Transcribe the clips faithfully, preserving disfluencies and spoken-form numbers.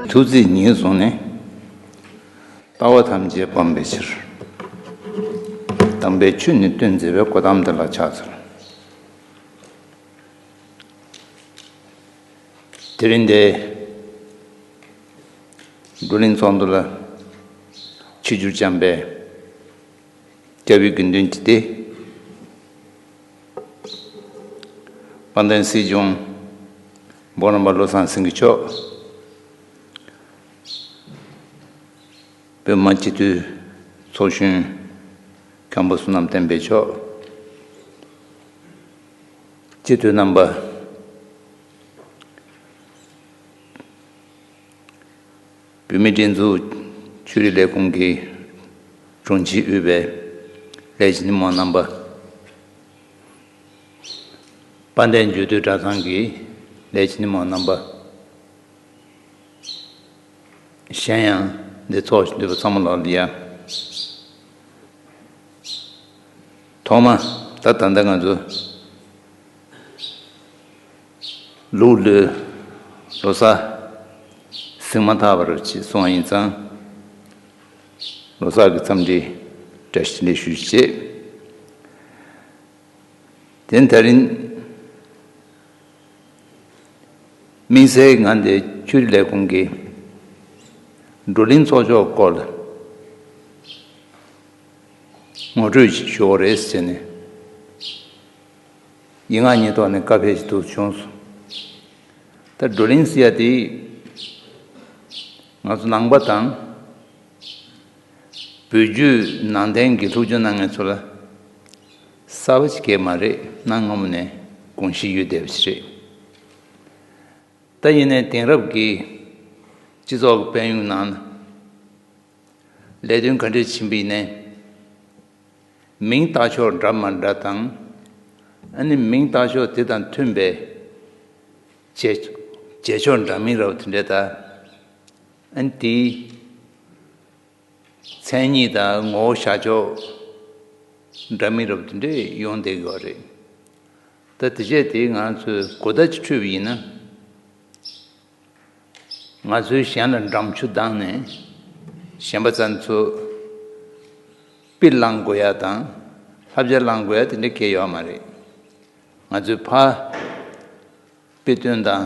ཐུགས་བརྩེ་ཉིད་བཟུང་ནས། ལྟ་བ་ཐམས་ཅད་སྤང་བའི་ཕྱིར། དམ་པའི་ཆོས་ནི་སྟོན་མཛད་པའི་གོ་ཏམ་དེ་ལ་ཕྱག་འཚལ། དེ་རིང་འདིར་བགྲོ་གླེང་ཚོགས་འདུ་ལ་ཆིབས་བསྒྱུར་བསྐྱངས་པའི་སྐྱབས་ཡུལ་དགེ་འདུན་གྱི་སྡེ། དཔལ་ལྡན་སྲིད་སྐྱོང་འབུམ་རམས་པ་བློ་བཟང་སེང་གེ་མཆོག་བོད་མི་སྤྱི་འཐུས་ཚོགས་གཞོན་མཁན་པོ་བསོད་ནམས་བསྟན་འཕེལ་མཆོག་སྤྱི་འཐུས་རྣམ་པ། བོད་མིའི་སྒྲིག་འཛུགས་ཆོས་རིག་ལས་ཁུངས་ཀྱི་དྲུང་ཆེ་དབུས་པའི་ལས་བྱེད་མི་མང་རྣམ་པ། དཔལ་ལྡན་འབྱོར་སྟོན་གྲྭ་ཚང་གི་ལས་བྱེད་མི་མང་རྣམ་པ། གཞན་ཡང་འདིར་ཚོགས་བཞུགས་འདུས་པ་ཚང་མ་ལ་ཡ། ཐོག་མ་ད་ད་ལྟ་ང་ཚོ་ལུག་ལུག་ལོ་གསར་ཟིན་མ་ཐག་པར་ཅིག་སོང་བ་ཡིན་ཙང་། ལོ་གསར་གྱི་འཚམས་འདྲི་བཀྲ་ཤིས་བདེ་ལེགས་ཞུ་ཞེས། དེ་ད་རིང་དམིགས་བསལ་ང་འདི་ཆོས་རིག་ལས་ཁུངས་ཀྱི་བགྲོ་གླེང་ཚོགས་ཕྱོགས་སྐོར་ལ་ངོ་སྤྲོད་ཅིག་ཞུ་བ་རེད་ཟེར་ནས་ཡིག་ངག་གཉིས་ཐོག་ནས་བཀའ་ཕེབས་ཤིག་ཐུགས་བྱུང་སོང་། ད་བགྲོ་གླེང་ཟེར་ཡ་དེ་ང་ཚོ་ནང་པ་དང་། བོད་བརྒྱུད་ནང་བསྟན་གྱི་སློབ་སྦྱོང་གནང་མཁན་ཚོ་ལ་གསར་པ་ཞིག་གས་མ་རེད། གནའ་སྔ་མོ་ནས་གོམས་གཤིས་ཡོད་བསྡད་པ་ཞིག་རེད། ད་ཡིན་ནའི་དེང་རབས་ཀྱི་སྤྱི་ཚོགས་ཀྱི་དཔལ་ཡོན་ནང་ལ་ལས་དོན་ག་འདྲས་ཕྱིན་པ་ཡིན་ནའི་མིང་བཏགས་ཕྱོགས་འདྲ་མ་འདྲ་དང་། ཨ་ནི་མིང་བཏགས་ཕྱོགས་དེ་དང་མཐུན་པའི་བྱེད་བྱེད་ཕྱོགས་འདྲ་མིན་རབ་དེ་འདྲས་དང་། ཨ་ནི་དེའི་མཚན་ཉིད་དང་ངོ་བོ་བཞག་ཕྱོགས་འདྲ་མིན་རབ་དེ་འདྲས་ཡོང་བསྡད་ཡོད་རེད། ད་དེ་བྱས་ཏེ་ང་ཚོས་གོ་བརྡ་ཅིག་འཕྲོད་པ་ཡིན་ན། ང་ཚོས་གཞན་ལ་འགྲམ་ཆུ་བཏང་ནས་གཞན་པ་ཚོ་ཚོ་པི་བླང་དགོས་ཡ་དང་བསླབ་བྱ་བླང་དགོས་ཡ་དེ་འདྲ་གང་ཡང་ཡོད་མ་རེད། ང་ཚོས་ཕར་དཔེ་སྟོན་དང་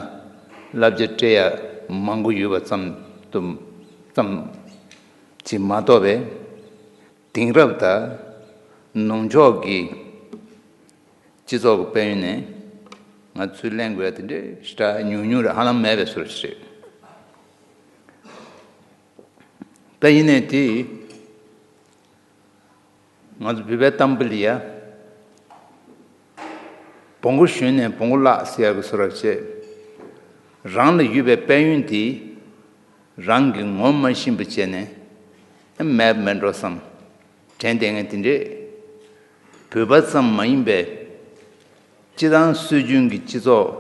བསླབ་བྱ་སྤྲད་ཡ་མང་པོ་ཡོད་པ་ཙམ་དུ་ཙམ་ཅིག་མ་གཏོགས་པའི་དེང་རབས་དང་ནུབ་ཕྱོགས་ཀྱི་སྤྱི་ཚོགས་ཀྱི་དཔལ་ཡོན་ནས་ང་ཚོས་ལེན་དགོས་ཡ་དེ་འདྲའི་ཞེ་དྲག་ཉུང་ཉུང་རེད། ཧ་ལམ་མེད་པའི་བཟོ་འདྲ་ཞིག་རེད། ད་ཡིན་ནའི་དེ་ང་ཚོ་བོད་པའི་གཏམ་དཔེ་ལ་ཡ། བོང་གུ་ཞོན་ནས་བོང་གུ་བརླག་ཟེར་ཡག་གི་བཟོ་འདྲ་བྱས། རང་ལ་ཡོད་པའི་དཔལ་ཡོན་དེ་རང་གིས་ངོམས་མ་ཤེས་པ་བྱས་ནས་མེད་མེད་འགྲོ་བསམ་དྲན་བསྡད་མཁན་དེ་འདྲས་བོད་པ་ཙམ་མ་ཡིན་པའི་སྤྱི་བཏང་སྲོལ་རྒྱུན་གྱི་སྤྱི་ཚོགས་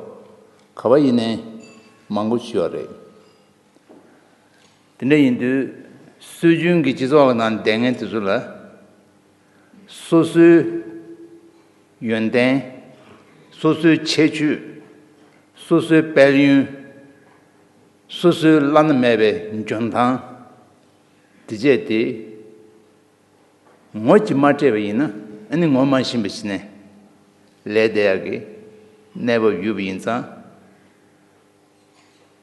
ག་པར་ཡིན་ནའི་མང་པོ་ཞིག་ཡོད་རེད། དེ་འདྲ་ཡིན་དུས་སྲོལ་རྒྱུན་གྱི་སྤྱི་ཚོགས་ནང་བསྡད་མཁན་དེ་ཚོ་ལ་སོ་སོའི་ཡོན་ཏན། སོ་སོའི་ཁྱད་ཆོས། སོ་སོའི་དཔལ་ཡོན། སོ་སོའི་བླ་ན་མེད་པའི་འཇོན་ཐང་། དེ་བཅས་དེ་ངོ་ཅིག་མ་སྤྲད་པ་ཡིན་ན་ཨ་ནི་ངོ་མ་ཤེས་པ་ཞིག་ནས་ལས་བསྡད་ཡག་གི་གནས་བབ་ཡོད་པ་ཡིན་ཙང་།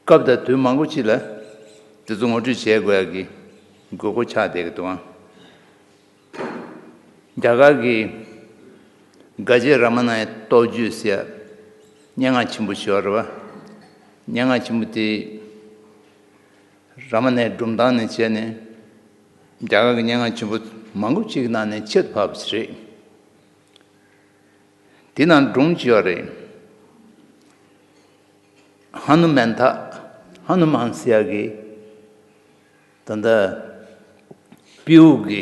སྐབས་དང་དུས་མང་པོ་ཅིག་ལ་དེ་ཚོ་ངོ་སྤྲོད་བྱེད་དགོས་ཡག་གི་དགོས་མཁོ་ཆགས་བསྡད་ཀྱི་འདུག་ཨང་། རྒྱ་གར་གྱི་ག་ཇེ་ར་མ་ན་ཡི་རྟོགས་བརྗོད་ཟེར་ཡ་སྙན་ངག་ཆེན་པོ་ཞིག་ཡོད་རེད་བ། སྙན་ངག་ཆེན་པོ་དེ་ར་མ་ན་ཡི་སྒྲུང་གཏམ་ནས་བྱས་ནས་རྒྱ་གར་གྱི་སྙན་ངག་ཆེན་པོ་མང་པོ་ཅིག་གི་ནང་ནས་ཁྱད་དུ་འཕགས་པ་ཞིག་རེད། དེ་ནང་སྒྲུང་ཅིག་ཡོད་རེད། ཧ་ནུ་མན་ཐ། ཧ་ནུ་མན་ཟེར་ཡ་གི་ད་ལྟ་སྤྲེའུ་གི་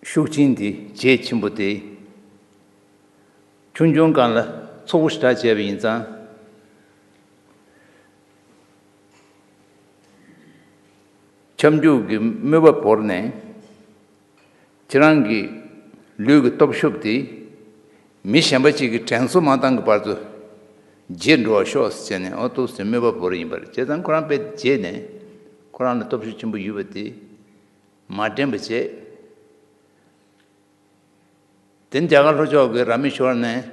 ཤུགས་ཆེན་དེ་བྱེད་ཆེན་པོ་དེ་ཆུང་ཆུང་སྒང་ལ་ཚོགས་པ་ཞེ་དྲག་བྱས་པ་ཡིན་ཙང་། ཁྱབ་འཇུག་གི་དམོད་པ་བོར་ནས་ཁྱེད་རང་གི་ལུས་ཀྱི་སྟོབས་ཤུགས་དེ་མི་གཞན་པ་ཅིག་གིས་དྲན་གསོ་མ་བཏང་གི་བར་དུ་ བརྗེད་འགྲོ་བ་ཤོག་ཟེར་ནས། ཨོ་ཏོག་ཙམ་དམོད་པ་བོར་ཡིན་པ་རེད། བྱས་ཙང་ཁོ་རང་དཔེ་བརྗེད་ནས་ཁོ་རང་ལ་སྟོབས་ཤུགས་ཆེན་པོ་ཡོད་པ་དེ་མ་དྲན་པ་བྱས། དེ་རྒྱ་གར་ལྷོ་ཕྱོགས་ཀྱི་ར་མེ་ཤོར་ནས་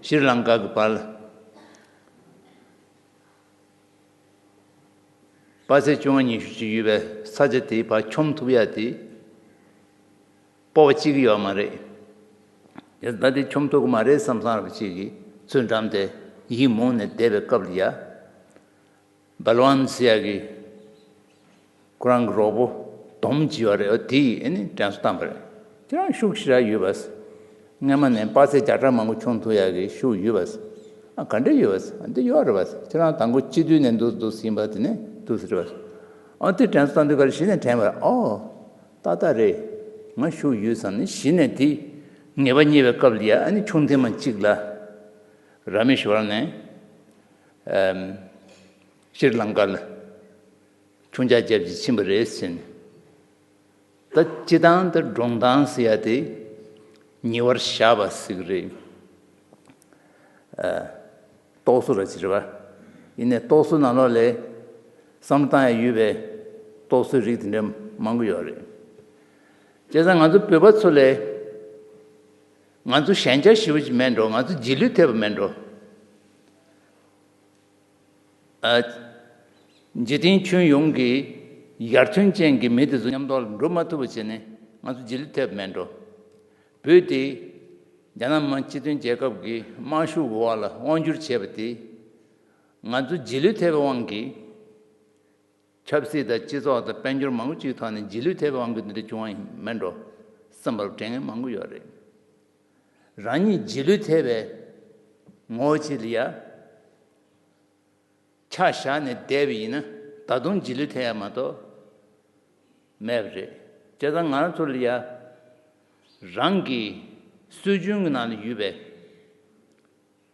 ཤྲི་ལང་ཀ་གི་བར་ལ། དཔག་ཚད་བཅོ་ལྔ་ཉི་ཤུ་ཅིག་ཡོད་པའི་ས་ཆ་དེའི་བར་མཆོང་ཐུབ་ཡ་དེ་སྤོབས་པ་སྐྱེ་གི་ཡོད་མ་རེད། ཡ་ད་དེ་མཆོང་ཐུབ་ཀྱི་མ་རེད་བསམ་བསམ་ར་བ་ཅིག་གིས་ཚུར་འགྲམ་དེ་ཡིད་མུག་ནས་བསྡད་པའི་སྐབས་ལ། ཡ་བལ་ཝན་ཟེར་ཡ་གི་ཁོ་རང་གི་རོགས་པོ་དོམ་ཅིག་ཡོད་རེད། འོ་དེ་ཡིས་ཨེ་ནི་དྲན་གསོ་བཏང་པ་རེད། ཁྱེད་རང་ཤུགས་ཞེ་དྲག་ཡོད་པས། སྔོན་མ་ནས་དཔག་ཚད་བརྒྱ་ཕྲག་མང་པོ་མཆོང་ཐུབ་ཡག་གི་ཤུགས་ཡོད་པས། ཨ་ག་འདྲ་ཡོད་པས། ཨ་འདི་ཡོད་རེད་པས། ཁྱེད་རང་དང་པོ་སྤྱི་འཐུས་ནས་འདུག་འདུག་ཟིན་པ་དེ་ནས་འདུག་ཟེར་བས། ཨ་དེ་དྲན་གསོ་བཏང་དུས་ག་རེ་གཞི་ནས་དྲན་པ་རེད། ཨོ་ཏག་ཏག་རེད། ང་ཤུགས་ཡོད་བསམ་ནས་གཞི་ནས་དེ་ངེས་པ་རྙེད་པའི་སྐབས་ལ། ཡ་ཨ་ནི་ཆུང་ཐེངས་མ་གཅིག་ལ་ར་མེ་ཤོར་ནས་ཨམ་ཤྲི་ལང་ཀ་ལ་ཆུང་ཆག་རྒྱབ་ཀྱི་ཕྱིན་པ་རེད་ཟེར་ནས། ད་སྤྱི་བཏང་དུ་སྒྲུང་གཏམ་ཟེར་ཡ་དེ་ཉེ་བར་བཞག་པ་ཟེར་གི་རེད། ཨ་རྟོག་བཟོ་ར་ཅིག་རེད་པ། ཡིན་ནའི་རྟོག་བཟོ་ནང་ལོགས་ལ་བསམ་བློ་བཏང་ཡ་ཡོད་པའི་རྟོག་བཟོའི་རིགས་དེ་འདྲ་མང་པོ་ཡོད་རེད། བྱས་ཙང་ང་ཚོ་བོད་པ་ཚོ་ལ་ང་ཚོ་ཞན་ཆ་ཞེ་པོ་ཅིག་མེད་འགྲོ། ང་ཚོ་རྗེས་ལུས་ཐེབས་པ་མེད་འགྲོ། ཨ། འཇིག་རྟེན་ཁྱོན་ཡོངས་ཀྱི་ཡར་ཐོན་ཅན་གྱི་མི་དེ་ཚོ་མཉམ་དུ་ལ་འགྲོ་མ་ཐུབ་པ་བྱས་ནས་ང་ཚོ་རྗེས་ལུས་ཐེབས་མེད་འགྲོ། བོད་དེ་རྒྱ་ནག་མི་དམངས་སྤྱི་མཐུན་རྒྱལ་ཁབ་ཀྱི་དམར་ཤོག་གི་འོག་ལ་དབང་བསྒྱུར་བྱས་པ་དེ་ང་ཚོ་རྗེས་ལུས་ཐེབས་པའི་དབང་གིས་ཆབ་སྲིད་དང་སྤྱི་ཚོགས་དང་དཔལ་འབྱོར་མང་པོ་ཅིག་ཐོག་ནས་རྗེས་ལུས་ཐེབས་པའི་དབང་གིས་འདི་འདྲ་བྱུང་བ་མིན་འགྲོ་བསམ་པར་དྲན་མཁན་མང་པོ་ཡོད་རེད། རང་ཉིད་རྗེས་ལུས་ཐེབས་པའི་ངོ་བོ་ཅིག་ལ་ཡ་ཆ་བཞག་ནས་བསྡད་པ་ཡིན་ན་ད་དུང་རྗེས་ལུས་ཐེབས་ཡ་མ་གཏོགས་མེད་པ་རེད། བྱས་ཙང་ང་རང་ཚོ་ལ་ཡ་རང་གི་སྲོལ་རྒྱུན་གྱི་ནང་ལ་ཡོད་པའི་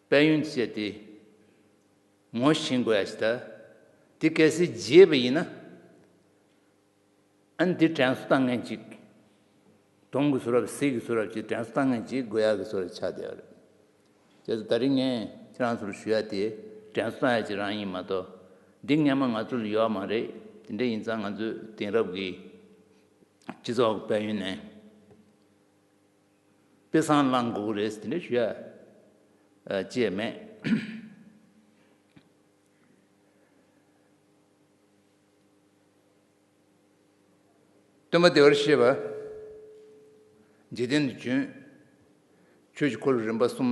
དཔལ་ཡོན་ཅེས་དེ་ངོ་ཤེས་དགོས་ཡ་ཞིག་ད། དེ་གལ་སྲིད་བརྗེད་པ་ཡིན་ན། ཨ་ནི་དེ་དྲན་གསོ་བཏང་མཁན་ཅིག་དུང་གི་བཟོ་འདྲ་ཟིལ་གྱི་བཟོ་འདྲ་ཅིག་དྲན་གསོ་བཏང་མཁན་ཅིག་དགོས་ཡག་གི་བཟོ་འདྲ་ཆགས་བསྡད་པ་རེད། བྱས་ཙང་ད་རིང་ངས་ཁྱེད་རང་ཚོར་ཞུ་ཡ་དེ་དྲན་གསོ་བཏང་ཡ་ཅིག་རང་ཡིན་མ་གཏོགས། འདི་སྔོན་མ་ང་ཚོ་ལ་ཡོད་མ་རེད། དེ་འདྲ་ཡིན་ཙང་ང་ཚོས་དེང་རབས་ཀྱི་སྤྱི་ཚོགས་ཀྱི་དཔལ་ཡོན་ནས་དཔེ་བཟང་བླང་དགོས་ཀྱི་རེད་ཟེར་དེ་འདྲ་ཞུ་ཡ་ཨ་ཅི་ཡང་མེད། སྟོན་པ་བདེ་བར་གཤེགས་པ་འཇིག་རྟེན་དུ་བྱོན། ཆོས་ཀྱི་འཁོར་ལོ་རིམ་པ་གསུམ་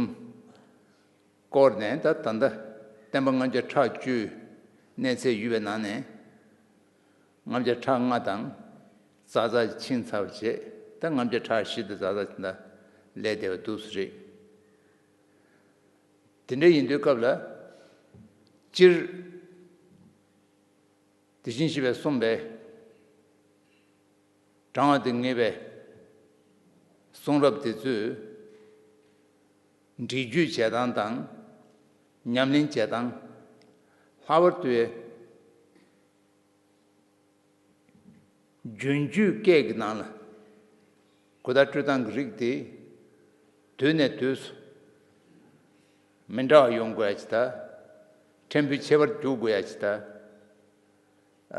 བསྐོར་ནས། ད་ད་ལྟ་བསྟན་པ་ལྔ་བརྒྱ་ཕྲག་བཅུའི་གནས་ཚད་ཡོད་པའི་ནང་ནས་ལྔ་བརྒྱ་ཕྲག་ལྔ་དང་ཙག་ཙག་ཕྱིན་ཚར་བ་བྱས། ད་ལྔ་བརྒྱ་ཕྲག་བཞི་དང་ཙག་ཙག་དེ་འདྲ་སླེབས་བསྡད་པ་འདུག་སེ་རེད། དེ་འདྲ་ཡིན་དུས་སྐབས་ལ་སྤྱིར། དེ་བཞིན་གཤེགས་པས་གསུངས་པའི་དྲང་བ་དེ་ངེས་པའི་གསུང་རབ་དེ་ཚོས་འགྲེལ་བརྗོད་བྱེད་སྟངས་དང་ཉམས་ལེན་བྱེད་སྟངས། ལྷག་པར་དུ་རྒྱུན་སྤྱོད་སྐད་ཀྱི་ནང་ལ་གོ་བརྡ་སྤྲོད་སྟངས་ཀྱི་རིགས་དེ་དུས་ནས་དུས་སུ་མི་འདྲ་བ་ཡོང་དགོས་ཡ་ཅིག་དང་། ཕྲན་བུ་ཁྱད་པར་འགྱུར་དགོས་ཡ་ཅིག་དང་།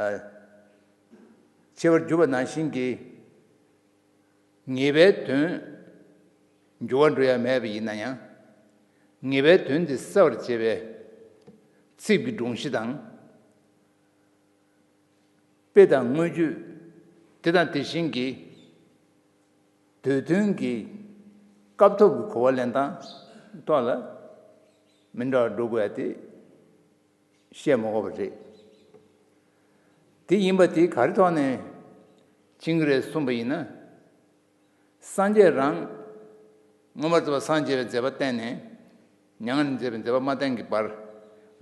ཨ། ཁྱད་པར་འགྱུར་བ་ནང་བཞིན་གྱི་ངེས་པའི་དོན་འགྱུར་བ་འགྲོ་ཡ་མེད་པ་ཡིན་ན་ཡང་། ངེས་པའི་དོན་དེ་གསལ་བར་བྱེད་པའི་ཚིག་གི་སྒྲོམ་གཞི་དང་། དཔེ་དང་མངོན་བརྗོད་དེ་དང་དེ་བཞིན་གྱི་དུས་མཐུན་གྱི་སྐབས་ཐོབ་ཀྱི་གོ་བ་ལེན་སྟངས་ཐོག་ལ་མི་འདྲ་བ་འགྲོ་དགོས་ཡ་དེ་བཤད་མ་དགོས་པ་རེད། དེ་ཡིན་པ་དེ་ག་རེ་ཐོག་ནས་ཕྱིན་གྱི་རེད་གསུངས་པ་ཡིན་ན། སངས་རྒྱས་རང་མངོན་པར་རྫོགས་པར་སངས་རྒྱས་པའི་མཛད་པ་བསྟན་ནས། མྱ་ངན་ལས་འདས་པའི་མཛད་པ་མ་བསྟན་གྱི་བར་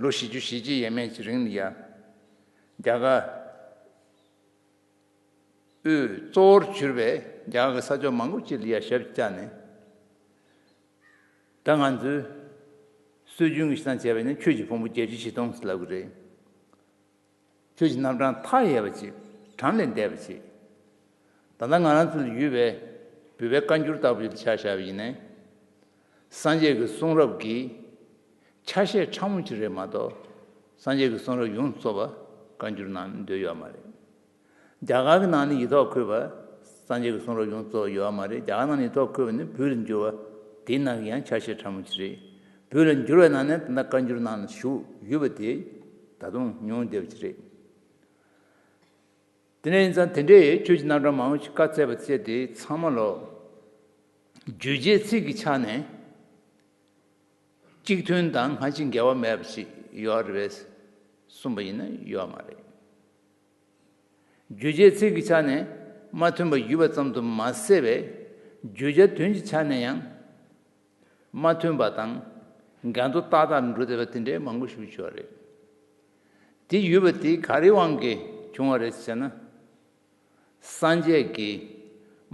ལོ་བཞི་བཅུ་ཞེ་གཅིག་ཡས་མས་ཀྱི་རིང་ལ་ཡ། རྒྱ་གར་དབུས་གཙོ་བོར་གྱུར་པའི་རྒྱ་གར་གྱི་ས་ཕྱོགས་མང་པོ་ཅིག་ལ་ཡ་ཞབས་བཅགས་ནས། ད་ང་ཚོས་སྲོལ་རྒྱུན་གྱི་གཞི་བཟུང་བྱས་པ་ཡིན་ན་ཆོས་ཀྱི་ཕུང་པོ་བརྒྱད་ཅུ་ཞེ་སྟོང་ཟེར་ལབ་ཀྱི་རེད། ཆོས་ཀྱི་རྣམ་གྲངས་མཐའ་ཡས་པ་ཅིག་གྲངས་ལས་འདས་པ་ཅིག་ད་ལྟ་ང་རང་ཚོ་ལ་ཡོད་པའི་བོད་པའི་བཀའ་འགྱུར་ལྟ་བུ་ཞིག་ཆ་བཞག་པ་ཡིན་ན། སངས་རྒྱས་ཀྱི་གསུང་རབ་ཀྱི་ ཆ་ཤས་ཕྲ་མོ་ཅིག་རེད་མ་གཏོགས། སངས་རྒྱས་ཀྱི་གསུང་རབ་ཡོངས་རྫོགས་པ་བཀའ་འགྱུར་ནང་འདུས་ཡོད་མ་རེད། རྒྱ་གར་གྱི་ནང་ནས་ཡིག་ཐོག་འཁོད་པ་སངས་རྒྱས་ཀྱི་གསུང་རབ་ཡོངས་རྫོགས་ཡོད་མ་རེད། རྒྱ་གར་ནང་ནས་ཡིག་ཐོག་འཁོད་པ་ནི་བོད་ལ་འགྱུར་བ་དེའི་ནང་གི་ཡང་ཆ་ཤས་ཕྲ་མོ་ཅིག་རེད། བོད་ལ་འགྱུར་བའི་ནང་ནས་ད་ལྟ་བཀའ་འགྱུར་ནང་ལ་བཞུགས་ཡོད་པ་དེ་ད་དུང་ཉུང་བསྡད་པ་ཅིག་རེད། དེ་འདྲ་ཡིན་ཙང་དེ་འདྲའི་ཆོས་ཀྱི་རྣམ་གྲངས་མང་པོ་ཞིག་བཀའ་སྩལ་པ་བཅས་དེ་ཚང་མ་ལོ། བརྗོད་བྱའི་ཚིག་གི་ཆ་ནས་གཅིག་མཐུན་དང་སྔ་ཕྱི་འགལ་བ་མེད་པ་ཞིག་ཡོད་རེད་པས་གསུངས་པ་ཡིན་ན་ཡོད་མ་རེད། བརྗོད་བྱའི་ཚིག་གི་ཆ་ནས་མ་མཐུན་པ་ཡོད་པ་ཙམ་དུ་མ་ཟད་པའི་བརྗོད་བྱ་དོན་གྱི་ཆ་ནས་ཡང་། མ་མཐུན་པ་དང་འགལ་འདུ་ཏག་ཏག་འགྲོ་བསྡད་པ་དེ་འདྲའི་མང་པོ་ཞིག་ཡོད་རེད། དེ་ཡོད་པ་དེ་ག་རེའི་དབང་གིས་བྱུང་བ་རེད་ཟེར་ན། སངས་རྒྱས་ཀྱིས་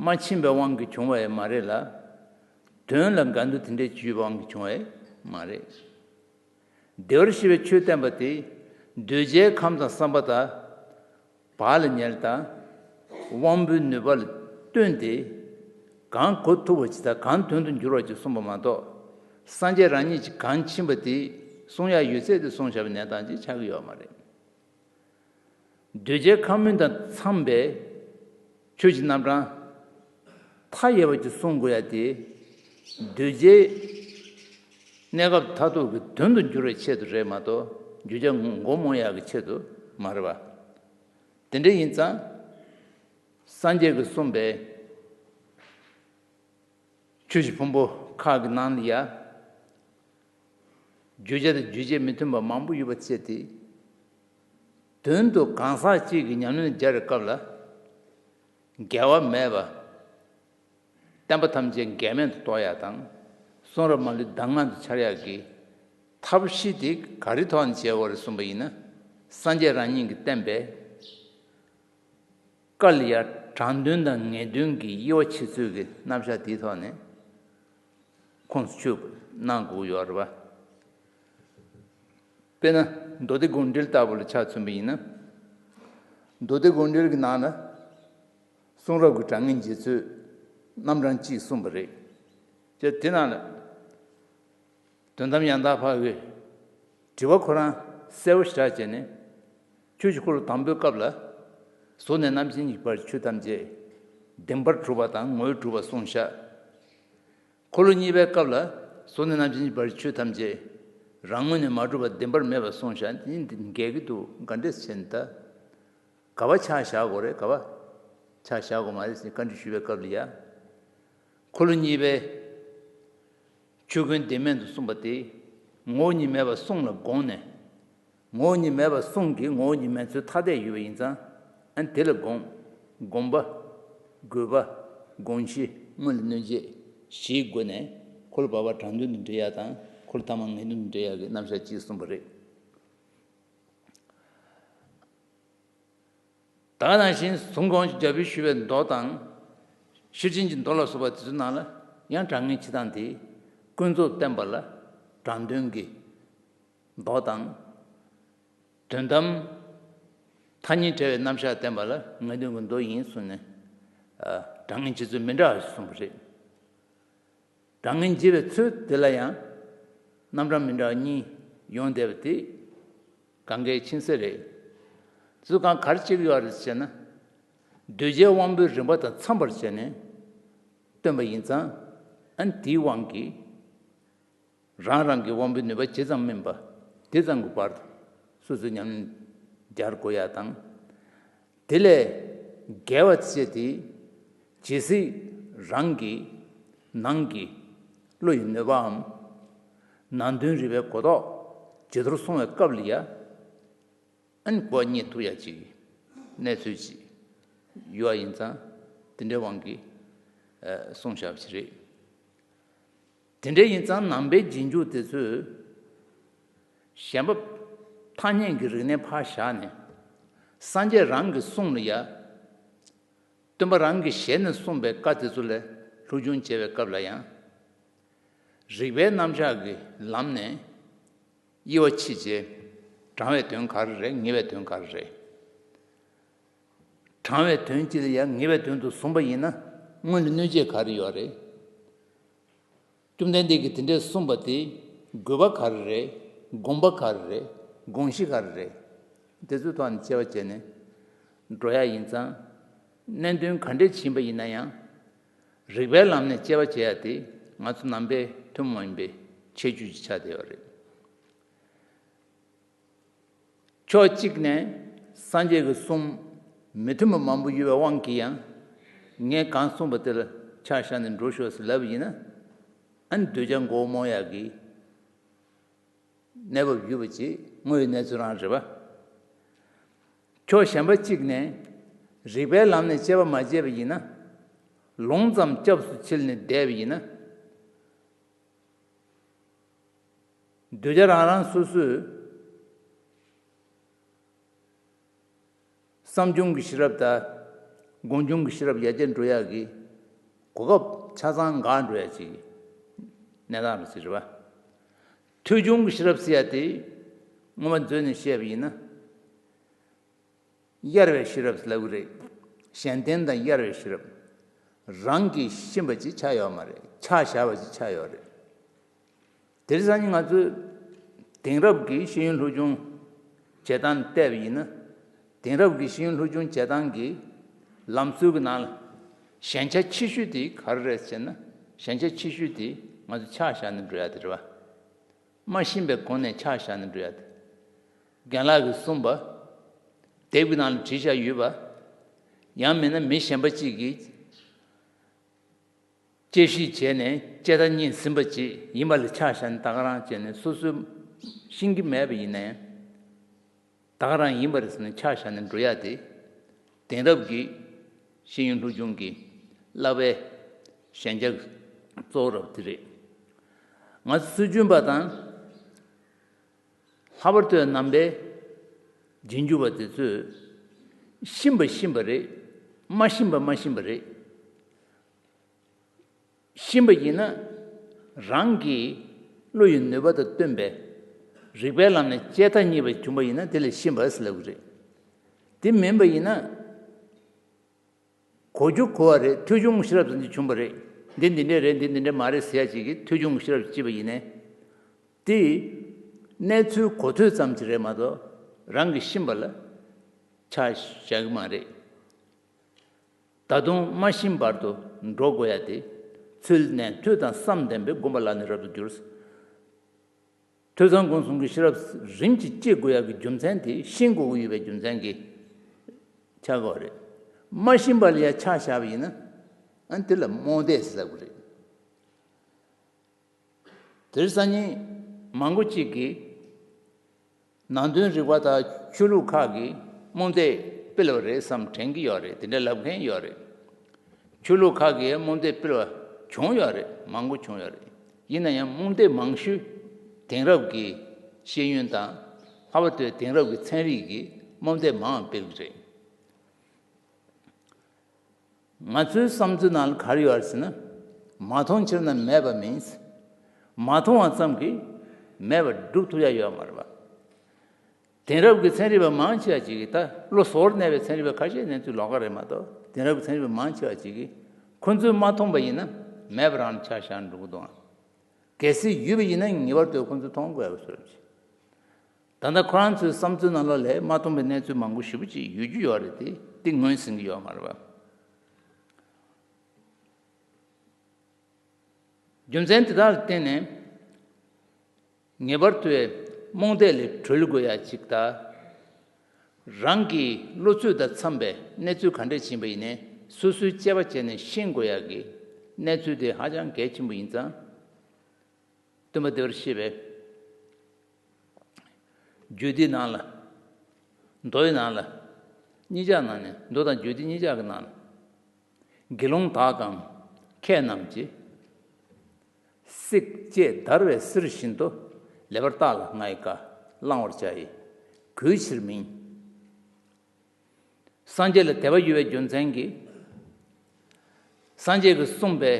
མ་མཁྱེན་པའི་དབང་གིས་བྱུང་བ་ཡང་མ་རེད་ལ། དོན་ལ་འགལ་འདུ་དེ་འདྲའི་བྱུང་བའི་དབང་གིས་བྱུང་བ་ཡང་མ་རེད། བདེ་བར་གཤེགས་པའི་ཆོས་བསྟན་པ་དེ་གདུལ་བྱའི་ཁམས་དང་བསམ་པ་དང་། བག་ལ་ཉལ་དང་། དབང་པོའི་ནུས་པ་ལ་བསྟུན་ཏེ། གང་གོ་ཐུབ་པ་ཅིག་དང་གང་དོན་དུ་འགྱུར་བ་ཅིག་གསུངས་པ་མ་གཏོགས། སངས་རྒྱས་རང་ཉིད་ཀྱིས་གང་མཁྱེན་པ་དེ་གསུང་ཡག་ཡོད་ཚད་དེ་གསུངས་བཞག་པའི་གནས་སྟངས་ཅིག་ཆགས་ཀྱི་ཡོད་མ་རེད། གདུལ་བྱའི་ཁམས་མུན་དང་འཚམས་པའི་ཆོས་ཀྱི་རྣམ་གྲངས་མཐའ་ཡས་པ་ཅིག་གསུང་དགོས་ཡ་དེ། གདུལ་བྱའི་གནས་སྐབས་མཐར་ཐུག་གི་དོན་དུ་འགྱུར་བའི་ཆེད་དུ་རེད་མ་གཏོགས། བརྗོད་བྱ་མགོ་རྨོངས་ཡག་གི་ཆེད་དུ་མ་རེད་པ། དེ་འདྲ་ཡིན་ཙང་། སངས་རྒྱས་ཀྱིས་གསུངས་པའི་ཆོས་ཀྱི་ཕུང་པོ་ཁག་གི་ནང་ལ་ཡ། བརྗོད་བྱ་དང་རྗོད་བྱེད་མི་མཐུན་པ་མང་པོ་ཡོད་པ་བཅས་ཏེ། དོན་དུ་གང་ཟག་གཅིག་གི་ཉམས་ལེན་སྦྱར་བའི་སྐབས་ལ། འགལ་བ་མེད་པ། བསྟན་པ་ཐམས་ཅད་འགལ་མེད་དུ་རྟོགས་ཡག་དང་། གསུང་རབ་མ་ལུས་གདམས་ངག་ཏུ་འཆར་ཡག་གི་ཐབས་ཤེས་དེ་ག་རེ་ཐོག་ནས་བྱེད་དགོས་རེད་གསུངས་པ་ཡིན་ན། སངས་རྒྱས་རང་ཉིད་ཀྱིས་བསྟན་པའི་བཀའ་ལ་ཡ་དྲང་དོན་དང་ངེས་དོན་གྱི་དབྱེ་བ་ཕྱེ་ཚུལ་གྱི་རྣམ་གཞག་དེའི་ཐོག་ནས་ཁོངས་སུ་ཆུད་གནང་དགོས་ཡོད་རེད་པ། དཔེར་ན་མདོ་སྡེ་དགོངས་འགྲེལ་ལྟ་བུ་ལ་ཆ་མཚོན་པ་ཡིན་ན། མདོ་སྡེ་དགོངས་འགྲེལ་གྱི་ནང་ལ་གསུང་རབ་ཀྱི་དྲང་ངེས་འབྱེད་ཚུལ་རྣམ་གྲངས་གཅིག་གསུངས་པ་རེད། ཅེས་དེ་ནང་ལ། དོན་དམ་ཡང་དག་འཕགས་པའི་དྲི་བ་ཁོ་རང་གསལ་པོ་ཞེ་དྲག་བྱས་ནས། ཆོས་ཀྱི་འཁོར་ལོ་དང་པོའི་སྐབས་ལ། གཟུགས་ནས་རྣམ་མཁྱེན་གྱི་བར་ཆོས་ཐམས་ཅད་བདེན་པར་གྲུབ་པ་དང་ངོ་བོས་གྲུབ་པ་གསུངས་བཞག་འཁོར་ལོ་གཉིས་པའི་སྐབས་ལ། གཟུགས་ནས་རྣམ་མཁྱེན་གྱི་བར་ཆོས་ཐམས་ཅད་རང་ངོས་ནས་མ་གྲུབ་པ་བདེན་པར་མེད་པ་གསུངས་བཞག་འདི་འགལ་གྱི་འདུག་ག་འདྲས་བྱས་ནས་ད། ག་པ་ཆ་བཞག་དགོས་རེད། ག་པ་ཆ་བཞག་དགོས་མ་རེད་ཟེར་བཀའ་འདྲི་ཞུས་པའི་སྐབས་ལ་ཡ། འཁོར་ལོ་གཉིས་པའི་ཆོས་ཀུན་བདེན་མེད་དུ་གསུངས་པ་དེ། ངོ་བོ་ཉིད་མེད་པར་གསུངས་ལ་དགོངས་ནས། ངོ་བོ་ཉིད་མེད་པར་གསུངས་ཀྱི་ངོ་བོ་ཉིད་མེད་ཚུལ་ཐ་དད་ཡོད་པ་ཡིན་ཙང་། ཨ་ནི་དེ་ལ་དགོངས། དགོངས་པ། དགོས་པ། དགོངས་གཞི། དངོས་ལ་གནོད་བྱེད། བཞིའི་སྒོ་ནས་འཁོར་ལོ་བར་པ་དྲང་དོན་དུ་འགྲེལ་ཡག་དང་འཁོར་ལོ་ཐ་མ་ངེས་དོན་དུ་འགྲེལ་ཡག་གི་རྣམ་གཞག་གཅིག་གསུངས་པ་རེད། ད་ག་ནང་བཞིན་གཟུངས་གོང་ཞུ་རྒྱ་བོད་ཞུ་བའི་མདོ་དང་། ཤེར་ཕྱིན་གྱི་མདོ་ལ་སོགས་པ་དེ་ཚོའི་ནང་ལ་ཡང་དྲང་ངེས་འབྱེད་སྟངས་དེ་ཀུན་རྫོབ་བསྟན་པ་ལ་དྲང་དོན་གྱི་མདོ་དང་། དོན་དམ་ཐ་སྙད་བྲལ་བའི་རྣམ་གཞག་བསྟན་པ་ལ་ངེས་དོན་གྱི་མདོ་ཡིན་གསུངས་ནས། ཨ། དྲང་ངེས་འབྱེད་ཚུལ་མི་འདྲ་བ་ཞིག་གསུངས་པ་རེད། དྲང་ངེས་འབྱེད་པའི་ཚུལ་དེ་ལ་ཡང་རྣམ་གྲངས་མི་འདྲ་བ་གཉིས་ཡོང་བསྡད་པ་དེ་གང་གལ་ཆེན་ས་རེད། དེ་ཚོ་གང་ག་རེ་བྱེད་ཀྱི་ཡོད་རེད་ཟེར་ན། གདུལ་བྱའི་དབང་པོའི་རིམ་པ་དང་འཚམས་པར་བྱས་ནས་སྟོན་པ་ཡིན་ཙང་། ཨ་ནི་དེའི་དབང་གིས་རང་རང་གི་དབང་པོའི་ནུས་པ་ཇི་ཙམ་སྨིན་པ་དེ་ཙམ་གྱི་བར་དུ་སོ་སོའི་ཉམས་ལེན་རྒྱག་དགོས་ཡ་དང་། དེ་ལས་འགལ་བ་བྱས་ཏེ། ཇི་སྲིད་རང་གི་ནང་གི་བློ་ཡི་ནུས་པའམ། ནང་དོན་རིག་པའི་གོ་རྟོགས་ཇེ་མཐོར་སོང་བའི་སྐབས་ལ་ཡ། ཨ་ནི་གོ་བ་རྙེད་ཐུབ་ཡ་ཅིག་གནས་ཚུལ་ཅིག་ཡོད་པ་ཡིན་ཙང་། དེ་འདྲའི་དབང་གིས་ཨ་གསུངས་བཞག་པ་ཞིག་རེད། དེ་འདྲ་ཡིན་ཙང་ནང་པའི་རྗེས་འཇུག་དེ་ཚོས་གཞན་པ་ཐ་སྙད་ཀྱི་རིག་གནས་ཕར་བཞག་ནས། སངས་རྒྱས་རང་གི་གསུང་ལ་ཡ། སྟོན་པ་རང་གི་ཞལ་ནས་གསུངས་པའི་བཀའ་དེ་ཚོ་ལས་སློབ་སྦྱོང་བྱེད་པའི་སྐབས་ལ་ཡང་། རིགས་པའི་རྣམ་གཞག་གི་ལམ་ནས་དབྱེ་བ་ཕྱེ་བྱས། དྲང་བའི་དོན་ག་རེ་རེད། ངེས་པའི་དོན་ག་རེ་རེད། དྲང་བའི་དོན་གཅིག་ལ་ཡང་ངེས་པའི་དོན་དུ་བཟུང་པ་ཡིན་ན། དངོས་ལ་གནོད་བྱེད་ག་རེ་ཡོད་རེད། བཅོམ་ལྡན་འདས་ཀྱིས་དེ་འདྲས་གསུངས་པ་དེ་དགོས་པ་ག་རེ་རེད། དགོངས་པ་ག་རེ་རེད། དགོངས་གཞི་ག་རེ་རེད། དེ་ཚོའི་ཐོག་ནས་དཔྱད་པ་བྱས་ནས་འགྲོ་ཡ་ཡིན་ཙང་། གནད་དོན་ག་འདྲས་ཕྱིན་པ་ཡིན་ན་ཡང་། རིགས་པའི་ལམ་ནས་དཔྱད་པ་བྱེད་ཡ་དེ་ང་ཚོ་ནང་པའི་ཐུན་མོང་མ་ཡིན་པའི་ཁྱད་ཆོས་ཅིག་ཆགས་བསྡད་ཡོད་རེད། ཕྱོགས་གཅིག་ནས་སངས་རྒྱས་ཀྱི་གསུང་མི་མཐུན་པ་མང་པོ་ཡོད་པའི་དབང་གིས་ཡང་། ངས་གང་གསུངས་པ་དེ་ལ་ཆ་བཞག་ནས་འགྲོ་ཤོག་ཟེར་ལབ་པ་ཡིན་ན། ཨ་ནི་གདུལ་བྱ་མགོ་བོ་རྨོངས་ཡག་གི་གནས་བབ་ཡོད་པ་ཅིག་དངོས་ཡོད་གནས་ཚུལ་རང་རེད་པ། ཕྱོགས་གཞན་པ་གཅིག་ནས་རིགས་པའི་ལམ་ནས་དཔྱད་པ་མ་བྱས་པ་ཡིན་ན། ལུང་ཙམ་སྐྱབས་སུ་མཆིས་ནས་བསྡད་པ་ཡིན་ན། གདུལ་བྱ་རང་རང་སོ་སོའི་བསམ་བྱུང་གི་ཤེས་རབ་དང་སྒོམ་བྱུང་གི་ཤེས་རབ་ཡར་རྒྱས་འགྲོ་ཡག་གི་གོ་སྐབས་ཆ་ཚང་འགག་འགྲོ་ཡག་ཅིག་གནས་སྟངས་རེད་ཟེར་བ། ཐོས་བྱུང་གི་ཤེས་རབ་ཟེར་ཡག་དེ་སྔོན་མ་མཛོད་ནས་བཤད་པ་ཡིན་ན། གཡར་བའི་ཤེས་རབ་ལབ་ཀྱི་རེད། གཞན་བརྟེན་དང་གཡར་བའི་ཤེས་རབ། རང་གིས་ཤེས་པ་ཅིག་ཆགས་ཡོད་མ་རེད། ཆ་བཞག་པ་ཅིག་ཆགས་ཡོད་རེད། དེ་རིང་སང་ཉིན་ང་ཚོས་དེང་རབས་ཀྱི་ཤེས་ཡོན་སློབ་སྦྱོང་བྱེད་སྟངས་བལྟས་པ་ཡིན་ན། དེང་རབས་ཀྱི་ཤེས་ཡོན་སློབ་སྦྱོང་བྱེད་སྟངས་ཀྱི་ལམ་སྲོལ་གྱི་ནང་ལ་ཞན་ཆ་ཆེ་ཤོས་དེ་ག་རེ་རེད་ཟེར་ན། ཞན་ཆ་ཆེ་ཤོས་དེ་ང་ཚོ་ཆ་བཞག་ནས་འགྲོ་ཡག་དེ་རེད་བ། མ་ཤེས་པའི་སྒོ་ནས་ཆ་བཞག་ནས་འགྲོ་ཡག་དེ། རྒན་ལགས་ཀྱིས་གསུངས་པ། དེབ་ཀྱི་ནང་ལ་བྲིས་བཞག་ཡོད་པ། ཡང་མིན་ན་མི་གཞན་པ་གཅིག་གིས་དཔྱད་ཞིབ་བྱས་ནས་དཔྱད་བརྡ་རྙེད་ཟིན་པ་ཅིག་ཡིན་པ་ལ་ཆ་བཞག་ནས་ད་ག་རང་བྱས་ནས་སོ་སོས་ཤེས་ཀྱི་མེད་པ་ཡིན་ནའི། ད་ག་རང་ཡིན་པ་རེད་ཟེར་ནས་ཆ་བཞག་ནས་འགྲོ་ཡག་དེ། དེང་རབས་ཀྱི་ཤེས་ཡོན་སློབ་སྦྱོང་གི་བསླབ་པའི་ཞན་ཆ་གཙོ་བོ་རབ་དེ་རེད། ང་ཚོ་སྲོལ་རྒྱུན་པ་དང་ལྷག་པར་དུ་ནང་པའི་རྗེས་འཇུག་པ་དེ་ཚོས་ཤེས་པ་ཤེས་པ་རེད། མ་ཤེས་པ་མ་ཤེས་པ་རེད། ཤེས་པ་ཡིན་ན། རང་གི་བློ་ཡི་ནུས་པ་དང་བསྟུན་པའི་རིགས་པའི་ལམ་ནས་དཔྱད་བརྡ་རྙེད་པ་བྱུང་བ་ཡིན་ན་དེ་ལ་ཤེས་པ་ཟེར་ལབ་ཀྱི་རེད། དེ་མིན་པ་ཡིན་ན། གོ་རྒྱུ་གོ་བ་རེད། ཐོས་བྱུང་ཤེས་རབ་ཙམ་ཅིག་བྱུང་བ་རེད། འདི་འདི་འདྲས་རེད། འདི་འདི་འདྲས་མ་རེད་ཟེར་ཡག་ཅིག་གིས་ཐོས་བྱུང་ཤེས་རབ་ཅིག་བྱས་པ་ཡིན་ནའི། དེ་གནས་ཚུལ་གོ་ཐོས་ཙམ་ཅིག་རེད་མ་གཏོགས་རང་གིས་ཤེས་པ་ལ་ཆ་བཞག་གི་མ་རེད། ད་དུང་མ་ཤེས་བར་དུ་འགྲོ་དགོས་ཡ་དེ་ཚུལ་གནས་ཐོས་དང་བསམ་ལྡན་པས་བསྒོམ་པ་ལ་ནི་རབ་ཏུ་འགྱུར། ཐོས་བསམ་སྒོམ་གསུམ་གྱི་ཤེས་རབ་རིམ་གྱིས་སྐྱེ་དགོས་ཡ་གི་རྒྱུ་མཚན་དེ་ཤེས་དགོས་ཀྱི་ཡོད་པའི་རྒྱུ་མཚན་གྱིས་ཆགས་ཀྱི་ཡོད་རེད། མ་ཤེས་པ་ལ་ཡ་ཆ་བཞག་པ་ཡིན་ན། ཨ་ནི་དེ་ལ་རྨོངས་དད་ཟེར་དགོས་རེད། དེར་སང་ཉིན་མང་པོ་གཅིག་གིས་ནང་དོན་རིག་པ་དང་ཆོས་ལུགས་ཁག་གིས་རྨོངས་དད་སྤེལ་བ་རེད་བསམ་དྲན་གྱི་ཡོད་རེད། དེ་འདྲ་ལབ་མཁན་ཡོད་རེད། ཆོས་ལུགས་ཁག་གིས་རྨོངས་དད་སྤེལ་བ་བྱུང་ཡོད་རེད། མང་པོ་བྱུང་ཡོད་རེད། ཡིན་ན་ཡང་རྨོངས་དད་མང་ཤོས་དེང་རབས་ཀྱི་ཤེས་ཡོན་དང་། ལྷག་པར་དུ་དེང་རབས་ཀྱི་ཚན་རིག་གིས་རྨོངས་དད་མང་བ་སྤེལ་གྱི་རེད། ང་ཚོའི་བསམ་ཚུལ་ནང་ལ་ག་རེ་ཡོད་རེད་ཟེར་ན། མ་མཐོང་ཕྱིར་ན་མེད་པ་མིན། མ་མཐོང་བ་ཙམ་གྱིས་མེད་པར་སྒྲུབ་ཐུབ་ཡ་ཡོད་མ་རེད་པ། དེང་རབས་ཀྱི་ཚན་རིག་པ་མང་ཆེ་བ་ཅིག་གིས། ད་བློ་བཟོར་གནས་པའི་ཚན་རིག་པ་ཁ་ཤས་གནས་ཚུལ་ལོགས་ཀ་རེད་མ་གཏོགས། དེང་རབས་ཀྱི་ཚན་རིག་པ་མང་ཆེ་བ་ཅིག་གིས་ཁོ་ཚོས་མ་མཐོང་པ་ཡིན་ན་མེད་པ་རང་ལ་ཆ་བཞག་འགྲོ་གི་འདུག་ཨང་། གལ་སྲིད་ཡོད་པ་ཡིན་ན་ངེས་པར་དུ་ཁོ་ཚོས་མཐོང་དགོས་པའི་བཟོ་འདྲ་ཅིག་ད་ལྟ་ཁོ་རང་ཚོའི་བསམ་ཚུལ་ནང་ལོགས་ལ་མ་མཐོང་བའི་གནས་ཚུལ་མང་པོ་ཞེ་པོ་ཅིག་ཡོད་རྒྱུ་ཡོད་རེད་དེ། དེ་ངོས་ཟིན་གྱི་ཡོད་མ་རེད་པ། རྒྱུ་མཚན་དེ་དག་ལ་བརྟེན་ནས་ངེས་པར་དུ་རྨོངས་དད་ལས་གྲོལ་དགོས་ཡ་ཅིག་དང་། རང་གི་བློ་ཚོད་དང་འཚམ་པའི་གནས་ཚུལ་ག་འདྲས་ཕྱིན་པ་ཡིན་ནའི་སོ་སོའི་དཔྱད་པ་བྱས་ནས་ཤེས་དགོས་ཡ་གི་གནས་ཚུལ་དེ་ཧ་ཅང་གལ་ཆེན་པོ་ཡིན་ཙང་། སྟོན་པ་བདེ་བར་གཤེགས་པས་རྒྱུད་སྡེའི་ནང་ལ། མདོའི་ནང་ལ། གཉིས་ཆར་ནང་ནས། མདོ་དང་རྒྱུད་སྡེ་གཉིས་ཆར་གྱི་ནང་ལ། དགེ་སློང་དག་གམ་མཁས་རྣམས་ཀྱིས། བསྲེགས་བཅད་བརྡར་བའི་གསེར་བཞིན་དུ། ལེགས་པར་བརྟགས་ལ་ལྔ་ཡི་བཀའ། བླང་བར་བྱ་ཡི་གུས་ཕྱིར་མིན། སངས་རྒྱས་ལ་དད་པ་ཡོད་པའི་རྒྱུ་མཚན་གྱིས། སངས་རྒྱས་ཀྱིས་གསུངས་པའི་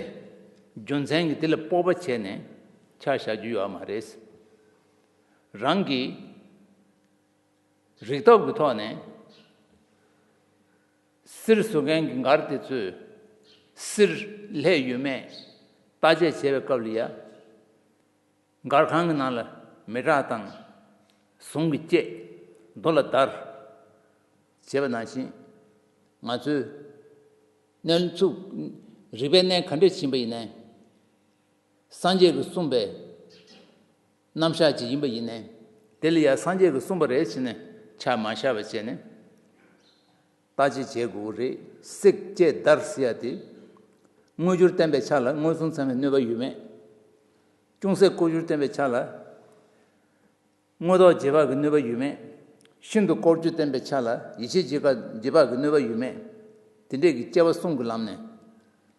རྒྱུ་མཚན་གྱིས་དེ་ལ་སྤོབས་པ་བྱས་ནས་ཆ་བཞག་རྒྱུ་ཡོད་མ་རེད། རང་གི་རིག་སྟོབས་ཀྱི་ཐོག་ནས་གསེར་བཟོ་མཁན་གྱི་མགར་དེ་ཚོས་གསེར་ལྷད་ཡོད་མེད་བརྟག་དཔྱད་བྱེད་པའི་སྐབས་ལ་ཡ། མགར་ཁང་གི་ནང་ལ་མེ་སྲེག་བཏང་ ཟུང་གིས་བཅད། རྡོ་ལ་བརྡར། ཞེས་པ་ནང་བཞིན། ང་ཚོས་གནས་ཚུལ་རིག་པའི་གནས་ག་འདྲས་ཕྱིན་པ་ཡིན་ནའི། སངས་རྒྱས་ཀྱིས་གསུངས་པའི་རྣམ་གཞག་ཅིག་ཡིན་པ་ཡིན་ནའི། དེ་ལ་ཡང་སངས་རྒྱས་ཀྱིས་གསུངས་པ་རེད་ཟེར་ནས་ཆ་མ་བཞག་པ་བྱས་ནས། བརྟག་དཔྱད་བྱེད་དགོས་ཀྱི་རེད། བསྲེག་བཅད་བརྡར་ཟེར་ཡ་དེ། དངོས་འབྱོར་བསྟན་པའི་ཆ་ལ་མངོན་སུམ་ཚང་བའི་གནོད་པ་ཡོད་མེད། ཅུང་ཟད་ལྐོག་གྱུར་བསྟན་པའི་ཆ་ལ། དངོས་ཐོག་རྗེས་དཔག་གི་གནོད་པ་ཡོད་མེད། ཤིན་ཏུ་ལྐོག་གྱུར་བསྟན་པའི་ཆ་ལ་ཡིད་ཆེས་རྗེས་དཔག་རྗེས་དཔག་གི་གནོད་པ་ཡོད་མེད། དེ་འདྲས་ཀྱི་དཔྱད་པ་གསུམ་གྱི་ལམ་ནས།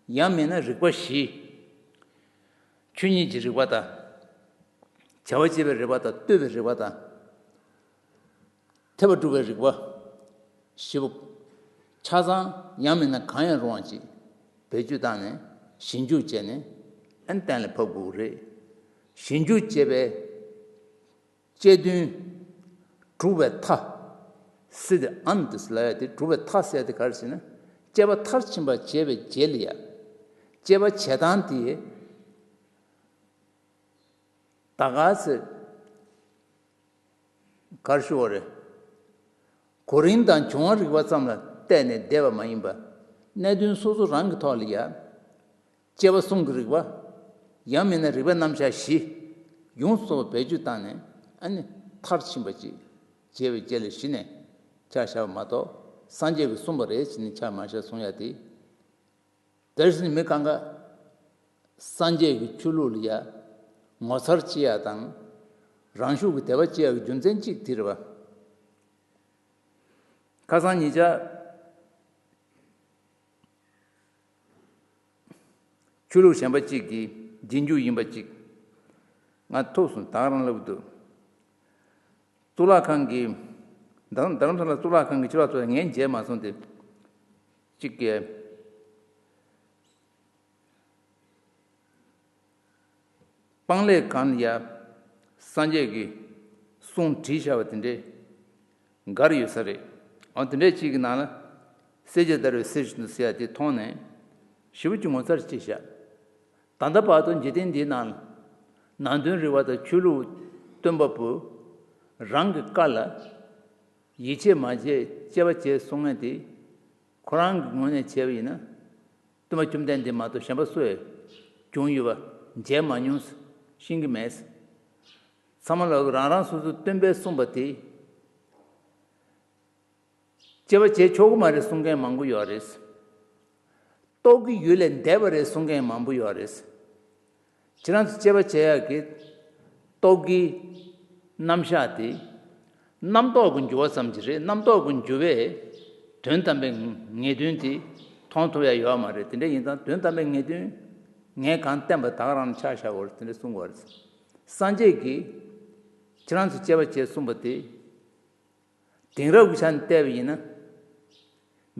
ཡང་མིན་ན་རིགས་པ་བཞི། ཆོས་ཉིད་ཀྱི་རིགས་པ་དང་། བྱ་བ་བྱེད་པའི་རིགས་པ་དང་ལྟོས་པའི་རིགས་པ་དང་། ཐེག་པ་སྒྲུབ་པའི་རིགས་པ། བཞི་པོ། ཆ་ཚང་ཡང་མིན་ན་གང་ཡང་རུང་བ་ཅིག་བེད་སྤྱོད་བཏང་ནས་ཞིབ་འཇུག་བྱས་ནས་ཨན་གཏན་ལ་ཕབ་དགོས་ཀྱི་རེད། ཞིབ་འཇུག་བྱས་པའི་དཔྱད་དོན་གྲུབ་པའི་མཐའ། སི་ཏི་ཨན་ཏི་ལབ་ཡ་དེ་གྲུབ་པའི་མཐའ་ཟེར་ཡ་དེ་ག་རེ་ཟེར་ན། དཔྱད་པ་མཐར་ཕྱིན་པ་བྱས་པའི་རྗེས་ལ་ཡ། དཔྱད་པ་བྱེད་སྟངས་དེ། ད་ག་ཟེ། གར་ཞུ་བ་རེད། གོ་རིམ་དང་བྱུང་བ་རིག་པ་ཙམ་ལ་བལྟས་ནས་བསྡད་པ་མ་ཡིན་པ། གནད་དོན་སོ་སོ་རང་གི་ཐོག་ལ་ཡ། དཔྱད་པ་གསུམ་གྱི་རིགས་པ། ཡང་མིན་ན་རིགས་པའི་རྣམ་གཞག་བཞི། ཡོངས་སུ་རྫོགས་པ་བེད་སྤྱོད་བཏང་ནས་ཨ་ནི་མཐར་ཕྱིན་པ་ཅིག་བྱས་པའི་རྗེས་ལ་གཞི་ནས་ཆ་བཞག་པ་མ་གཏོགས་སངས་རྒྱས་ཀྱིས་གསུངས་པ་རེད་ཟེར་ནས་ཆ་མ་བཞག་གསུང་ཡ་དེ། དེར་ཟིན་མི་གང་ག་སངས་རྒྱས་ཀྱི་ཆོས་ལུགས་ལ་ཡ་ངོ་མཚར་སྐྱེ་ཡ་དང་། རང་ཤུགས་ཀྱིས་དད་པ་སྐྱེ་ཡ་གི་རྒྱུ་མཚན་གཅིག་དེ་རེད་བ། ཁ་སང་ཉེ་ཆར་ཆོས་ལུགས་གཞན་པ་གཅིག་གི་རྗེས་འཇུག་ཡིན་པ་གཅིག་ང་ཐུག་སོང་། ད་ག་རང་ལབ་འདུག་གཙུག་ལག་ཁང་གི། རྡ་རམ་རྡ་རམ་ས་ལ་གཙུག་ལག་ཁང་གི་ཆོས་ལ་ཚོ་ངས་མཇལ་མ་སོང་སྟེ། གཅིག་གིས། སྤང་ལེབ་སྒང་ལ་ཡ། སངས་རྒྱས་ཀྱི་གསུང་བྲིས་བཞག་པ་དེ་འདྲས་འགའ་རེ་ཡོད་ས་རེད། འོ་དེ་འདྲས་གཅིག་གི་ནང་ལ། སེར་བྱེས་དར་བའི་གསེར་བཞིན་དུ་ཟེར་ཡ་དེ་མཐོང་ནས། ཞེ་པོ་ཅིག་ངོ་མཚར་སྐྱེས་བཞག་ད་ལྟ་བར་དུ་འཇིག་རྟེན་འདིའི་ནང་ལ། ནང་དོན་རིག་པ་དང་ཆོས་ལུགས་སྟོན་པ་པོ། རང་གི་བཀའ་ལ། ཡིད་ཆེས་མ་བྱས་དཔྱད་པ་བྱས་གསུང་མཁན་དེ། ཁོ་རང་གི་ངོས་ནས་བྱས་པ་ཡིན་ན། སྟོན་པ་བཅོམ་ལྡན་འདས་མ་གཏོགས་གཞན་པ་སུ་ཡང་བྱུང་ཡོད་པ་མཇལ་མ་མྱོང་། ཤེས་ཀྱི་མེད། ཚང་མ་ལ་རང་རང་སོ་སོའི་སྟོན་པས་གསུངས་པ་དེ། དཔྱད་པ་བྱེད་ཆོག་གི་མ་རེད་གསུང་མཁན་མང་པོ་ཡོད་རེད། རྟོགས་ཀྱི་ཡུལ་ལས་འདས་པ་རེད་གསུང་མཁན་མང་པོ་ཡོད་རེད། ཁྱེད་རང་ཚོ་དཔྱད་པ་བྱེད་ཡག་གི་རྟོགས་ཀྱི་རྣམ་གཞག་དེ། རྣམ་རྟོག་གི་འགྱུ་བ་ཙམ་གྱིས་རེད། རྣམ་རྟོག་གི་འགྱུ་བས་དོན་དམ་པའི་ངེས་དོན་དེ་མཐོང་ཐུབ་ཡ་ཡོད་མ་རེད། དེ་འདྲ་ཡིན་ཙང་དོན་དམ་པའི་ངེས་དོན་ངས་གང་བསྟན་པ་ད་ག་རང་ཆ་བཞག་དགོས་རེད། དེ་འདྲ་གསུང་དགོས་རེད། སངས་རྒྱས་ཀྱིས་ཁྱེད་རང་ཚོ་དཔྱད་པ་བྱེད་གསུངས་པ་དེ། དེང་རབས་ཀྱི་ཆ་ནས་བལྟས་པ་ཡིན་ན།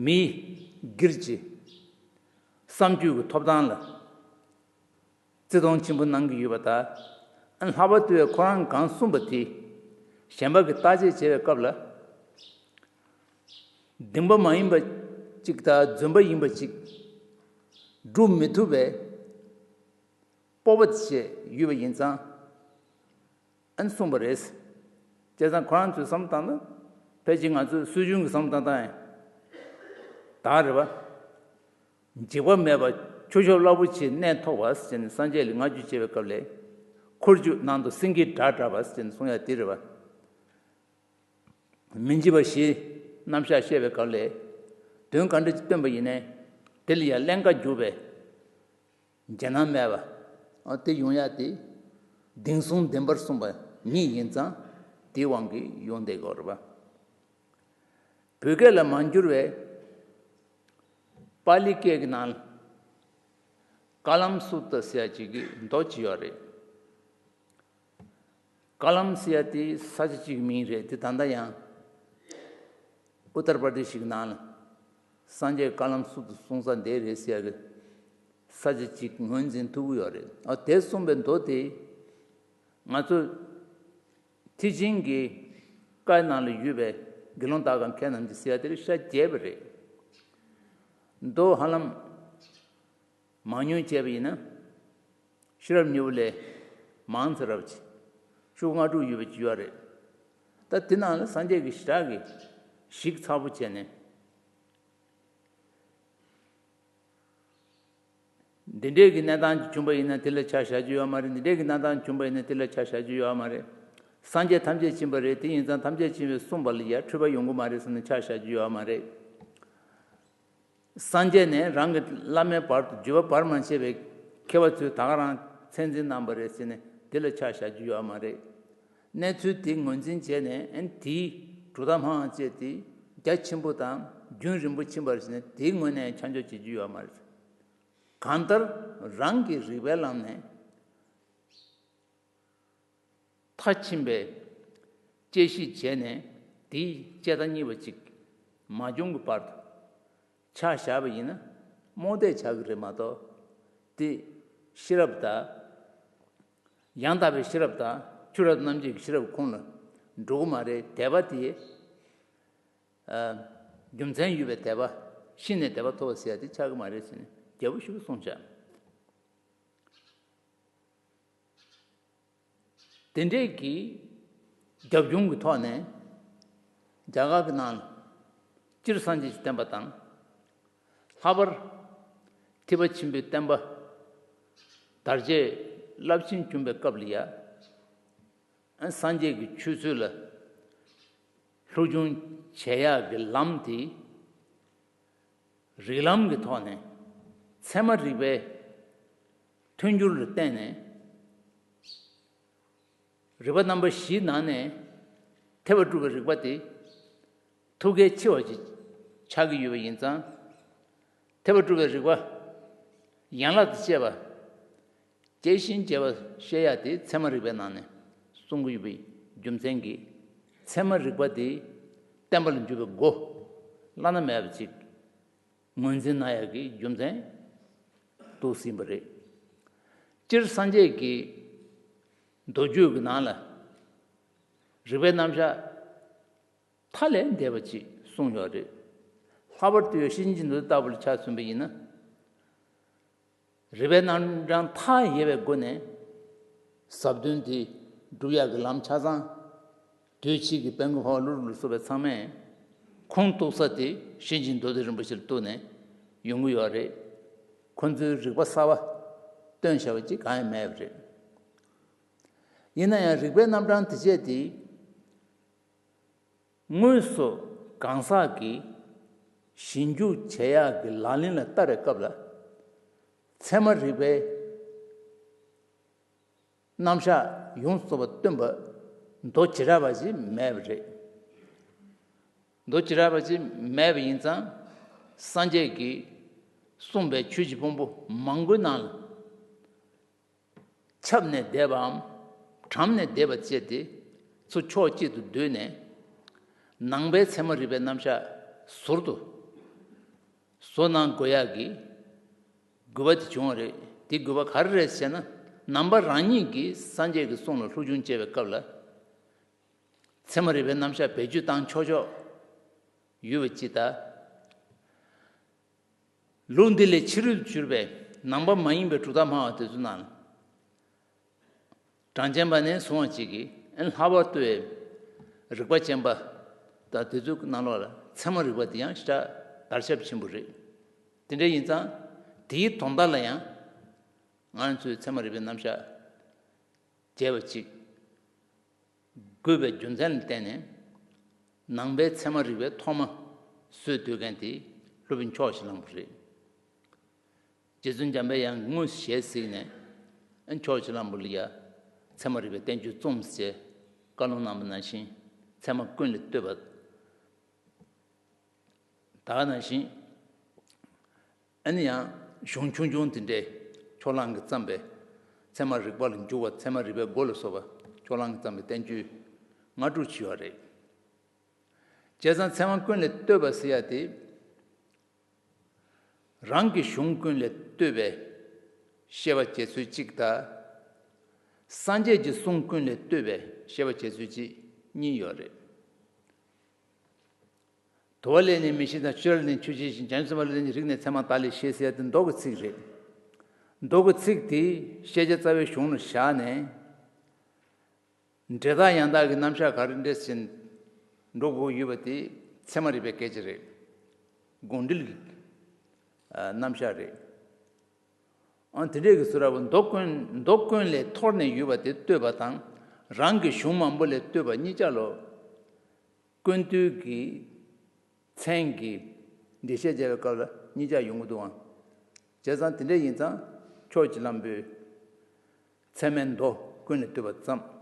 མིའི་སྒེར་གྱི་བསམ་སྤྱོད་ཀྱི་ཐོབ་ཐང་ལ་བརྩི་མཐོང་ཆེན་པོ་གནང་གི་ཡོད་པ་དང་། ལྷག་པར་དུ་ཁོ་རང་གང་གསུངས་པ་དེ་གཞན་པ་གིས་བརྟག་དཔྱད་བྱེད་པའི་སྐབས་ལ། བདེན་པ་མ་ཡིན་པ་གཅིག་དང་རྫུན་པ་ཡིན་པ་གཅིག་སྒྲུབ་མི་ཐུབ་པའི་སྤོབས་པ་དེ་བྱས་ཡོད་པ་ཡིན་ཙང་། ཨན་གསུངས་པ་རེད། བྱས་ཙང་ཁོ་རང་ཚོས་བསམ་བློ་བཏང་ན། ཕལ་ཆེར་ང་ཚོས་སྲོལ་རྒྱུན་གྱི་བསམ་བློ་བཏང་སྟངས་ཡང་དག་རེད་པ། འཇིགས་པ་མེད་པ་ཆོས་ཕྱོགས་རླབས་པོ་ཆེའི་གནས་ཐོབ་པ་ཟེར་ནས་སངས་རྒྱས་ལ་བསྔགས་བརྗོད་བྱེད་པའི་སྐབས་ལ། འཁོར་བཅུ་ནང་དུ་སེང་གེའི་སྒྲ་བསྒྲགས་པ་ཟེར་ནས་གསུང་ཡ་དེ་རེད་པ། མི་འཇིགས་པ་བཞིའི་རྣམ་གཞག་བཤད་པའི་སྐབས་ལ། དོན་ག་འདྲ་ཅིག་སྟོན་པ་ཡིན་ནའི། དེ་ལ་ཡང་ཀླན་ཀ་འཇུག་པའི། འཇིགས་སྣང་མེད་པ། ཨ་དེ་ཡོང་ཡ་དེ། དེང་སང་བདེན་པར་གསུངས་པ་ཉིད་ཡིན་ཙང་། དེའི་དབང་གིས་ཡོང་བསྡད་ཀྱི་ཡོད་རེད་པ། བོད་སྐད་ལ་མ་འགྱུར་བའི་པཱ་ལི་སྐད་ཀྱི་ནང་ལ། ཀ་ལམ་སུ་ཏྲ་ཟེར་ཡ་ཅིག་གི་མདོ་ཅིག་ཡོད་རེད། ཀ་ལམ་ཟེར་ཡ་དེ་ས་ཆ་གཅིག་གི་མིང་རེད། དེ་ད་ལྟ་ཡང་ཨུ་ཏར་པར་དེ་ཤི་གི་ནང་ལ་སངས་རྒྱས་ཀ་ལམ་སུ་ཏྲ་གསུང་ས་འདི་རེད་ཟེར་ཡ་གི་ས་ཆ་གཅིག་ངོས་འཛིན་ཐུབ་ཀྱི་ཡོད་རེད། ཨ་དེ་གསུངས་པའི་མདོ་དེ་ང་ཚོ་ཐེག་ཆེན་གྱི་བཀའ་ནང་ལ་ཡོད་པའི་དགེ་སློང་དག་གམ་མཁས་རྣམས་ཀྱིས་ཟེར་ཡ་དེ་རེད། ཤ་རྒྱས་པ་རེད། མདོ་ཧ་ལམ་མང་ཉུང་བྱས་པ་ཡིན་ན། ཤེས་རབ་སྙིང་པོ་ལས་མང་ཙམ་རབ་ཅིག་ཤོག་ལྔ་དྲུག་ཡོད་པ་ཅིག་ཡོད་རེད། ད་དེ་ནང་ལ་སངས་རྒྱས་ཀྱི་ཞི་དྲག་གིས་ཞིབ་ཚགས་པོ་བྱས་ནས། འདི་འདྲའི་གི་གནས་སྟངས་ཅིག་བྱུང་བ་ཡིན་ན་དེ་ལ་ཆ་བཞག་རྒྱུ་ཡོད་མ་རེད། འདི་འདྲའི་གི་གནས་སྟངས་བྱུང་བ་ཡིན་ན་དེ་ལ་ཆ་བཞག་རྒྱུ་ཡོད་མ་རེད། སངས་རྒྱས་ཐམས་ཅད་མཁྱེན་པ་རེད། དེ་ཡིན་ཙང་ཐམས་ཅད་མཁྱེན་པས་གསུངས་པ་ལ་ཡ་འཁྲུལ་པ་ཡོང་གི་མ་རེད་ཟེར་ནས་ཆ་བཞག་རྒྱུ་ཡོད་མ་རེད། སངས་རྒྱས་ནས་རང་གི་བླ་མའི་བར་དུ་བརྒྱུད་པ་བར་མ་ཆད་པའི་མཁས་པ་ཚོས་ད་ག་རང་མཚན་འཛིན་གནང་བ་རེད་ཟེར་ནས་དེ་ལ་ཆ་བཞག་རྒྱུ་ཡོད་མ་རེད། གནས་ཚུལ་དེ་ངོས་འཛིན་བྱས་ནས་ཨན་དེའི་གྲུབ་མཐའ་སྨྲ་བ་བཅས་དེ་རྒྱ་ཆེན་པོ་དང་རྒྱུན་རིང་པོ་ཕྱིན་པར་བྱས་ནས་དེའི་ངོས་ནས་ཆ་འཇོག་བྱེད་རྒྱུ་ཡོད་མ་རེད། གང་ལྟར་རང་གི་རིག་པའི་ལམ་ནས་མཐར་ཕྱིན་པའི་དཔྱད་ཞིབ་བྱས་ནས་དེའི་དཔྱད་ལྟ་གཉིས་པ་གཅིག་མ་བྱུང་གི་བར་དུ་ཆ་བཞག་པ་ཡིན་ན་རྨོངས་དད་ཆགས་ཀྱི་རེད་མ་གཏོགས་དེ་ཤེས་རབ་དང་། ཡང་དག་པའི་ཤེས་རབ་དང་ཆོས་རབ་རྣམ་འབྱེད་ཀྱི་ཤེས་རབ་ཁོང་ལ་འགྲོ་གི་མ་རེད། དད་པ་དེ་ཨ། རྒྱུ་མཚན་ཡོད་པའི་དད་པ། ཤེས་ནས་དད་པ་ཐོབ་པ་ཟེར་ཡ་དེ་ཆགས་ཀྱི་མ་རེད་ཟེར་ནས་རྒྱལ་པོ་ཞིག་གིས་གསུངས་བཞག་དེ་འདྲས་ཀྱི་རྒྱབ་ལྗོངས་ཀྱི་ཐོག་ནས་རྒྱ་གར་གྱི་ནང་ལ་སྤྱིར་སངས་རྒྱས་ཀྱི་བསྟན་པ་དང་། ལྷག་པར་ཐེག་པ་ཆེན་པོའི་བསྟན་པ་དར་རྒྱས་རླབས་ཆེན་བྱུང་བའི་སྐབས་ལ་ཡ། སངས་རྒྱས་ཀྱི་ཆོས་ཚུལ་ལ་སློབ་སྦྱོང་བྱེད་ཡག་གི་ལམ་དེ། རིགས་ལམ་གྱི་ཐོག་ནས་ཚད་མ་རིག་པའི་མཐུན་འགྱུར་ལ་བརྟེན་ནས། རིག་པ་རྣམ་པ་བཞིའི་ནང་ནས་ཐེག་པ་དཀྲུག་པའི་རིག་པ་དེ་ཐུགས་གལ་ཆེ་བ་ཅིག་ཆགས་ཀྱི་ཡོད་པ་ཡིན་ཙང་། ཐེག་པ་དཀྲུག་པའི་རིག་པ་ཡན་ལག་ཏུ་བཤད་པ། དཔྱད་ཞིབ་བྱས་པ་བཤད་ཡག་དེ་ཚད་མ་རིག་པའི་ནང་ནས་གསུང་གི་ཡོད་པའི་རྒྱུ་མཚན་གྱིས། ཚད་མ་རིག་པ་དེ་བསྟན་པ་ལ་འཇུག་པའི་སྒོ་བླ་ན་མེད་པ་ཅིག་ངོས་འཛིན་གནང་ཡག་གི་རྒྱུ་མཚན་འདུག་ཟིན་པ་རེད། སྤྱིར་སངས་རྒྱས་ཀྱི་མདོ་རྒྱུད་ཀྱི་ནང་ལ་རིག་པའི་རྣམ་གཞག་མཐའ་ལས་འདས་པ་ཅིག་གསུངས་ཡོད་རེད། ལྷག་པར་དུ་ཡང་ཤེར་ཕྱིན་གྱི་མདོ་ལྟ་བུ་ལ་ཆ་མཚོན་པ་ཡིན་ན། རིག་པའི་རྣམ་གྲངས་མཐའ་ཡས་པའི་སྒོ་ནས་ཟབ་དོན་དེ་སྒྲུབ་ཡག་གི་ལམ་ཆ་ཚང་དུས་ཕྱིས་ཀྱི་དཔལ་མགོན་འཕགས་པ་ཀླུ་སྒྲུབ་ལ་སོགས་པའི་ཚང་མས་ཁུངས་གཏུགས་ས་དེ་ཤེར་ཕྱིན་མདོ་སྡེ་རིན་པོ་ཆེ་ལ་གཏུགས་ནས་ཡོང་གི་ཡོད་རེད། ཁོ་ཚོའི་རིག་པ་གསར་པ་བཏོན་བཞག་པ་ཅིག་གང་ཡང་མེད་པ་རེད། ཡིན་ན་ཡང་རིག་པའི་རྣམ་གྲངས་དེ་བཅས་དེ། དངོས་སུ་གང་ཟག་གིས་ཞིབ་འཇུག་བྱེད་ཡག་གི་ལག་ལེན་ལ་བསྟར་བའི་སྐབས་ལ། ཚད་མ་རིག་པའི་རྣམ་གཞག་ཡོངས་སུ་རྫོགས་པ་སྟོན་པ་མདོ་བྱེ་བྲག་པ་ཞིག་མེད་པ་རེད། མདོ་བྱེ་བྲག་པ་ཞིག་མེད་པ་ཡིན་ཙང་། སངས་རྒྱས་ཀྱིས་གསུངས་པའི་ཆོས་ཀྱི་ཕུང་པོ་མང་པོའི་ནང་ལ། ཁྱབ་ནས་བསྡད་པའམ་གྲམ་ནས་བསྡད་པ་བཅས་ཏེ་ཚུར་ཕྱོགས་གཅིག་ཏུ་བསྡུས་ནས། ནང་པའི་ཚད་མ་རིག་པའི་རྣམ་གཞག་ཟུར་དུ་བཟོ་གནང་དགོས་ཡག་གི་དགོས་པ་དེ་བྱུང་བ་རེད། དེ་དགོས་པ་ག་རེ་རེད་ཟེར་ན། ནང་པ་རང་ཉིད་ཀྱིས་སངས་རྒྱས་ཀྱི་གསུང་ལ་སློབ་སྦྱོང་བྱེད་པའི་སྐབས་ལ། ཚད་མ་རིག་པའི་རྣམ་གཞག་བེད་སྤྱོད་བཏང་ཆོག་ཆོག་ཡོད་པ་ཅིག་དང་། ལུགས་འདི་ལས་ཕྱི་རོལ་དུ་གྱུར་པའི་ནང་པ་མ་ཡིན་པའི་གྲུབ་མཐའ་སྨྲ་བ་དེ་ཚོའི་ནང་ལ། གྲངས་ཅན་པ་ནས་བཟུང་བ་ཅིག་གིས་ལྷག་པར་དུ་རིག་པ་ཅན་པ་དང་དེ་ཚོའི་ནང་ལོགས་ལ་ཚད་མ་རིག་པ་དེ་ཡང་ཞེ་དྲག་དར་ཁྱབ་ཆེན་པོ་རེད། དེ་འདྲ་ཡིན་ཙང་དེའི་དོན་དག་ལ་ཡང་ང་རང་ཚོའི་ཚད་མ་རིག་པའི་རྣམ་གཞག་བྱས་པ་ཅིག་དགོས་པའི་རྒྱུ་མཚན་ལ་བརྟེན་ནས། ནང་པའི་ཚད་མ་རིག་པའི་ཐོག་མ་བཟོས་སྡོད་མཁན་དེ་སློབ་དཔོན་ཕྱོགས་ཞིག་གླང་པོ་རེད། རྗེ་བཙུན་འཇམ་པའི་དབྱངས་དངོས་སུ་ཞལ་གཟིགས་ནས་ཕྱོགས་ཞིག་གླང་པོ་ལ་ཡ་ཚད་མ་རིག་པའི་བསྟན་བཅོས་རྩོམས་ཞེས་བཀའ་ལུང་གནང་བ་ནང་བཞིན་ཚད་མ་ཀུན་ལས་བཏུས་པ། ད་ག་ནང་བཞིན། ཨ་ནི་ཡང་གཞུང་ཆུང་ཆུང་དེ་འདྲའི་ཕྱོགས་གླང་གིས་བརྩམས་པའི་ཚད་མ་རིག་པ་ལ་འཇུག་པ། ཚད་མ་རིག་པའི་སྒོ་ལ་སོགས་པ་ཕྱོགས་གླང་གིས་བརྩམས་པའི་བསྟན་བཅོས་ལྔ་དྲུག་ཅིག་ཡོད་རེད། བྱས་ཙང་ཚད་མ་ཀུན་ལས་བཏུས་པ་ཟེར་ཡ་དེ། རང་གི་གཞུང་ཀུན་ལས་བཏུས་པའི་བཤད་པ་བྱེད་ཚུལ་གཅིག་དང་། སངས་རྒྱས་ཀྱི་གསུང་ཀུན་ལས་བཏུས་པའི་བཤད་པ་བྱེད་ཚུལ་གཅིག་གཉིས་ཡོད་རེད། དུ་བ་ལས་ནི་མི་ཤེས་དང་། ཆུ་ལས་ནི་ཆུ་ཤེས་ཤིང་། བྱང་ཆུབ་སེམས་དཔའ་ལས་ནི། རིག་ནས་ཚད་མ་དག་ལས་ཤེས་ཟེར་ཡ་དེ་མདོ་གི་ཚིག་རེད། མདོ་གི་ཚིག་དེ་ཤེས་བྱ་རྩ་བའི་གཞུང་ལ་བཞག་ནས། འབྲས་རྟགས་ཡང་དག་གི་རྣམ་གཞག་ག་རེ་འདྲ་ཞིག་འགྲོ་དགོས་ཡོད་པ་དེ་ཚད་མ་རིག་པའི་སྐད་ཆ་རེད། དགོངས་འགྲེལ་གྱི་ཨ་རྣམ་གཞག་རེད། ཨང་དེ་འདྲས་ཀྱི་ཚུལ་ར་བ་མདོ་ཀུན་མདོ་ཀུན་ལས་འཐོར་ནས་ཡོད་པ་དེ་བསྟོད་པ་དང་རང་གི་གཞུང་མང་པོ་ལས་བསྟོད་པ་གཉིས་ཆ་ལོ། ཀུན་བཏུས་ཀྱི་མཚན་གྱི་འགྲེལ་བཤད་བྱས་པའི་སྐབས་ལ་གཉིས་ཆ་ཡོང་གི་འདུག་ཨང་། བྱས་ཙང་དེ་འདྲས་ཡིན་ཙང་ཕྱོགས་ཀྱི་ལམ་པོས་ཚད་མའི་མདོ་ཀུན་ལས་བསྟོད་པ་ཙམ།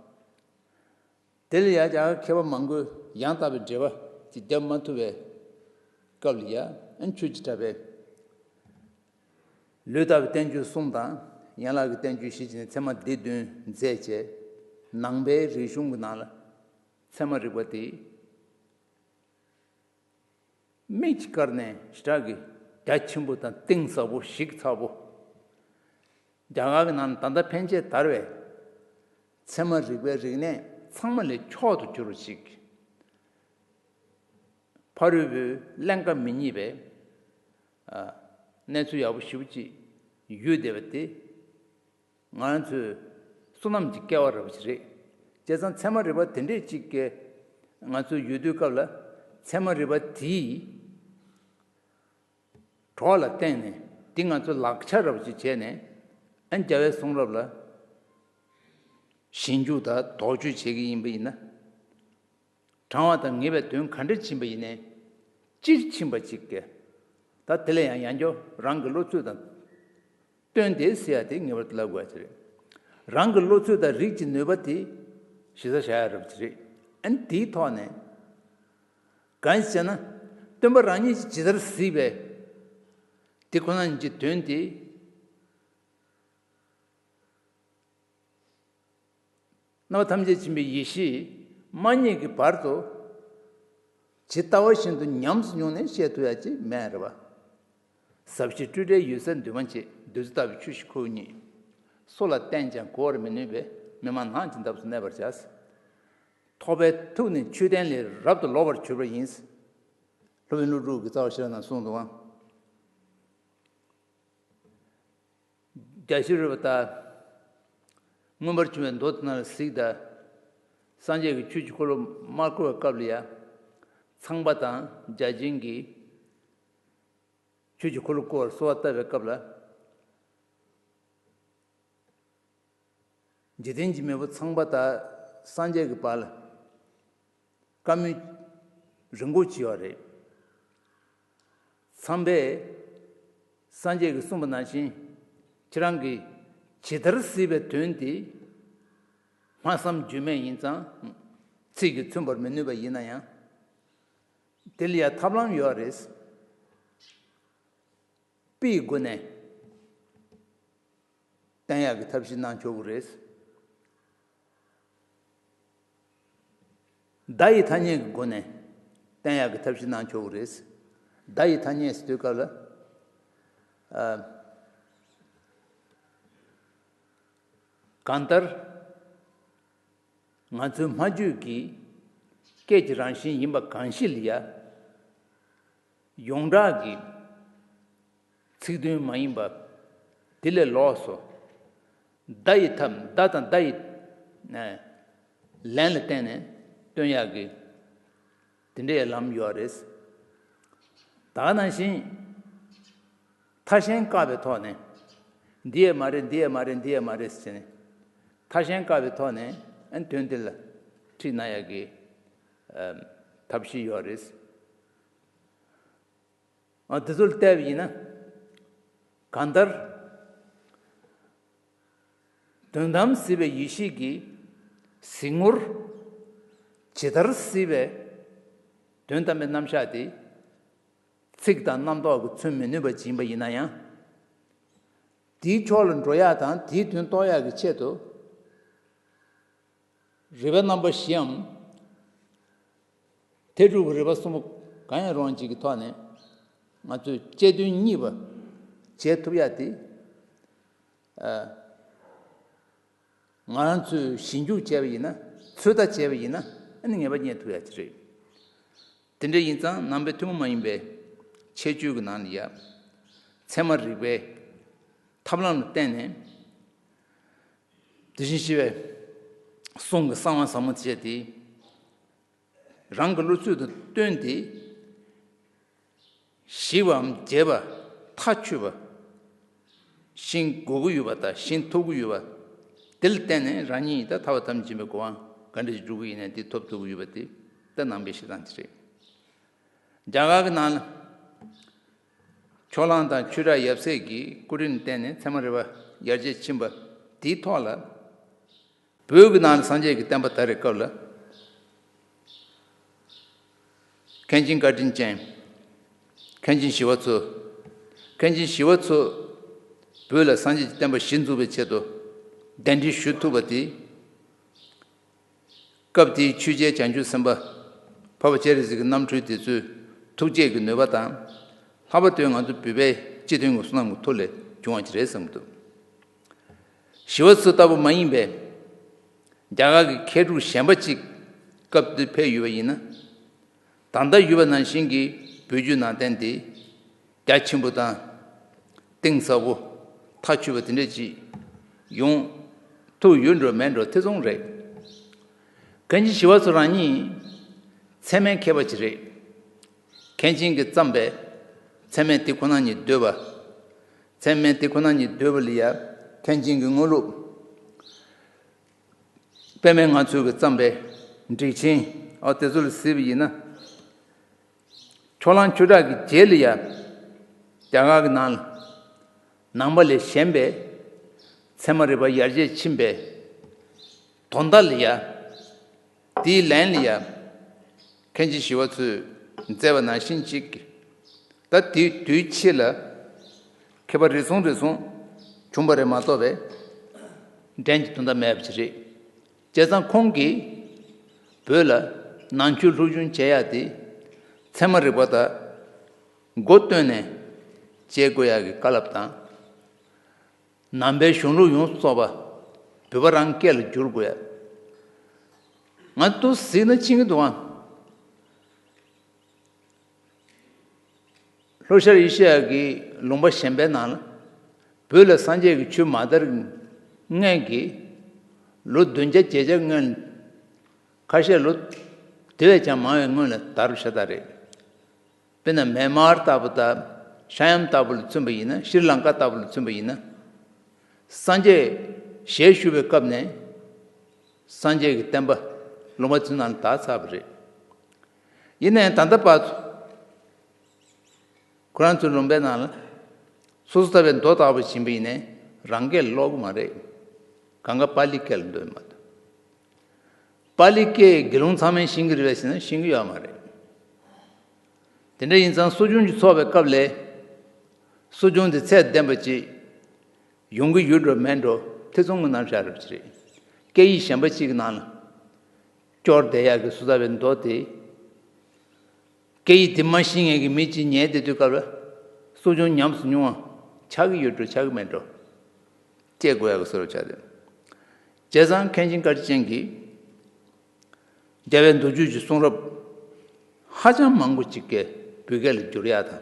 དེ་ལ་ཡང་རྒྱ་གར་མཁས་པ་མང་པོས་ཡང་དག་པའི་འགྲེལ་པ་ཅིག་བརྒྱབ་མ་ཐུབ་པའི་སྐབས་ལ་ཡང་ཨན་ཆོས་ཀྱི་གྲགས་པས་ལུས་རྟག་པའི་བསྟན་བཅོས་གསུམ་དང་ཡན་ལག་གི་བསྟན་བཅོས་བཞི་བྱས་ནས་ཚད་མ་སྡེ་བདུན་མཛད་བྱས། ནང་པའི་རིག་གཞུང་གི་ནང་ལ་ཚད་མ་རིག་པ་དེ་མིག་གིས་བཀར་ནས་ཞེ་དྲག་གི་རྒྱ་ཆེན་པོ་དང་གཏིང་ཟབ་པོ་ཞིབ་ཚགས་པོ། རྒྱ་གར་གྱི་ནང་ལ་ད་ལྟ་ཕན་ཆད་དར་བའི་ཚད་མ་རིག་པའི་རིག་གནས་ཚང་མ་ལས་མཆོག་ཏུ་གྱུར་པ་ཞིག་ཕ་རོལ་པོས་གླེང་ཀ་མི་རྙེད་པའི་ཨ་གནས་ཚུལ་ཡག་པོ་ཞེ་པོ་ཅིག་ཡོད་བསྡད་པ་དེ། ང་རང་ཚོའི་བསོད་ནམས་ཀྱི་སྐལ་བ་རབ་ཅིག་རེད། བྱས་ཙང་ཚད་མ་རིག་པ་དེ་འདྲས་ཅིག་གི་ང་ཚོའི་ཡོད་དུས་སྐབས་ལ་ཚད་མ་རིག་པ་དེའི་གྲོགས་ལ་བརྟེན་ནས་དེ་ང་ཚོའི་ལག་ཆ་རབ་ཅིག་བྱས་ནས་ཨ་རྒྱལ་བའི་གསུང་རབ་ལ་ཞིབ་འཇུག་དང་དོགས་གཅོད་བྱེད་ཀྱི་ཡིན་པ་ཡིན་ན། དྲང་བ་དང་ངེས་པའི་དོན་ག་འདྲ་ཕྱིན་པ་ཡིན་ནའི། སྤྱིར་ཕྱིན་པ་གཅིག་གིས། ད་དེ་ལས་ཡང་ཡང་སྐྱར་རང་གི་བློ་ཚོད་དང་བསྟུན་ཏེ་ཟེར་ཡ་དེ་ངེས་པར་དུ་ལབ་དགོས་ཡ་ཅིག་རེད། རང་གི་བློ་ཚོད་དང་རིགས་ཀྱི་ནུས་པ་དེ་གཞི་རྩར་བཞག་ཡ་རབ་ཅིག་རེད། ཨ་ནི་དེའི་ཐོག་ནས་གང་ཞིག་བྱས་ན་སྟོན་པ་རང་ཉིད་ཀྱིས་ཇི་ལྟར་གཟིགས་པའི་དེ་ཁོ་ན་ཉིད་ཀྱི་དོན་དེ། རྣམ་པ་ཐམས་ཅད་མཁྱེན་པའི་ཡེ་ཤེས་མ་རྙེད་ཀྱི་བར་དུ་ཇི་ལྟ་བ་བཞིན་དུ་ཉམས་སུ་མྱོང་ནས་བཤད་ཐུབ་ཡ་ཅིག་མེད་རེད་བ། ཟབ་ཞི་སྤྲོས་བྲལ་འོད་གསལ་འདུས་མ་བྱས། བདུད་རྩི་ལྟ་བུའི་ཆོས་ཞིག་ཁོ་བོ་ཉིད། སོ་ལ་བརྟེན་ཀྱང་གོ་བར་མི་ནུས་པས། མི་སྨྲ་ནགས་ཀྱི་འདབས་སུ་གནས་པར་བྱ། ཐོགས་པའི་ཐུགས་ནི་མཆོད་རྟེན་ལས་རབ་ཏུ་ལོག་པར་གྱུར་པ་ཡིན། སློབ་དཔོན་ཀླུ་སྒྲུབ་ཀྱིས་རྩ་བ་ཤེས་རབ་ནང་གསུངས་འདུག་ཨང་། རྒྱ་ཤེས་རབ་ལྟར། མངོན་པར་བྱུང་བའི་མདོ་དེ་ནང་ལ་གཟིགས་དང་། སངས་རྒྱས་ཀྱིས་ཆོས་ཀྱི་འཁོར་ལོ་མ་བསྐོར་བའི་སྐབས་ལ་ཡང་། ཚངས་པ་དང་བརྒྱ་བྱིན་གྱིས་ཆོས་ཀྱི་འཁོར་ལོ་བསྐོར་བར་གསོལ་བ་བཏབ་པའི་སྐབས་ལ། འཇིག་རྟེན་གྱི་མེས་པོ་ཚངས་པ་དང་སངས་རྒྱས་ཀྱི་བར་ལ་བཀའ་མོལ་རིང་པོ་བྱས་པ་རེད། ཚངས་པས་སངས་རྒྱས་ཀྱིས་གསུངས་པ་ནང་བཞིན་ཁྱེད་རང་གིས་ཇི་ལྟར་གཟིགས་པའི་དོན་དེ་སྨྲ་བསམ་བརྗོད་མེད་ཡིན་ཙང་ཚིག་གིས་མཚོན་པར་མི་ནུས་པ་ཡིན་ན་ཡང་། དེ་ལ་ཡང་ཐབས་ལམ་ཡོད་རེད། དཔེའི་སྒོ་ནས་བསྟན་ཡག་གི་ཐབས་ཤེས་གནང་ཆོག་གི་རེད། བརྡ་ཡི་ཐ་སྙད་ཀྱི་སྒོ་ནས་བསྟན་ཡག་གི་ཐབས་ཤེས་གནང་ཆོག་གི་རེད། བརྡ་ཡི་ཐ་སྙད་ཟེར་དུས་སྐབས་ལ། ཨ། གང་ལྟར། ང་ཚོའི་སྨྲ་བརྗོད་ཀྱི་སྐད་ཀྱི་རང་བཞིན་ཡིན་པ་གང་ཞིག་ལ་ཡ། ཡོངས་གྲགས་ཀྱི་ཚིག་དོན་མ་ཡིན་པ་དེ་ལས་ལོགས་སུ། བརྡ་ཡི་ཐབས། བརྡ་དང་བརྡ་ཡི་ལན་ལ་བརྟེན་ནས་སྟོན་ཡག་གི་དེ་འདྲའི་ལམ་ཡོད་རེད། ད་ག་ནང་བཞིན་ཐ་ཤན་བཀག་པའི་ཐོག་ནས་འདི་ཡས་མ་རེད། འདི་ཡས་མ་རེད། འདི་ཡས་མ་རེད་ཟེར་ནས་ཐ་ཤན་བཀག་པའི་ཐོག་ནས་ཨ་དོན་དེ་ལ་ཁྲིད་གནང་ཡག་གི་ཨ་ཐབས་ཤེས་ཡོད་རེད། ཨ་དེ་ཚོ་ལ་བལྟས་པ་ཡིན་ན། གང་ལྟར། དོན་དམ་གཟིགས་པའི་ཡེ་ཤེས་ཀྱི་གཟིགས་ངོར། ཇི་ལྟར་གཟིགས་པའི་དོན་དམ་པའི་རྣམ་གཞག་དེ། ཚིག་དང་རྣམ་རྟོག་གིས་མཚོན་མི་ནུས་པ་ཅིག་ཡིན་པ་ཡིན་ན་ཡང་། དེའི་ཕྱོགས་ལ་འགྲོ་ཡག་དང་དེའི་དོན་རྟོགས་ཡག་གི་ཆེད་དུ། རིགས་པ་རྣམ་པ་བཞིའམ། ཐེག་དྲུག་གི་རིགས་པ་གསུམ་པོ་གང་ཡང་རུང་ཅིག་གི་ཐོག་ནས་ང་ཚོས་དཔྱད་དོན་གཉིས་པ་བྱེད་ཐུབ་ཡ་དེ། ཨ། ང་རང་ཚོས་ཞིབ་འཇུག་བྱས་པ་ཡིན་ན། ཚོད་ལྟ་བྱས་པ་ཡིན་ན་ཨ་ནི་ངེས་པ་རྙེད་ཐུབ་ཡ་ཅིག་རེད། དེ་འདྲ་ཡིན་ཙང་ནང་པའི་ཐུན་མོང་མ་ཡིན་པའི་ཁྱད་ཆོས་ཀྱི་ནང་ལ་ཡ། ཚད་མ་རིག་པའི་ཐབས་ལམ་ལ་བརྟེན་ནས། དེ་བཞིན་གཤེགས་པའི་ གསུང་གི་གསང་བ་ཟབ་མོ་བྱས་ཏེ། རང་གི་བློ་ཚོད་དང་བསྟུན་ཏེ། ཞི་བའམ་རྒྱས་པ། ཐག་ཆོད་པ། ཤེས་དགོས་ཀྱི་ཡོད་པ་དང་ཤེས་ཐུབ་ཀྱི་ཡོད་པ། དེ་ལ་བརྟེན་ནས་རང་ཉིད་ད་ཐར་པ་དམ་བཅའ་བའི་གོ་འཕང་ག་འདྲ་ཞིག་འགྲོ་གི་ཡིན་ནའི་དེ་ཐོབ་ཐུབ་ཀྱི་ཡོད་པ་དེ་ད་ནང་པའི་བཤད་སྟངས་དེ་རེད། རྒྱ་གར་གྱི་ནང་ལ་ཕྱོགས་གླང་དང་ཆོས་གྲགས་ཡབ་སྲས་ཀྱི་སྐུ་རིམ་བསྟན་ནས་ཚད་མ་རིག་པ་ཡར་རྒྱས་ཕྱིན་པ་དེའི་ཐོག་ལ། བོད་ཀྱི་ནང་ལ་སངས་རྒྱས་ཀྱི་བསྟན་པ་དར་བའི་སྐབས་ལ། མཁན་ཆེན་བཀའ་དྲིན་ཅན། མཁན་ཆེན་ཞི་བ་འཚོ། མཁན་ཆེན་ཞི་བ་འཚོ། བོད་ལ་སངས་རྒྱས་ཀྱི་བསྟན་པ་གཞི་འཛུགས་པའི་ཆེད་དུ་གདན་འདྲེན་ཞུ་ཐུབ་པ་དེ། སྐབས་དེའི་ཆོས་རྒྱལ་བྱང་ཆུབ་སེམས་དཔའ་འཕགས་པ་སྤྱན་རས་གཟིགས་ཀྱི་རྣམ་འཕྲུལ་དེ་ཚོའི་ཐུགས་བསྐྱེད་ཀྱི་ནུས་པ་དང་། ལྷག་པར་དུ་ང་ཚོ་བོད་པའི་སྤྱི་མཐུན་གྱི་བསོད་ནམས་ཀྱི་མཐུ་ལས་བྱུང་བ་ཅིག་རེད་བསམ་གྱི་འདུག་ཞི་བ་འཚོ་ལྟ་བུ་མ་ཡིན་པའི་རྒྱ་གར་གྱི་མཁས་གྲུབ་གཞན་པ་ཅིག་སྐབས་དེར་ཕེབས་ཡོད་པ་ཡིན་ན། ད་ལྟ་ཡོད་པ་ནང་བཞིན་གྱི་བོད་བརྒྱུད་ནང་བསྟན་དེ་རྒྱ་ཆེན་པོ་དང་གཏིང་ཟབ་པོ་ཐག་ཆོད་པ་དེ་འདྲ་ཅིག་ཡོང་ཐུབ་ཡོད་འགྲོ་མེད་འགྲོ་ཐེ་ཚོམ་རེད། མཁན་ཆེན་ཞི་བ་འཚོ་རང་ཉིད་ཚད་མའི་མཁས་པ་ཅིག་རེད། མཁན་ཆེན་གྱིས་བརྩམས་པའི་ཚད་མའི་དེ་ཁོ་ན་ཉིད་བསྡུས་པ། ཚད་མའི་དེ་ཁོ་ན་ཉིད་བསྡུས་པ་ལ་ཡ་མཁན་ཆེན་གྱི་དངོས་ལུགས། དཔེ་མེད་ང་ཚོས་ཀྱི་བརྩམས་པའི་འགྲེལ་ཆེན་ཨ་དེ་ཚོ་ལ་གཟིགས་པ་ཡིན་ན། ཕྱོགས་གླང་ཆོས་གྲགས་ཀྱི་རྗེས་ལ་ཡ། རྒྱ་གར་གྱི་ནང་ལ་ནང་པ་ལས་གཞན་པའི་ཚད་མ་རིག་པ་ཡར་རྒྱས་ཕྱིན་པའི་དོན་དག་ལ་ཡ། དེའི་ལན་ལ་ཡ། མཁན་ཆེན་ཞི་བ་འཚོས་མཛད་པ་ནང་བཞིན་ཅིག་ད་དེ་དུས་ཕྱིས་ལ་མཁས་པ་རེ་ཟུང་རེ་ཟུང་བྱུང་བ་རེད་མ་གཏོགས་པའི་འགྲན་གྱི་དོན་དག་མེད་པ་ཅིག་རེད། བྱས་ཙང་ཁོང་གིས་བོད་ལ་ནང་ཆོས་སློབ་སྦྱོང་བྱེད་ཡག་དེ་ཚད་མ་རིག་པ་དང་མགོ་བཏོན་ནས་བྱེད་དགོས་ཡག་གི་བཀའ་སློབ་དང་། ནང་པའི་གཞུང་ལུགས་ཡོངས་སུ་རྫོགས་པ་བོད་པ་རང་སྐད་ལ་བསྒྱུར་དགོས་ཡ། ང་ཏོག་ཙམ་གཟིགས་ན་ཕྱིན་གྱི་འདུག་ཨང་། ལྷོ་ཤར་ཨེ་ཤེ་ཡ་གི་ལུང་པ་གཞན་པའི་ནང་ལ་བོད་ལ་སངས་རྒྱས་ཀྱི་ཆོས་མ་དར་སྔོན་གྱི་ལོ་བདུན་བརྒྱ་བརྒྱད་བརྒྱ་སྔོན། ཁ་ཤས་ལོ་དེ་བས་ཀྱང་མང་བའི་སྔོན་ལ་དར་ཤ་སྟག་རེད། དཔེར་ན་མེན་མར་ལྟ་བུ་དང་ཤ་ཡམ་ལྟ་བུ་ལ་མཚོན་པ་ཡིན་ན། ཤྲི་ལང་ཀ་ལྟ་བུ་ལ་མཚོན་པ་ཡིན་ན། སངས་རྒྱས་ཞལ་བཞུགས་པའི་སྐབས་ནས་སངས་རྒྱས་ཀྱི་བསྟན་པ་ལུང་པ་ཚོའི་ནང་ལ་དར་ཚར་བ་རེད། ཡིན་ནའང་ད་ལྟ་བར་དུ་ཁོ་རང་ཚོའི་ལུང་པའི་ནང་ལ་སོ་སོ་ལྟ་བའི་མདོ་ལྟ་བུ་ཕྱིན་པ་ཡིན་ནའི་རང་སྐད་ཀློག་གི་མ་རེད། གང་ག་པཱ་ལིའི་སྐད་ལ་འདོན་མ་ཐུབ། པཱ་ལི་སྐད་དགེ་སློང་ཚང་མས་ཤེས་ཀྱི་རེད་པས་ཟེར་ན་ཤེས་ཀྱི་ཡོད་མ་རེད། དེ་འདྲ་ཡིན་ཙང་གསོ་སྦྱོང་ཅིག་ཚོགས་པའི་སྐབས་ལ། གསོ་སྦྱོང་དེ་ཚད་ལྡན་པ་ཅིག་ཡོང་གི་ཡོད་འགྲོ་མེད་འགྲོ་ཐེ་ཚོམ་གྱི་རྣམ་གཞག་རེད་པ་ཅིག་རེད། སྐད་ཡིག་གཞན་པ་ཅིག་གི་ནང་ལ་སྐྱོར་བསྡད་ཡག་གི་སོ་ལྟ་བའི་མདོ་དེ། སྐད་ཡིག་དེ་མ་ཤེས་མཁན་གྱི་མི་གཅིག་ཉལ་བསྡད་དུས་སྐབས་ལ་གསོ་སྦྱོང་ཉམས་སུ་མྱོང་བ་ཆགས་ཀྱི་ཡོད་འགྲོ་ཆགས་ཀྱི་མེད་འགྲོ། དཔྱད་དགོས་ཡག་གི་བཟོ་འདྲ་ཆགས་བསྡད། བྱས་ཙང་མཁན་ཆེན་བཀའ་དྲིན་ཅན་གྱིས་རྒྱལ་བའི་མདོ་རྒྱུད་ཀྱི་གསུང་རབ་ཧ་ཅང་མང་པོ་ཅིག་གི་བོད་སྐད་ལ་བསྒྱུར་ཡག་དང་།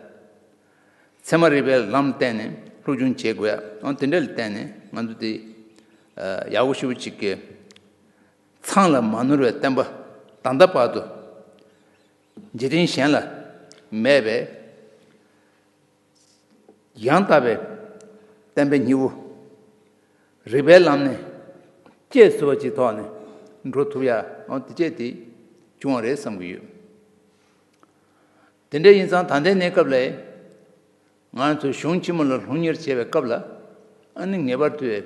ཚད་མ་རིག་པའི་ལམ་བསྟན་ནས་སློབ་སྦྱོང་བྱེད་དགོས་ཡག་ཨང་དེ་འདྲ་ལ་བརྟེན་ནས་ང་ཚོ་དེ་ཡག་པོ་ཞེ་པོ་ཅིག་གི་ཚང་ལ་མ་ནོར་བའི་བསྟན་པ་ད་ལྟ་བར་དུ་འཇིག་རྟེན་གཞན་ལ་མེད་པའི་ཡང་དག་པའི་བསྟན་པའི་སྙིང་པོ་རིགས་པའི་ལམ་ནས་གཅེས་སུ་བ་ཅིག་ཐོག་ནས་འགྲོ་ཐུབ་ཡ་འོང་དེ་བཅས་དེ་བྱུང་བ་རེད་བསམ་གྱི་ཡོད། དེ་འདྲ་ཡིན་ཙང་ད་ལྟའི་གནས་སྐབས་ལ་ང་ཚོ་གཞུང་ཆེན་མོ་ལ་སློབ་གཉེར་བྱེད་པའི་སྐབས་ལ་ཨ་ནི་ངེས་པར་དུ་རྒྱ་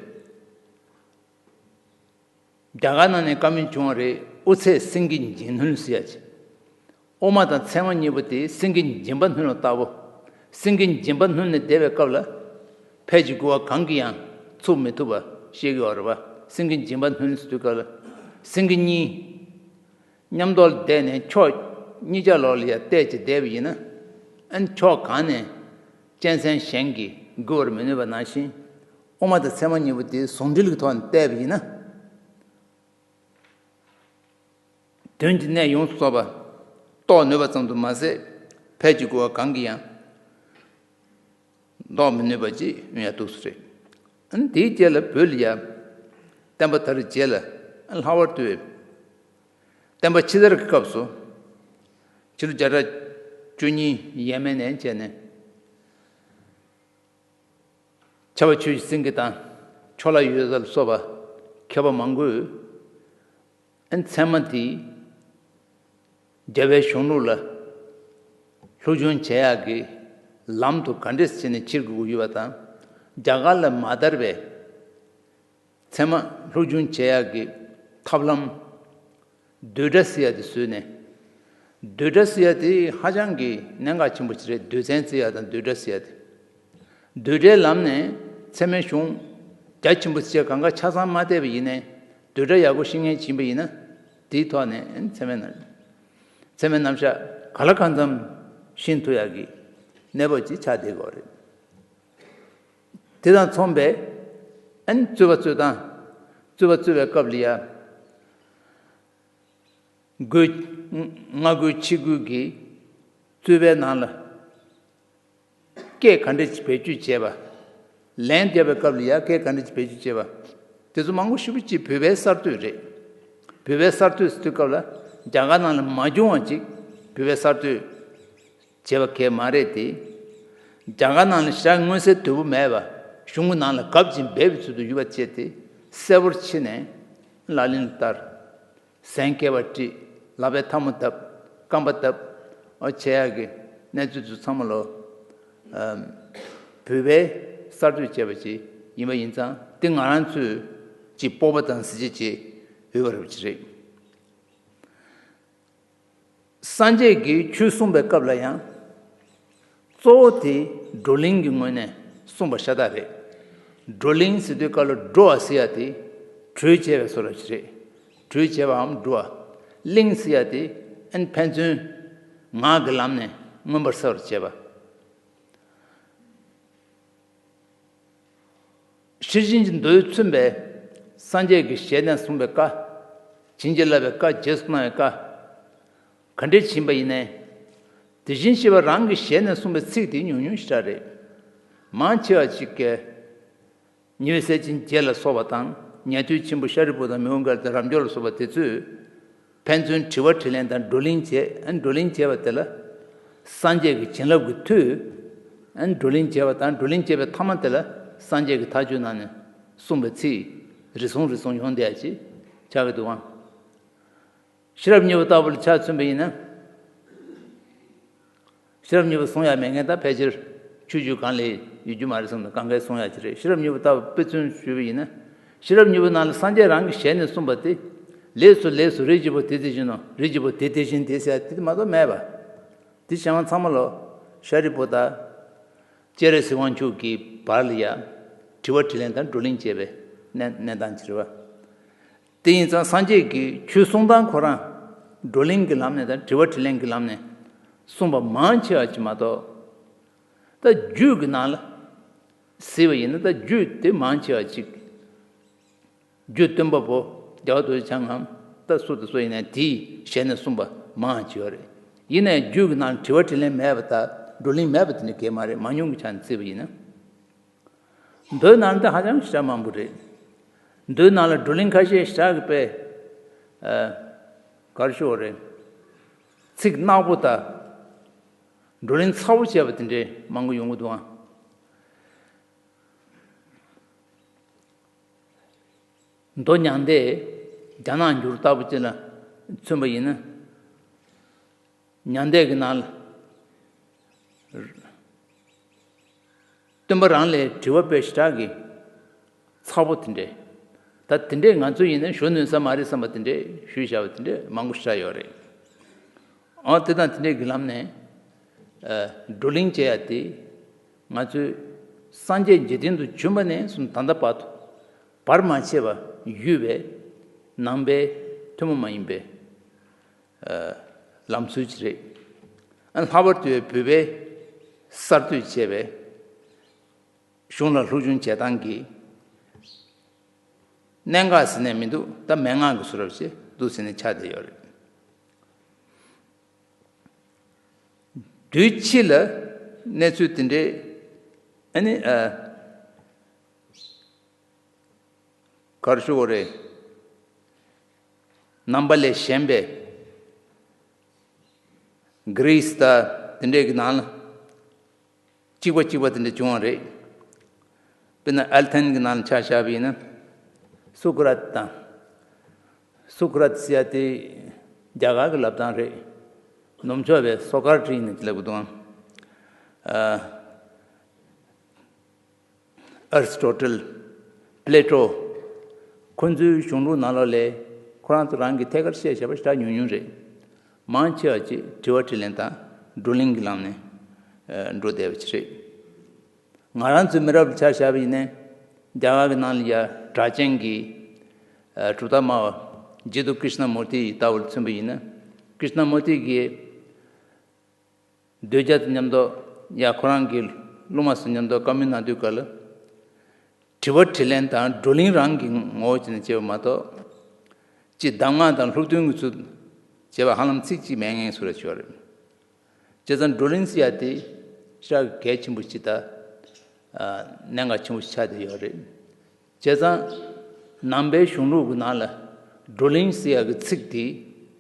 གར་ནང་ནས་བཀའ་མོལ་བྱུང་བ་རེད། དབུ་ཚད་སེང་གེ་འཇིགས་སྣུན་ཟེར་ཡ་ཅིག་དབུ་མ་དང་ཚད་མ་གཉིས་པོ་དེ་སེང་གེ་འཇིགས་པ་སྣུན་ལ་ལྟ་བུ། སེང་གེ་འཇིགས་པ་སྣུན་ནས་བསྡད་པའི་སྐབས་ལ། ཕལ་གྱི་རྒོལ་བ་གང་གིས་ཡང་ཚུགས་མི་ཐུབ་པ་ཤེས་ཀྱི་ཡོད་རེད་པ། སེང་གེ་འཇིགས་པ་སྣུན་ཟེར་དུས་སྐབས་ལ། སེང་གེ་གཉིས་མཉམ་དུ་བསྡད་ནས་ཕྱོགས་གཉིས་ཆ་ལོགས་ལ་ཡ་བལྟས་ཀྱི་བསྡད་པ་ཡིན་ན། ཨ་ནི་ཕྱོགས་གང་ནས་གཅན་གཟན་གཞན་གྱིས་རྒོལ་བར་མི་ནུས་པ་ནང་བཞིན། དབུ་མ་དང་ཚད་མ་གཉིས་པོ་དེ་ཟུང་འབྲེལ་གྱི་ཐོག་ནས་བལྟས་པ་ཡིན་ན། དོན་གྱི་གནད་ཡོངས་སུ་རྫོགས་པ་རྟོགས་ནུས་པ་ཙམ་དུ་མ་ཟད། ཕལ་གྱི་རྒོལ་བ་གང་གིས་ཡང་ཟློག་མི་ནུས་པ་ཅིག་ཡོང་ཡ་འདུག་སེ་རེད། ཨ་ནི་དེའི་རྗེས་ལ་བོད་ལ་ཡ་བསྟན་པ་དར་རྗེས་ལ་ ལྷག་པར་དུ་བསྟན་པ་ཕྱི་དར་གྱི་སྐབས་སུ་ཕྱི་ལོ་བརྒྱ་ཕྲག་བཅུ་གཉིས་ཡས་མས་ནས་བྱས་ནས། ཕྱྭ་པ་ཆོས་ཀྱི་སེང་གེ་དང་ཕྱོགས་ལ་ཡོད་ལ་སོགས་པ་མཁས་པ་མང་པོས་ཨན་ཚད་མ་དེ་རྒྱལ་བའི་གཞུང་ལུགས་ལ་སློབ་སྦྱོང་བྱེད་ཡག་གི་ལམ་དུ་ག་འདྲས་བྱས་ནས་ཁྱེར་དགོས་ཀྱི་ཡོད་པ་དང་། རྒྱ་གར་ལ་མ་དར་བའི་ཚད་མ་སློབ་སྦྱོང་བྱེད་ཡག་གི་ཐབས་ལམ་བསྡུས་གྲྭ་ཟེར་ཡ་དེ་བཟོས་ནས། བསྡུས་གྲྭ་ཟེར་ཡ་དེ་ཧ་ཅང་གི་གནད་འགག་ཆེན་པོ་ཅིག་རེད། སྡེ་ཚན་ཟེར་ཡ་དང་བསྡུས་གྲྭ་ཟེར་ཡ་དེ། བསྡུས་གྲྭའི་ལམ་ནས་ཚད་མའི་གཞུང་རྒྱ་ཆེན་པོ་ཅིག་གང་ག་ཆ་ཚང་མ་བལྟས་པ་ཡིན་ནའི། བསྡུས་གྲྭ་ཡག་པོ་ཤེས་མཁན་ཅིག་ཡིན་པ་ཡིན་ན། དེའི་ཐོག་ནས་ཚད་མའི་རྣམ་ཚད་མའི་རྣམ་གཞག་ག་ལ་གང་འཚམ་ཤེས་ཐུབ་ཡག་གི་གནས་བབ་ཅིག་ཆགས་བསྡད་ཡོད་རེད། དེ་དང་མཚུངས་པའི་ཨན་རྩོད་པ་རྩོད་སྟངས། རྩོད་པ་རྩོད་པའི་སྐབས་ལ་ཡ། སྒོས། སྔ་སྒོས་ཕྱི་སྒོས་ཀྱི་རྩོད་པའི་ནང་ལ་སྐད་ག་འདྲ་ཅིག་བེད་སྤྱོད་བྱས་པ། ལན་རྒྱབ་པའི་སྐབས་ལ་ཡ་སྐད་ག་འདྲ་ཅིག་བེད་སྤྱོད་བྱས་པ། དེ་ཚོ་མང་པོ་ཞེ་པོ་ཅིག་བོད་པའི་གསར་གཏོད་རེད། བོད་པའི་གསར་གཏོད་ཟེར་དུས་སྐབས་ལ་རྒྱ་གར་ནང་ལ་མ་བྱུང་བ་ཅིག་བོད་པའི་གསར་གཏོད་བྱས་པ་གང་ཡང་མ་རེད་དེ། རྒྱ་གར་ནང་ལ་ཞེ་དྲག་མངོན་གསལ་དོད་པོ་མེད་པ། གཞུང་གི་ནང་ལ་གབ་ཅིང་སྦས་པའི་ཚུལ་དུ་ཡོད་པ་བྱས་ཏེ་གསལ་པོར་ཕྱེ་ནས་ལག་ལེན་ལ་བསྟར། གཟན་སྐེད་པ་དཀྲིས། ལག་པས་ཐལ་མོ་བརྡབས། རྐང་པ་བརྡབས། ཨོ་བྱེད་ཡག་གི་གནས་ཚུལ་ཚོ་ཚང་མ་ལོ། ཨམ། བོད་པའི་གསར་གཏོད་བྱས་པ་ཅིག་ཡིན་པ་ཡིན་ཙང་། དེ་ང་རང་ཚོས་ཅིག་སྤོབས་པ་དང་གཟི་བརྗིད་ཅིག་ཡོད་པ་རེད་པ་ཅིག་རེད། སངས་རྒྱས་ཀྱིས་ཆོས་གསུངས་པའི་སྐབས་ལ་ཡང་། གཙོ་བོ་དེ་བགྲོ་གླེང་གི་ངོས་ནས་གསུངས་པ་ཤ་སྟག་རེད། བགྲོ་གླེང་ཟེར་དུས་སྐབས་ལ་བགྲོ་བ་ཟེར་ཡ་དེ་གྲོས་བྱས་པའི་བཟོ་འདྲ་ཞིག་རེད། གྲོས་བྱས་པའམ་བགྲོ་བ། གླེང་ཟེར་ཡ་དེ་ཨན་ཕན་ཚུན་ངག་གི་ལམ་ནས་མངོན་པར་གསལ་བར་བྱེད་པ། ཤེར་ཕྱིན་གྱི་མདོས་མཚོན་པའི་སངས་རྒྱས་ཀྱི་ཞལ་ནས་གསུངས་པའི་བཀའ། བྱིན་གྱིས་བརླབས་པའི་བཀའ། རྗེས་སུ་གནང་བའི་བཀའ། ག་འདྲས་ཕྱིན་པ་ཡིན་ནའི། དེ་བཞིན་གཤེགས་པ་རང་གི་ཞལ་ནས་གསུངས་པའི་ཚིག་དེ་ཉུང་ཉུང་ཞེ་དྲག་རེད། མང་ཆེ་བ་ཅིག་གིས། ཉེ་བའི་སྲས་ཆེན་བརྒྱད་ལ་སོགས་པ་དང་། ཉན་ཐོས་ཆེན་པོ་ཤཱ་རིའི་བུ་དང་མི་འོང་མགལ་དང་རབ་འབྱོར་ལ་སོགས་པ་དེ་ཚོས། ཕན་ཚུན་དྲི་བ་དྲིས་ལན་དང་བགྲོ་གླེང་བྱས། ཨ་ནི་བགྲོ་གླེང་བྱས་པ་དེ་ལ་སངས་རྒྱས་ཀྱི་བྱིན་རླབས་ཀྱི་མཐུས། ཨ་ནི་བགྲོ་གླེང་བྱས་པ་དང་། བགྲོ་གླེང་བྱས་པའི་མཐའ་མ་དེ་ལ་སངས་རྒྱས་ཀྱི་མཐའ་དཔྱོད་ནང་ནས་གསུངས་པའི་ཚིག་རེ་ཟུང་རེ་ཟུང་ཡོང་བསྡད་ཡ་ཅིག་ཆགས་ཀྱི་འདུག་ཨང་། ཤེས་རབ་སྙིང་པོ་ལྟ་བུ་ལ་ཆ་མཚོན་པ་ཡིན་ན། ཤེས་རབ་སྙིང་པོ་གསུང་ཡ་མེད་མཁན་ད་ཕལ་ཆེར་ཆོས་བརྒྱུད་གང་ལ་ཡོད་རྒྱུ་མ་རེད་བསམ་ནས་གང་གའི་གསུང་ཡ་ཅིག་རེད། ཤེས་རབ་སྙིང་པོ་ལྟ་བུ་དཔེ་མཚོན་ཞུས་པ་ཡིན་ན། ཤེས་རབ་སྙིང་པོ་ནང་ལ་སངས་རྒྱས་རང་གི་ཞལ་ནས་གསུངས་པ་དེ། ལེགས་སོ་ལེགས་སོ། རིགས་ཀྱི་བུ་དེ་དེ་བཞིན་ནོ། རིགས་ཀྱི་བུ་དེ་དེ་བཞིན་ཏེ་ཟེར་ཡ་དེ་མ་གཏོགས་མེད་པ། དེ་གཞན་དབང་ཚང་མ་ལོ། ཤཱ་རིའི་བུ་དང་སྤྱན་རས་གཟིགས་དབང་ཕྱུག་གི་བར་ལ་ཡ་དྲི་བ་དྲིས་ལན་དང་བགྲོ་གླེང་བྱས་པའི་གནས་གནས་སྟངས་ཅིག་རེད་བ། དེ་ཡིན་ཙང་སངས་རྒྱས་ཀྱི་ཆོས་གསུང་སྟངས་ཁོ་རང་བགྲོ་གླེང་གི་ལམ་ནས་དང་དྲི་བ་དྲིས་ལན་གྱི་ལམ་ནས་གསུངས་པ་མང་ཆེ་བ་ཅིག་མ་གཏོགས། ད་རྒྱུད་ཀྱི་ནང་ལ་གཟིགས་པ་ཡིན་ན། ད་རྒྱུད་དེ་མང་ཆེ་བ་ཅིག་རྒྱུད་སྟོན་པ་པོ་རྒྱལ་བ་རྡོ་རྗེ་འཆང་ངམ་ད་སུ་དང་སུ་ཡིན་ནའི་དེའི་ཞལ་ནས་གསུངས་པ་མང་ཆེ་བ་རེད། ཡིན་ནའི་རྒྱུད་ཀྱི་ནང་ལ་དྲི་བ་དྲིས་ལན་མེད་པ་དང་བགྲོ་གླེང་མེད་པ་དེ་འདྲ་གང་ཡང་མ་རེད། མང་ཉུང་གི་ཆ་ནས་བརྩིས་པ་ཡིན་ན། མདོའི་ནང་དེ་ཧ་ཅང་ཞེ་དྲག་མང་པོ་རེད། མདོའི་ནང་ལ་བགྲོ་གླེང་ཁ་ཤས་ཞེ་དྲག་གི་དཔེ། ཨ། ག་རེ་ཞུ་དགོས་རེད། ཚིག་ནག་པོ་དང་། བགྲོ་གླེང་ཚ་པོ་བྱས་པ་དེ་འདྲའི་མང་པོ་ཡོང་གི་འདུག་ཨང་། མདོ་མྱང་འདས་རྒྱ་ནག་འགྱུར་ལྟ་བུ་ཅིག་ལ་མཚོན་པ་ཡིན་ན། མྱང་འདས་ཀྱི་ནང་ལ་སྟོན་པ་རང་ལས་དྲི་བ་དཔེ་ཞེ་དྲག་གི་ཚ་པོ་དེ་འདྲས། ད་དེ་འདྲས་ང་ཚོ་ཡིན་ན་ཞུ་ནུས་ས་མ་རེད་བསམ་པ་དེ་འདྲས་ཞུས་བཞག་པ་དེ་འདྲས་མང་པོ་ཞེ་དྲག་ཡོད་རེད། ཨོ་དེ་དང་དེ་འདྲས་ཀྱི་ལམ་ནས་ཨ་བགྲོ་གླེང་བྱེད་ཡ་དེ། ང་ཚོས་སངས་རྒྱས་འཇིག་རྟེན་དུ་བྱོན་པ་ནས་བཟུང་ད་ལྟ་བར་དུ་བར་མ་ཆད་པར་ཡོད་པའི་ནང་པའི་ཐུན་མོང་མ་ཡིན་པའི་ལམ་སྲོལ་ཅིག་རེད། ཨ་ལྷག་པར་དུ་བོད་པའི་གསར་གཏོད་བྱས་པའི་གཞུང་ལ་སློབ་སྦྱོང་བྱེད་སྟངས་ཀྱི་གནད་འགག་ཟེར་ནས་མི་འདུག་ད་མན་ངག་གི་བཟོ་འདྲ་ཅིག་འདུག་ཟེར་ནས་ཆགས་བསྡད་ཡོད་རེད། དུས་ཕྱིས་ལ་གནས་ཚུལ་དེ་འདྲའི་ཨ་ནི་ཨ། ག་རེ་ཞུ་དགོས་རེད། རྣམ་པ་ལས་གཞན་པའི་གྷི་རིས་དང་དེ་འདྲས་ཀྱི་ནང་ལ་གཅིག་པ་གཅིག་པ་དེ་འདྲ་བྱུང་བ་རེད། དཔེར་ན་ཨེ་ཐེན་གྱི་ནང་ལ་ཆ་བཞག་པ་ཡིན་ན། སུ་ཀ་ར་ཏི་དང་། སུ་ཀ་ར་ཏི་ཟེར་ཡ་དེ་རྒྱ་གར་གྱི་ལབ་སྟངས་རེད། ནུབ་ཕྱོགས་པའི་སོ་ཀ་ར་ཏི་ཡིན་ནས་ལབ་དགོས་འདུག་ཨང་། ཨ་རི་སི་ཊོ་ཊལ། པི་ལེ་ཊོ། ཁོ་ཚོའི་གཞུང་ལུགས་ནང་ལོགས་ལས་ཁོ་རང་ཚོ་རང་གི་ཐད་ཀར་བཤད་བྱ་བ་ཞེ་དྲག་ཉུང་ཉུང་རེད། མང་ཆེ་བ་ཅིག་དྲི་བ་དྲིས་ལན་དང་བགྲོ་གླེང་གི་ལམ་ནས་ཨ་འགྲོ་བསྡད་པ་ཅིག་རེད། ང་རང་ཚོའི་མི་རབས་ལ་ཆ་བཞག་པ་ཡིན་ན། རྒྱ་གར་གྱི་ནང་ལ་ཡ་གྲགས་ཅན་གྱི་ཨ་གྲུབ་མཐའ་སྨྲ་བ་ཇི་ཏུ་ཀྲིཤ་ན་མུར་ཏི་ཡི་ལྟ་བ་ལ་མཚོན་པ་ཡིན་ན། ཀྲིཤ་ན་མུར་ཏི་གིས་གདུལ་བྱ་དང་མཉམ་དུ་ཡ་ཁོ་རང་གི་སློབ་མ་ཚོ་མཉམ་དུ་བཀའ་མོལ་གནང་དུས་སྐབས་ལ། དྲི་བ་དྲིས་ལན་དང་བགྲོ་གླེང་རང་གི་ངོ་བོ་བྱས་ནས་བྱས་པ་མ་གཏོགས། སྤྱིར་གདམས་ངག་དང་སློབ་སྟོན་གྱི་ཚུལ་བྱས་པ་ཧ་ལམ་ཚིག་གཅིག་མེད་མཁན་ཚོ་ར་ཆགས་རེད། བྱས་ཙང་བགྲོ་གླེང་ཟེར་ཡ་དེ་ཤ་གལ་ཆེན་པོ་ཞིག་དང་། ཨ་གནད་འགག་ཆེན་པོ་ཞིག་ཆགས་བསྡད་ཡོད་རེད། བྱས་ཙང་ནང་པའི་གཞུང་ལུགས་ཀྱི་ནང་ལ་བགྲོ་གླེང་ཟེར་ཡ་གི་ཚིག་དེ་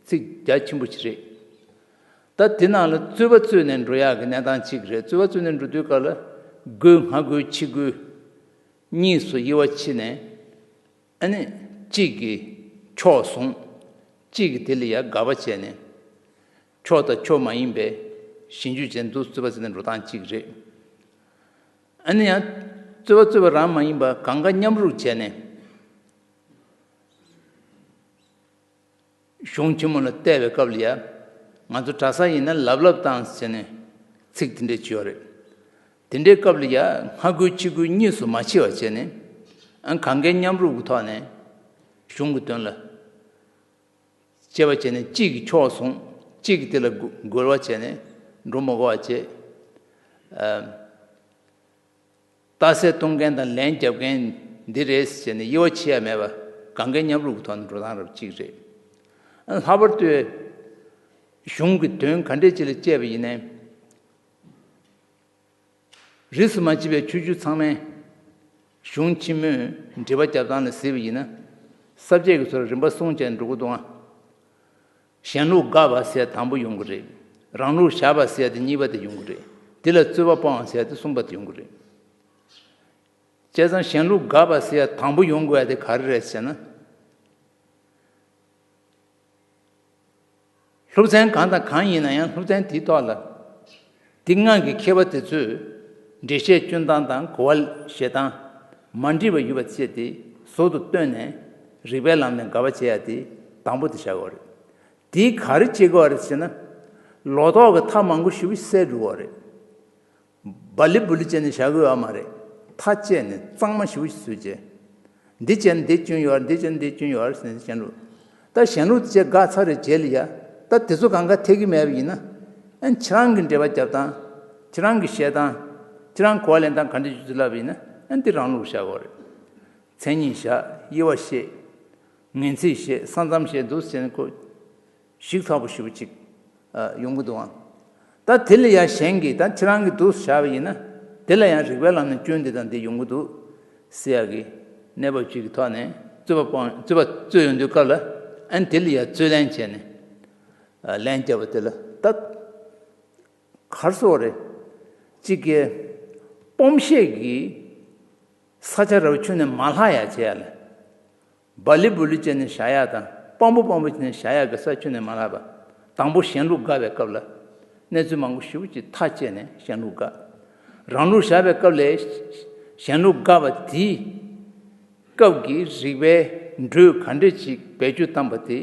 ཚིག་རྒྱ་ཆེན་པོ་ཞིག་རེད། ད་དེ་ནང་ལ་རྩོད་པ་རྩོད་ནས་འགྲོ་ཡག་གི་གནས་སྟངས་གཅིག་རེད། རྩོད་པ་རྩོད་ནས་འགྲོ་དུས་སྐབས་ལ་དགོས་སྔ་དགོས་ཕྱི་དགོས་གཉིས་སུ་དབྱེ་བ་ཕྱེ་ནས། ཨ་ནི་གཅིག་གིས་ཕྱོགས་བཟུང་། གཅིག་གིས་དེ་ལ་ཡ་དགག་པ་བྱས་ནས། ཕྱོགས་དང་ཕྱོགས་མ་ཡིན་པའི་ཞིབ་འཇུག་བྱས་འདུག་རྩོད་པ་རྩོད་ནས་འགྲོ་སྟངས་གཅིག་རེད། ཨ་ནི་ཡང་རྩོད་པ་རྩོད་པ་རང་མ་ཡིན་པ་གང་ག་མཉམ་རུབ་བྱས་ནས། གཞུང་ཆེན་མོ་ལ་བལྟས་པའི་སྐབས་ལ་ཡ། ང་ཚོ་གྲྭ་ས་ཡིན་ན་ལབ་ལབ་བཏང་ཟེར་ནས་ཚིག་དེ་འདྲས་བྱས་ཡོད་རེད། དེ་འདྲའི་སྐབས་ལ་ཡ་སྔ་རྒོལ་ཕྱི་རྒོལ་གཉིས་སུ་མ་ཕྱེ་བ་བྱས་ནས། ཨ་གང་གའི་མཉམ་རུབ་ཀྱི་ཐོག་ནས་གཞུང་གི་དོན་ལ་དཔྱད་པ་བྱས་ནས་གཅིག་གིས་ཕྱོགས་བཟུང་། གཅིག་གིས་དེ་ལ་རྒོལ་བ་བྱས་ནས་འགྲོ་མ་དགོས་པ་བྱས། ཨ། རྟགས་གསལ་གཏོང་མཁན་དང་ལན་རྒྱབ་མཁན་འདི་རེད་ཟེར་ནས་དབྱེ་བ་ཕྱེ་ཡ་མེད་པ་གང་གའི་མཉམ་རུབ་ཀྱི་ཐོག་ནས་འགྲོ་སྟངས་རབ་གཅིག་རེད། ཨ་ལྷག་པར་དུ་གཞུང་གི་དོན་ག་འདྲས་ཅིག་ལ་དཔྱད་པ་ཡིན་ནའི། རིས་སུ་མ་ཆད་པའི་ཆོས་བརྒྱུད་ཚང་མས་གཞུང་ཆེན་མོའི་འགྲེལ་པ་རྒྱབ་སྟངས་ལ་གཟིགས་པ་ཡིན་ན། ས་བཅད་ཀྱི་ཚུལ་རིམ་པ་གསུམ་བྱས་ནས་འགྲོ་གི་འདུག་ཨང་། གཞན་ལུགས་དགག་པ་ཟེར་ཡ་དང་པོ་ཡོང་གི་རེད། རང་ལུགས་བཞག་པ་ཟེར་ཡ་དེ་གཉིས་པ་དེ་ཡོང་གི་རེད། དེ་ལ་རྩོད་པ་སྤོང་བ་ཟེར་ཡ་དེ་གསུམ་པ་དེ་ཡོང་གི་རེད། བྱས་ཙང་གཞན་ལུགས་དགག་པ་ཟེར་ཡ་དང་པོ་ཡོང་དགོས་ཡ་དེ་ག་རེ་རེད་ཟེར་ན། སློབ་ཚན་གང་དང་གང་ཡིན་ན་ཡང་སློབ་ཚན་དེའི་ཐོག་ལ། དེ་སྔ་གི་མཁས་པ་དེ་ཚོས་འགྲེལ་བཤད་སྐྱོན་སྟངས་དང་གོ་བ་བཤད་སྟངས་མ་འགྲིག་པ་ཡོད་པ་བཅས་དེ་ཟུར་དུ་བཏོན་ནས་རིགས་པའི་ལམ་ནས་དགག་པ་བྱེད་ཡ་དེ་དང་པོ་དེ་བཞག་དགོས་རེད། དེས་ག་རེ་བྱེད་དགོས་རེད་ཟེར་ན། ལོག་རྟོག་གི་མཐའ་མང་པོ་ཞེ་པོ་བསལ་འགྲོ་བ་རེད། སྦ་ལི་སྦུ་ལི་བྱས་ནས་བཞག་གི་ཡོད་མ་རེད། མཐའ་བཅད་ནས་གཙང་མ་ཞེ་པོ་ཞིག་བཟོས་བྱས། འདི་བྱས་ན་འདི་སྐྱོན་ཡོད་རེད། འདི་བྱས་ན་འདི་སྐྱོན་ཡོད་རེད་ཟེར་ནས་གཞན་ལུགས། ད་གཞན་ལུགས་དེ་བྱས་དགག་ཚར་རེད་རྗེས་ལ་ཡ། ད་དེ་ཚོ་གང་ག་འཐད་ཀྱི་མེད་པ་ཡིན་ན། ཨན་ཁྱེད་རང་གི་འགྲེལ་པ་རྒྱབ་སྟངས། ཁྱེད་རང་གི་བཤད་སྟངས། ཁྱེད་རང་གོ་བ་ལེན་སྟངས་ག་འདྲ་ཞིག་ལབ་པ་ཡིན་ན། ཨན་དེ་རང་ལུགས་བཞག་དགོས་རེད། མཚན་ཉིད་བཞག་དབྱེ་བ་ཤེས། ངེས་ཚིག་ཤེས། ས་མཚམས་ཤེས་འདུག་ཟེར་ནས་ཁོ། ཞིབ་ཚགས་པོ་ཞེ་པོ་ཅིག་ཨ་ཡོང་གི་འདུག་ཨང་། ད་དེ་ལ་ཡང་གཞན་གྱིས་ད་ཁྱེད་རང་གིས་འདུག་བཞག་པ་ཡིན་ན། དེ་ལ་ཡང་རིགས་པའི་ལམ་ནས་སྐྱོན་འདི་དང་འདི་ཡོང་གི་འདུག་ཟེར་ཡག་གི་གནས་བབ་ཅིག་གི་ཐོག་ནས་རྩོད་པ་སྤོང་རྩོད་པ་རྩོད་ཡོང་དུས་སྐབས་ལ། ཨན་དེ་ལ་ཡང་རྩོད་ལན་བྱས་ནས་ཨ་ལན་བརྒྱབ་པ་དེ་ལ་ད་ག་རེ་ཟེར་དགོས་རེད། གཅིག་གིས་སྤོམ་ཤེས་ཀྱི་ས་ཆ་རབ་ཆུང་ནས་མ་ལྷག་ཡ་བྱས་ཡ་ལ། སྦ་ལི་སྦུ་ལི་བྱས་ནས་བཞག་ཡ་དང་སྤམ་པོ་སྤམ་པོ་བྱས་ནས་བཞག་ཡ་གི་ས་ཁྱོན་ནས་མ་ལྷག་པ། དང་པོ་གཞན་ལུགས་དགག་པའི་སྐབས་ལ་གནས་ཚུལ་མང་པོ་ཞེ་པོ་ཅིག་ཐག་བཅད་ནས་གཞན་ལུགས་དགག་རང་ལུགས་བཞག་པའི་སྐབས་ལ་གཞན་ལུགས་དགག་པ་དེའི་སྐབས་ཀྱི་རིགས་པའི་འགྲོས་ག་འདྲས་ཅིག་བེད་སྤྱོད་བཏང་པ་དེ།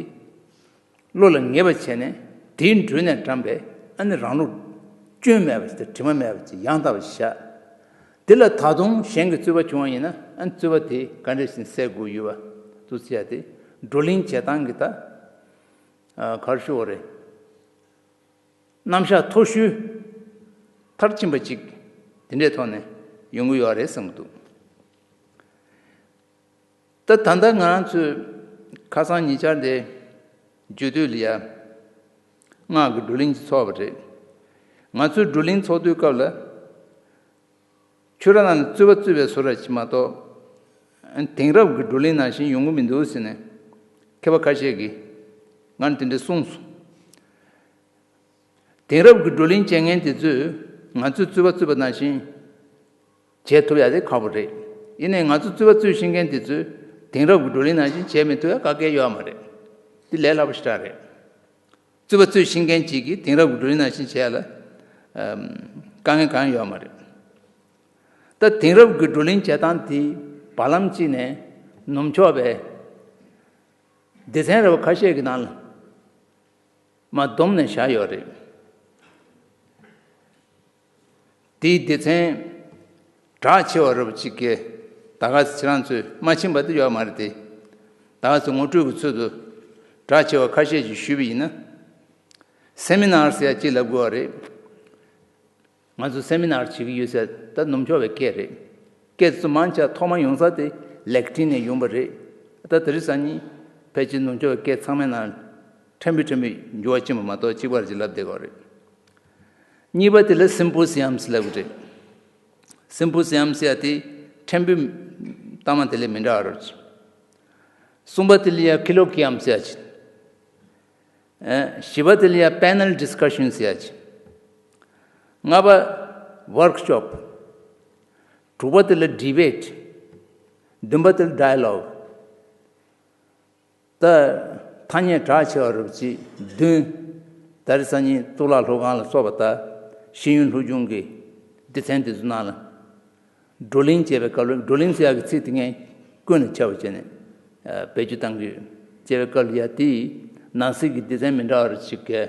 བློ་ལ་ངེས་པ་བྱས་ནས་དེའི་འགྲོས་ནས་བཀྲམ་པའི་ཨ་ནི་རང་ལུགས་སྐྱོན་མེད་པ་ཞིག་དང་དྲི་མ་མེད་པ་ཞིག་ཡང་དག་པ་ཞིག་བཞག་དེ་ལ་ད་དུང་གཞན་གྱི་རྩོད་པ་བྱུང་བ་ཡིན་ན་ཨ་ནི་རྩོད་པ་དེ་ག་འདྲ་ཞིག་སེལ་དགོས་ཡོད་པ་འདུག་ཟེར་ཡ་དེ་བགྲོ་གླེང་བྱེད་སྟངས་ཀྱི་ད་ཨ་ག་རེ་ཞུ་དགོས་རེད། རྣམ་གཞག་མཐོ་ཤོས་མཐར་ཕྱིན་པ་ཅིག་དེ་འདྲའི་ཐོག་ནས་ཡོང་གི་ཡོད་རེད་བསམ་གྱི་འདུག་ད་ད་ལྟ་ང་རང་ཚོས་ཁ་སང་ཉེ་ཆར་དེ་རྒྱུད་སྟོད་ལ་ཡ་སྔགས་ཀྱི་བགྲོ་གླེང་ཅིག་ཚོགས་པ་རེད། ང་ཚོས་བགྲོ་གླེང་ཚོགས་དུས་སྐབས་ལ་ཆོས་ར་ནང་ལ་རྩོད་པ་རྩོད་པའི་བཟོ་འདྲ་ཅིག་མ་གཏོགས་དེང་རབས་ཀྱི་བགྲོ་གླེང་ནང་བཞིན་ཡོང་གི་མི་འདུག་ཟེར་ནས་མཁས་པ་ཁ་ཤས་ཀྱིས་ ང་དེ་འདྲ་གསུངས་སོང་། དེང་རབས་ཀྱི་བགྲོ་གླེང་བྱེད་མཁན་དེ་ཚོས་ང་ཚོས་རྩོད་པ་རྩོད་པ་ནང་བཞིན་བྱེད་ཐུབ་ཡ་དེ་ཁག་པོ་རེད། ཡིན་ནའི་ང་ཚོ་རྩོད་པ་རྩོད་ཤེས་མཁན་དེ་ཚོས་དེང་རབས་ཀྱི་བགྲོ་གླེང་ནང་བཞིན་བྱེད་མི་ཐུབ་ཡ་ག་གེ་ཡོད་མ་རེད། དེ་ལས་སླ་པོ་ཞེ་དྲག་རེད། རྩོད་པ་རྩོད་ཤེས་མཁན་གཅིག་གིས་དེང་རབས་ཀྱི་བགྲོ་གླེང་ནང་བཞིན་བྱེད་ཡ་ལ་ཨམ། དཀའ་ངལ་གང་ཡང་ཡོད་མ་རེད། ད་དེང་རབས་ཀྱི་བགྲོ་གླེང་བྱེད་སྟངས་དེ་བར་ལམ་གཅིག་ནས་ནུབ་ཕྱོགས་པའི་སྡེ་ཚན་རེ་བ་ཁ་ཤས་ཀྱི་ནང་ལ་མར་བསྡོམས་ནས་བཞག་ཡོད་རེད། དེའི་སྡེ་ཚན་གྲགས་ཆེ་བ་རེ་བ་གཅིག་གིས་ད་ག་ཚོད་ཁྱེད་རང་ཚོས་མ་ཕྱིན་པ་དེ་ཡོད་མ་རེད་དེ། ད་ག་ཚོད་ངོ་སྤྲོད་ཀྱི་ཚུལ་དུ་གྲགས་ཆེ་བ་ཁ་ཤས་ཤིག་ཞུས་པ་ཡིན་ན། སེ་མི་ནར་ཟེར་ཡ་གཅིག་ལབ་དགོས་པ་རེད། ང་ཚོ་སེ་མི་ནར་བྱེད་ཀྱི་ཡོད་ཟེར་ད་ནུབ་ཕྱོགས་པའི་སྐད་རེད། སྐད་ཚོ་མང་ཆེ་ཐོག་མ་ཡོང་ས་དེ་ལེག་ཊིན་ནས་ཡོང་པ་རེད། ད་དེ་རིང་སང་ཉིན་ཕལ་ཆེར་ནུབ་ཕྱོགས་པའི་སྐད་ཚང་མའི་ནང་ཕྲན་བུ་ཕྲན་བུ་འགྱུར་བ་ཕྱིན་པ་མ་གཏོགས་གཅིག་པ་རེད་ཅེས་ལབ་བསྡད་ཀྱི་ཡོད་རེད། གཉིས་པ་དེ་ལ་སིམ་པོ་སི་ཡམ་ཟེར་ལབ་ཀྱི་རེད། སིམ་པོ་སི་ཡམ་ཟེར་ཡ་དེ་ཕྲན་བུ་གཏའ་མ་དེ་ལས་མི་འདྲ་བ་རེད། གསུམ་པ་དེ་ལ་ཡ་ཁི་ལོ་ཀི་ཡམ་ཟེར་ཡ་ཅིག་ཨེ། བཞི་པ་དེ་ལ་ཡ་པེ་ནལ་ཌིས་ཀ་ཤན་ཟེར་ཡ་ཅིག་ལྔ་པ་ཝོརྐ་ཤོབ། དྲུག་པ་དེ་ལ་ཌི་བེཊ། བདུན་པ་དེ་ལ་ཌའི་ལོག་ད་ཐ་སྙད་གྲགས་ཆེ་བ་རེ་བ་གཅིག་བདུན། ད་རེས་སང་ཉིན་གཙུག་ལག་སློབ་ཁང་ལ་སོགས་པ་དང་ཤེས་ཡོན་སློབ་སྦྱོང་གི་སྡེ་ཚན་དེ་ཚོ་ནང་ལ་བགྲོ་གླེང་བྱས་པའི་སྐབས་ལ། བགྲོ་གླེང་ཟེར་ཡག་གི་ཚིག་དེ་ངས་ཀུན་ལ་ཁྱབ་པ་བྱས་ནས་ཨ། བེད་སྤྱོད་བཏང་གི་ཡོད། བྱས་པའི་སྐབས་ལ་ཡ་དེ་ནང་གསེས་ཀྱི་སྡེ་ཚན་མི་འདྲ་བ་རེ་གཅིག་གིས་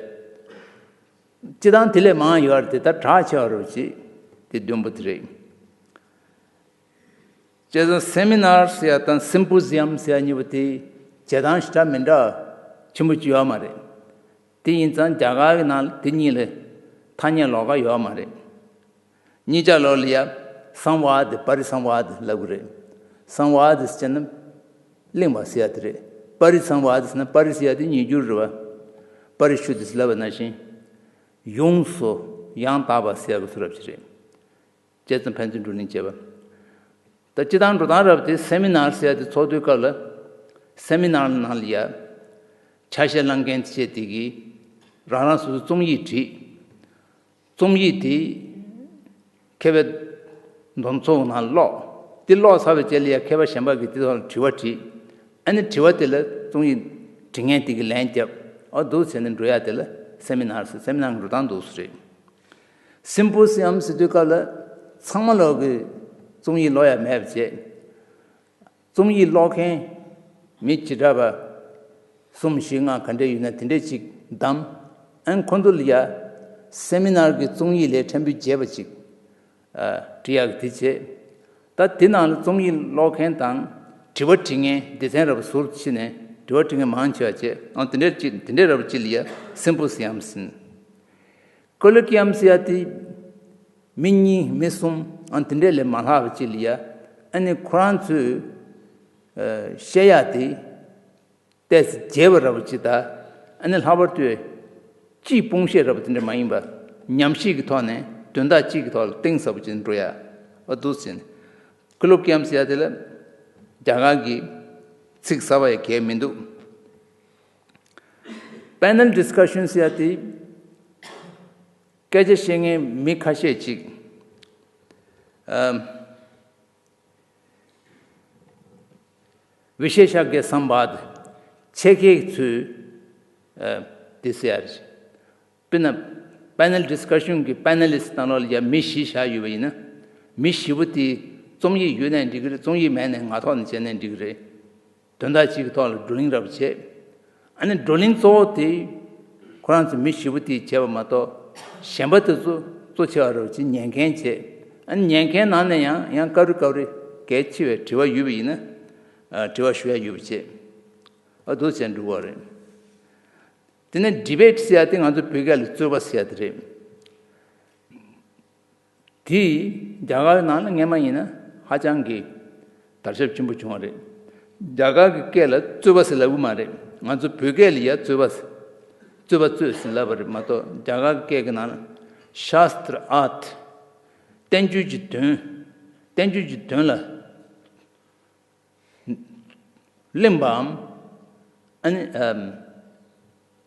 སྤྱི་བཏང་དེ་ལས་མང་ཡོད་རེད་དེ། ད་གྲགས་ཆེ་བ་རེ་བ་གཅིག་དེ་བདུན་པོ་དེ་རེད། བྱས་ཙང་སེ་མི་ནར་ཟེར་ཡ་དང་སིམ་པོ་ཟི་ཡམ་ཟེར་ཡ་གཉིས་པོ་དེ་བྱེད་སྟངས་ཞེ་དྲག་མི་འདྲ་ཆེན་པོ་ཅིག་ཡོད་མ་རེད། དེ་ཡིན་ཙང་རྒྱ་གར་གྱི་ནང་ལ་དེ་གཉིས་ལ་ཐ་སྙད་ལོགས་ཀ་ཡོད་མ་རེད། གཉིས་ཆ་ལོགས་ལ་ཡ་སང་ཝཱ་དི་པ་རི་སང་ཝཱ་དི་ལབ་ཀྱི་རེད། སང་ཝཱ་དི་ཟེར་ན་གླེང་བ་ཟེར་ཡ་དེ་རེད། པ་རི་སང་ཝཱ་དི་ཟེར་ན་པ་རི་ཟེར་ཡ་དེ་ཉིས་འགྱུར་རེད་བ། པ་རི་ཤུ་དི་ཟེར་ལབ་པ་ནང་བཞིན་ཡོངས་སུ་ཡང་དག་པ་ཟེར་ཡ་གི་ཚུལ་རབ་ཅིག་རེད། བྱས་ཙང་ཕན་ཚུན་བགྲོ་གླེང་བྱེད་པ། ད་སྤྱི་བཏང་འགྲོ་སྟངས་རབ་དེ་སེ་མི་ནར་ཟེར་ཡ་དེ་ཚོགས་དུས་སྐབས་ལ་སེ་མི་ནར་ནང་ལ་ཡ་ཆ་ཤས་བླངས་མཁན་བྱས་དེ་གིས་རང་རང་སོ་སོའི་རྩོམ་ཡིག་བྲིས། རྩོམ་ཡིག་དེ་མཁས་པའི་འདུ་ཚོགས་ནང་ཀློག་དེ་ཀློག་ཚར་བའི་རྗེས་ལ་ཡ་མཁས་པ་གཞན་པ་གིས་དེ་ཐོག་ལ་དྲི་བ་དྲིས། ཨ་ནི་དྲི་བ་དེ་ལ་རྩོམ་ཡིག་འབྲི་མཁན་དེ་གིས་ལན་བརྒྱབ། ཨོ་འདུག་བྱས་ནས་འགྲོ་ཡ་དེ་ལ་སེ་མི་ནར་ཟེར། སེ་མི་ནར་འགྲོ་སྟངས་འདུག་སེ་རེད། སིམ་པོ་སི་ཡམ་ཟེར་དུས་སྐབས་ལ་ཚང་མ་ལོག་གི་རྩོམ་ཡིག་ཀློག་ཡ་མེད་པ་བྱས། རྩོམ་ཡིག་ཀློག་མཁན་མི་བྱེ་བྲག་པ་གསུམ་བཞི་ལྔ་ག་འདྲས་ཡོད་ན་དེ་འདྲས་ཅིག་བདམས། ཨན་ཁོ་ཚོ་ལ་ཡ་སེ་མི་ནར་གྱི་རྩོམ་ཡིག་ལས་ཕྲན་བུ་རྒྱས་པ་ཅིག་ཨ། འབྲི་ཡག་དེ་བྱས། ད་དེ་ནང་ལ་རྩོམ་ཡིག་ཀློག་མཁན་དང་དྲི་བ་དྲི་མཁན་སྡེ་ཚན་རབ་ཟུར་ཕྱེ་ནས་དྲི་བ་དྲི་མཁན་མང་ཆེ་བ་བྱས། ཨང་དེ་འདྲས་ཅིག་དེ་འདྲས་རབ་ཅིག་ལ་ཡ་སིམ་པོ་སི་ཡམ་ཟེར། ཀོ་ལོ་ཀི་ཡམ་ཟེར་ཡ་དེ་མི་གཉིས་མི་གསུམ་ཨང་དེ་འདྲས་ལས་མ་ལྷག་པ་ཅིག་ལ་ཡ། ཨ་ནི་ཁོ་རང་ཚོས་ཨ། བཤད་ཡ་དེ་ཏོག་ཙམ་རྒྱས་པ་རབ་ཅིག་དང་། ཨ་ནི་ལྷག་པར་དུ་སྤྱིའི་དཔུང་ཤད་རབ་དེ་འདྲ་མ་ཡིན་པ། ཉམས་ཞིབ་ཀྱི་ཐོག་ནས་དོན་དག་གཅིག་གི་ཐོག་ལ་གཏིང་ཟབ་པོ་ཅིག་འགྲོ་ཡ། ཨ་འདུག་ཟེར་ནས། ཀོ་ལོ་ཀི་ཡམ་ཟེར་ཡ་དེ་ལ་རྒྱ་གར་གྱི་ཚིག་གསར་པ་ཡང་གང་ཡང་མི་འདུག་པེ་ནལ་ཌིས་ཀ་ཤན་ཟེར་ཡ་དེ་སྐད་ཆ་བཤད་མཁན་མི་ཁ་ཤས་ཅིག་ཨམ། བི་ཤེ་ཤ་གེ་སམ་བཱ་དི། ཆེད་མཁས་ཚོས་ཨ། དེ་ཟེར་ཡ་རེད། དཔེར་ན་པེ་ནལ་ཌིས་ཀ་ཤན་གྱི་པེ་ནལ་ལིསྟ་ནང་ལོགས་ལ་ཡ་མི་བཞི་བཞག་ཡོད་པ་ཡིན་ན། མི་བཞི་པོ་དེ་རྩོམ་ཡིག་ཡོད་ནའི་འགྲིག་གི་རེད། རྩོམ་ཡིག་མེད་ནའི་ངག་ཐོག་ནས་བྱས་ནའི་འགྲིག་གི་རེད། དོན་དག་གཅིག་གི་ཐོག་ལ་བགྲོ་གླེང་རབ་བྱས། ཨ་ནི་བགྲོ་གླེང་གཙོ་བོ་དེ་ཁོ་རང་ཚོ་མི་བཞི་པོ་དེས་བྱས་པ་མ་གཏོགས་གཞན་པ་དེ་ཚོ་གཙོ་ཆེ་བ་རབ་ཅིག་ཉན་མཁན་བྱས། ཨ་ནི་ཉན་མཁན་ནང་ནས་ཡང་ཡང་སྐབས་རེ་སྐབས་རེ་གལ་ཆེ་བའི་དྲི་བ་ཡོད་པ་ཡིན་ན་ཨ། དྲི་བ་ཞུ་ཡ་ཡོད་པ་བྱས། ཨ་འདུག་བྱས་འགྲོ་གི་རེད། དེ་ནས་ཌི་བེཊ་ཟེར་ཡ་དེ་ང་ཚོ་བོད་སྐད་ལ་རྩོད་པ་ཟེར་ཡ་དེ་རེད། དེ་རྒྱ་གར་ནང་ལ་སྔན་མ་ཡིན་ན་ཧ་ཅང་གི་དར་ཁྱབ་ཆེན་པོ་བྱུང་བ་རེད། རྒྱ་གར་གྱི་སྐད་ལ་རྩོད་པ་ཟེར་ལབ་ཀྱི་མ་རེད། ང་ཚོ་བོད་སྐད་ལ་ཡ་རྩོད་པ་ཟེར། རྩོད་པ་རྩོད་ཟེར་ལབ་པ་རེད་མ་གཏོགས། རྒྱ་གར་གྱི་སྐད་ཀྱི་ནང་ལ་ཤཱསྟྲ། ཨརཐ། བསྟན་བཅོས་ཀྱི་དོན། བསྟན་བཅོས་ཀྱི་དོན་ལ་གླེང་བའམ། ཨ་ནི་ཨམ།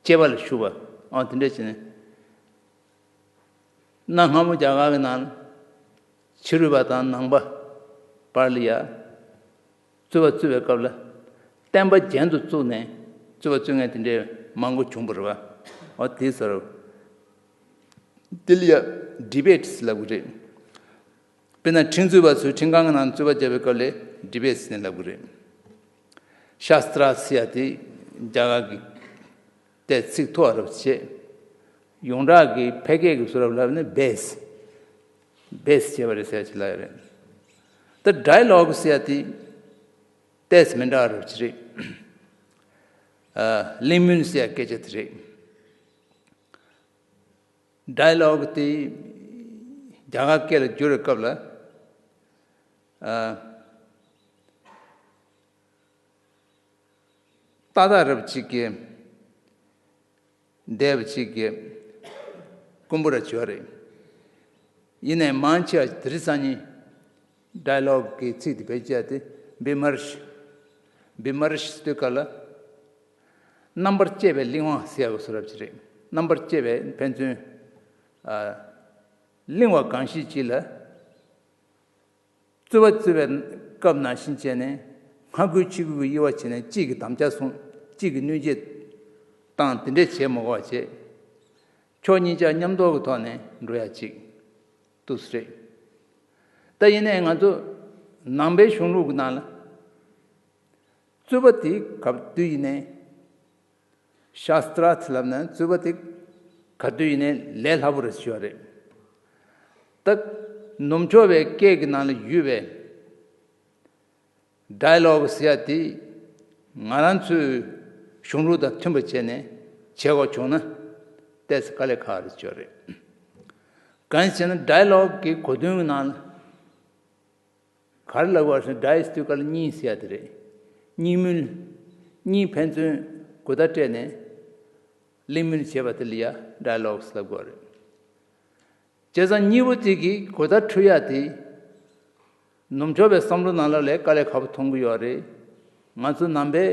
སྐྱེས་པ་ལ་ཞུགས་པ། ཨ་དེ་འདྲ་བྱས་ནས། གནའ་སྔ་མོ་རྒྱ་གར་གྱི་ནང་ཕྱི་རོལ་པ་དང་ནང་པ་བར་ལ་ཡ། རྩོད་པ་རྩོད་པའི་སྐབས་ལ། བསྟན་པ་རྒྱན་དུ་བཙུགས་ནས་རྩོད་པ་རྩོད་མཁན་དེ་འདྲའི་མང་པོ་བྱུང་བ་རེད་པ། འོ་དེ་ཟེར། དེ་ལ་ཡ་ཌི་བེ་ཊི་ལབ་ཀྱི་རེད། དཔེར་ན་ཁྲིམས་རྩོད་པ་ཚོས་ཁྲིམས་ཁང་གི་ནང་རྩོད་པ་བརྒྱབ་པའི་སྐབས་ལ་ཌི་བེ་ཊི་ཟེར་ནས་ལབ་ཀྱི་རེད། ཤཱསྟྲ་ཟེར་ཡ་དེ་རྒྱ་གར་གྱི་ཏོག་ཙམ་ཚིག་ཐོ་བ་རབ་བྱེད། ཡོངས་གྲགས་ཀྱི་ཕལ་སྐད་ཀྱི་བཟོ་འདྲ་ལབ་ན་བྷེ་སི། བྷེ་སི་བྱས་པ་རེད་ཟེར་ཡ་ཅིག་ལབ་ཡ་རེད། ད་ཌའི་ལོག་ཟེར་ཡ་དེ་ཏོག་ཙམ་མི་འདྲ་བ་རབ་བྱེད་རེད། ཨ། གླེང་མོལ་ཟེར་ཡ་སྐད་ཆ་དེ་རེད། ཌའི་ལོག་དེ་རྒྱ་གར་སྐད་ལ་བསྒྱུར་བའི་སྐབས་ལ། ཨ། ཏག་ཏག་རབ་བྱེད་ཀྱི། འདས་པ་ཅིག་གི་དཀོན་པོ་ར་བྱོས་རེད། ཡིན་ནའི་མང་ཆེ་བ་དེ་རིང་སང་ཉིན་ཌའི་ལོག་གི་ཚིག་དེ་བེད་སྤྱད་དེ་བི་མར་ཤ། བི་མར་ཤ་ཟེར་དུས་སྐབས་ལ། རྣམ་པར་དཔྱད་པའི་གླེང་བ་ཟེར་ཡག་བཟོ་འདྲ་ཅིག་རེད། རྣམ་པར་དཔྱད་པའི་ཕན་ཚུན། ཨ། གླེང་བ་གང་ཞིག་ཅིག་ལ། རྩོད་པ་རྩོད་པའི་སྐབས་ནང་བཞིན་བྱས་ནས་སྔ་རྒོལ་ཕྱི་རྒོལ་གྱི་དབྱེ་བ་ཕྱེ་ནས་གཅིག་གིས་དམ་བཅའ་བཟུང་། གཅིག་གིས་གནོད་འཚེ་བཏང་། དེ་འདྲས་བྱེད་མ་དགོས་པ་བྱས། ཕྱོགས་གཉིས་ཆ་མཉམ་དུ་གི་ཐོག་ནས་འགྲོ་ཡ་གཅིག་འདུག་སེ་རེད། ད་ཡིན་ནའི་ང་ཚོ་ནང་པའི་གཞུང་ལུགས་ཀྱི་ནང་ལ་རྩོད་པ་དེ་ག་དུས་ཡིན་ནའི། ཤཱསྟྲ་ལབ་ན་རྩོད་པ་དེ་ག་དུས་ཡིན་ནའི་ལས་སླ་པོ་རེད་ཞུ་བ་རེད། ད་ནུབ་ཕྱོགས་པའི་སྐད་ཀྱི་ནང་ལ་ཡོད་པའི་ཌའི་ལོག་ཟེར་ཡ་དེ་ང་རང་ཚོའི་གཞུང་ལུགས་དང་མཐུན་པ་བྱས་ནས་བྱེད་དགོས་བྱུང་ན་ཏོག་ཙམ་དཀའ་ལས་ཁག་རེད་ཞུ་བ་རེད། གང་ཡིན་ཟེར་ན་ཌའི་ལོག་གི་གོ་དོན་གྱི་ནང་ལ། ག་རེ་ལབ་དགོས་ཟེར་ན་ཌའི་ཟེར་དུས་སྐབས་ལ་གཉིས་ཟེར་ཡ་དེ་རེད། གཉིས་མོལ། གཉིས་ཕན་ཚུན་གོ་བརྡ་སྤྲད་ནས་གླེང་མོལ་བྱེད་པ་དེ་ལ་ཡ་ཌའི་ལོག་ལབ་དགོས་རེད། བྱས་ཙང་གཉིས་པོ་དེ་གི་གོ་བརྡ་འཕྲོད་ཡ་དེ་ནུབ་ཕྱོགས་པའི་བསམ་བློ་ནང་ལོགས་ལ་དཀའ་ལས་ཁག་པོ་མཐོང་གི་ཡོད་རེད། ང་ཚོ་ནང་པའི་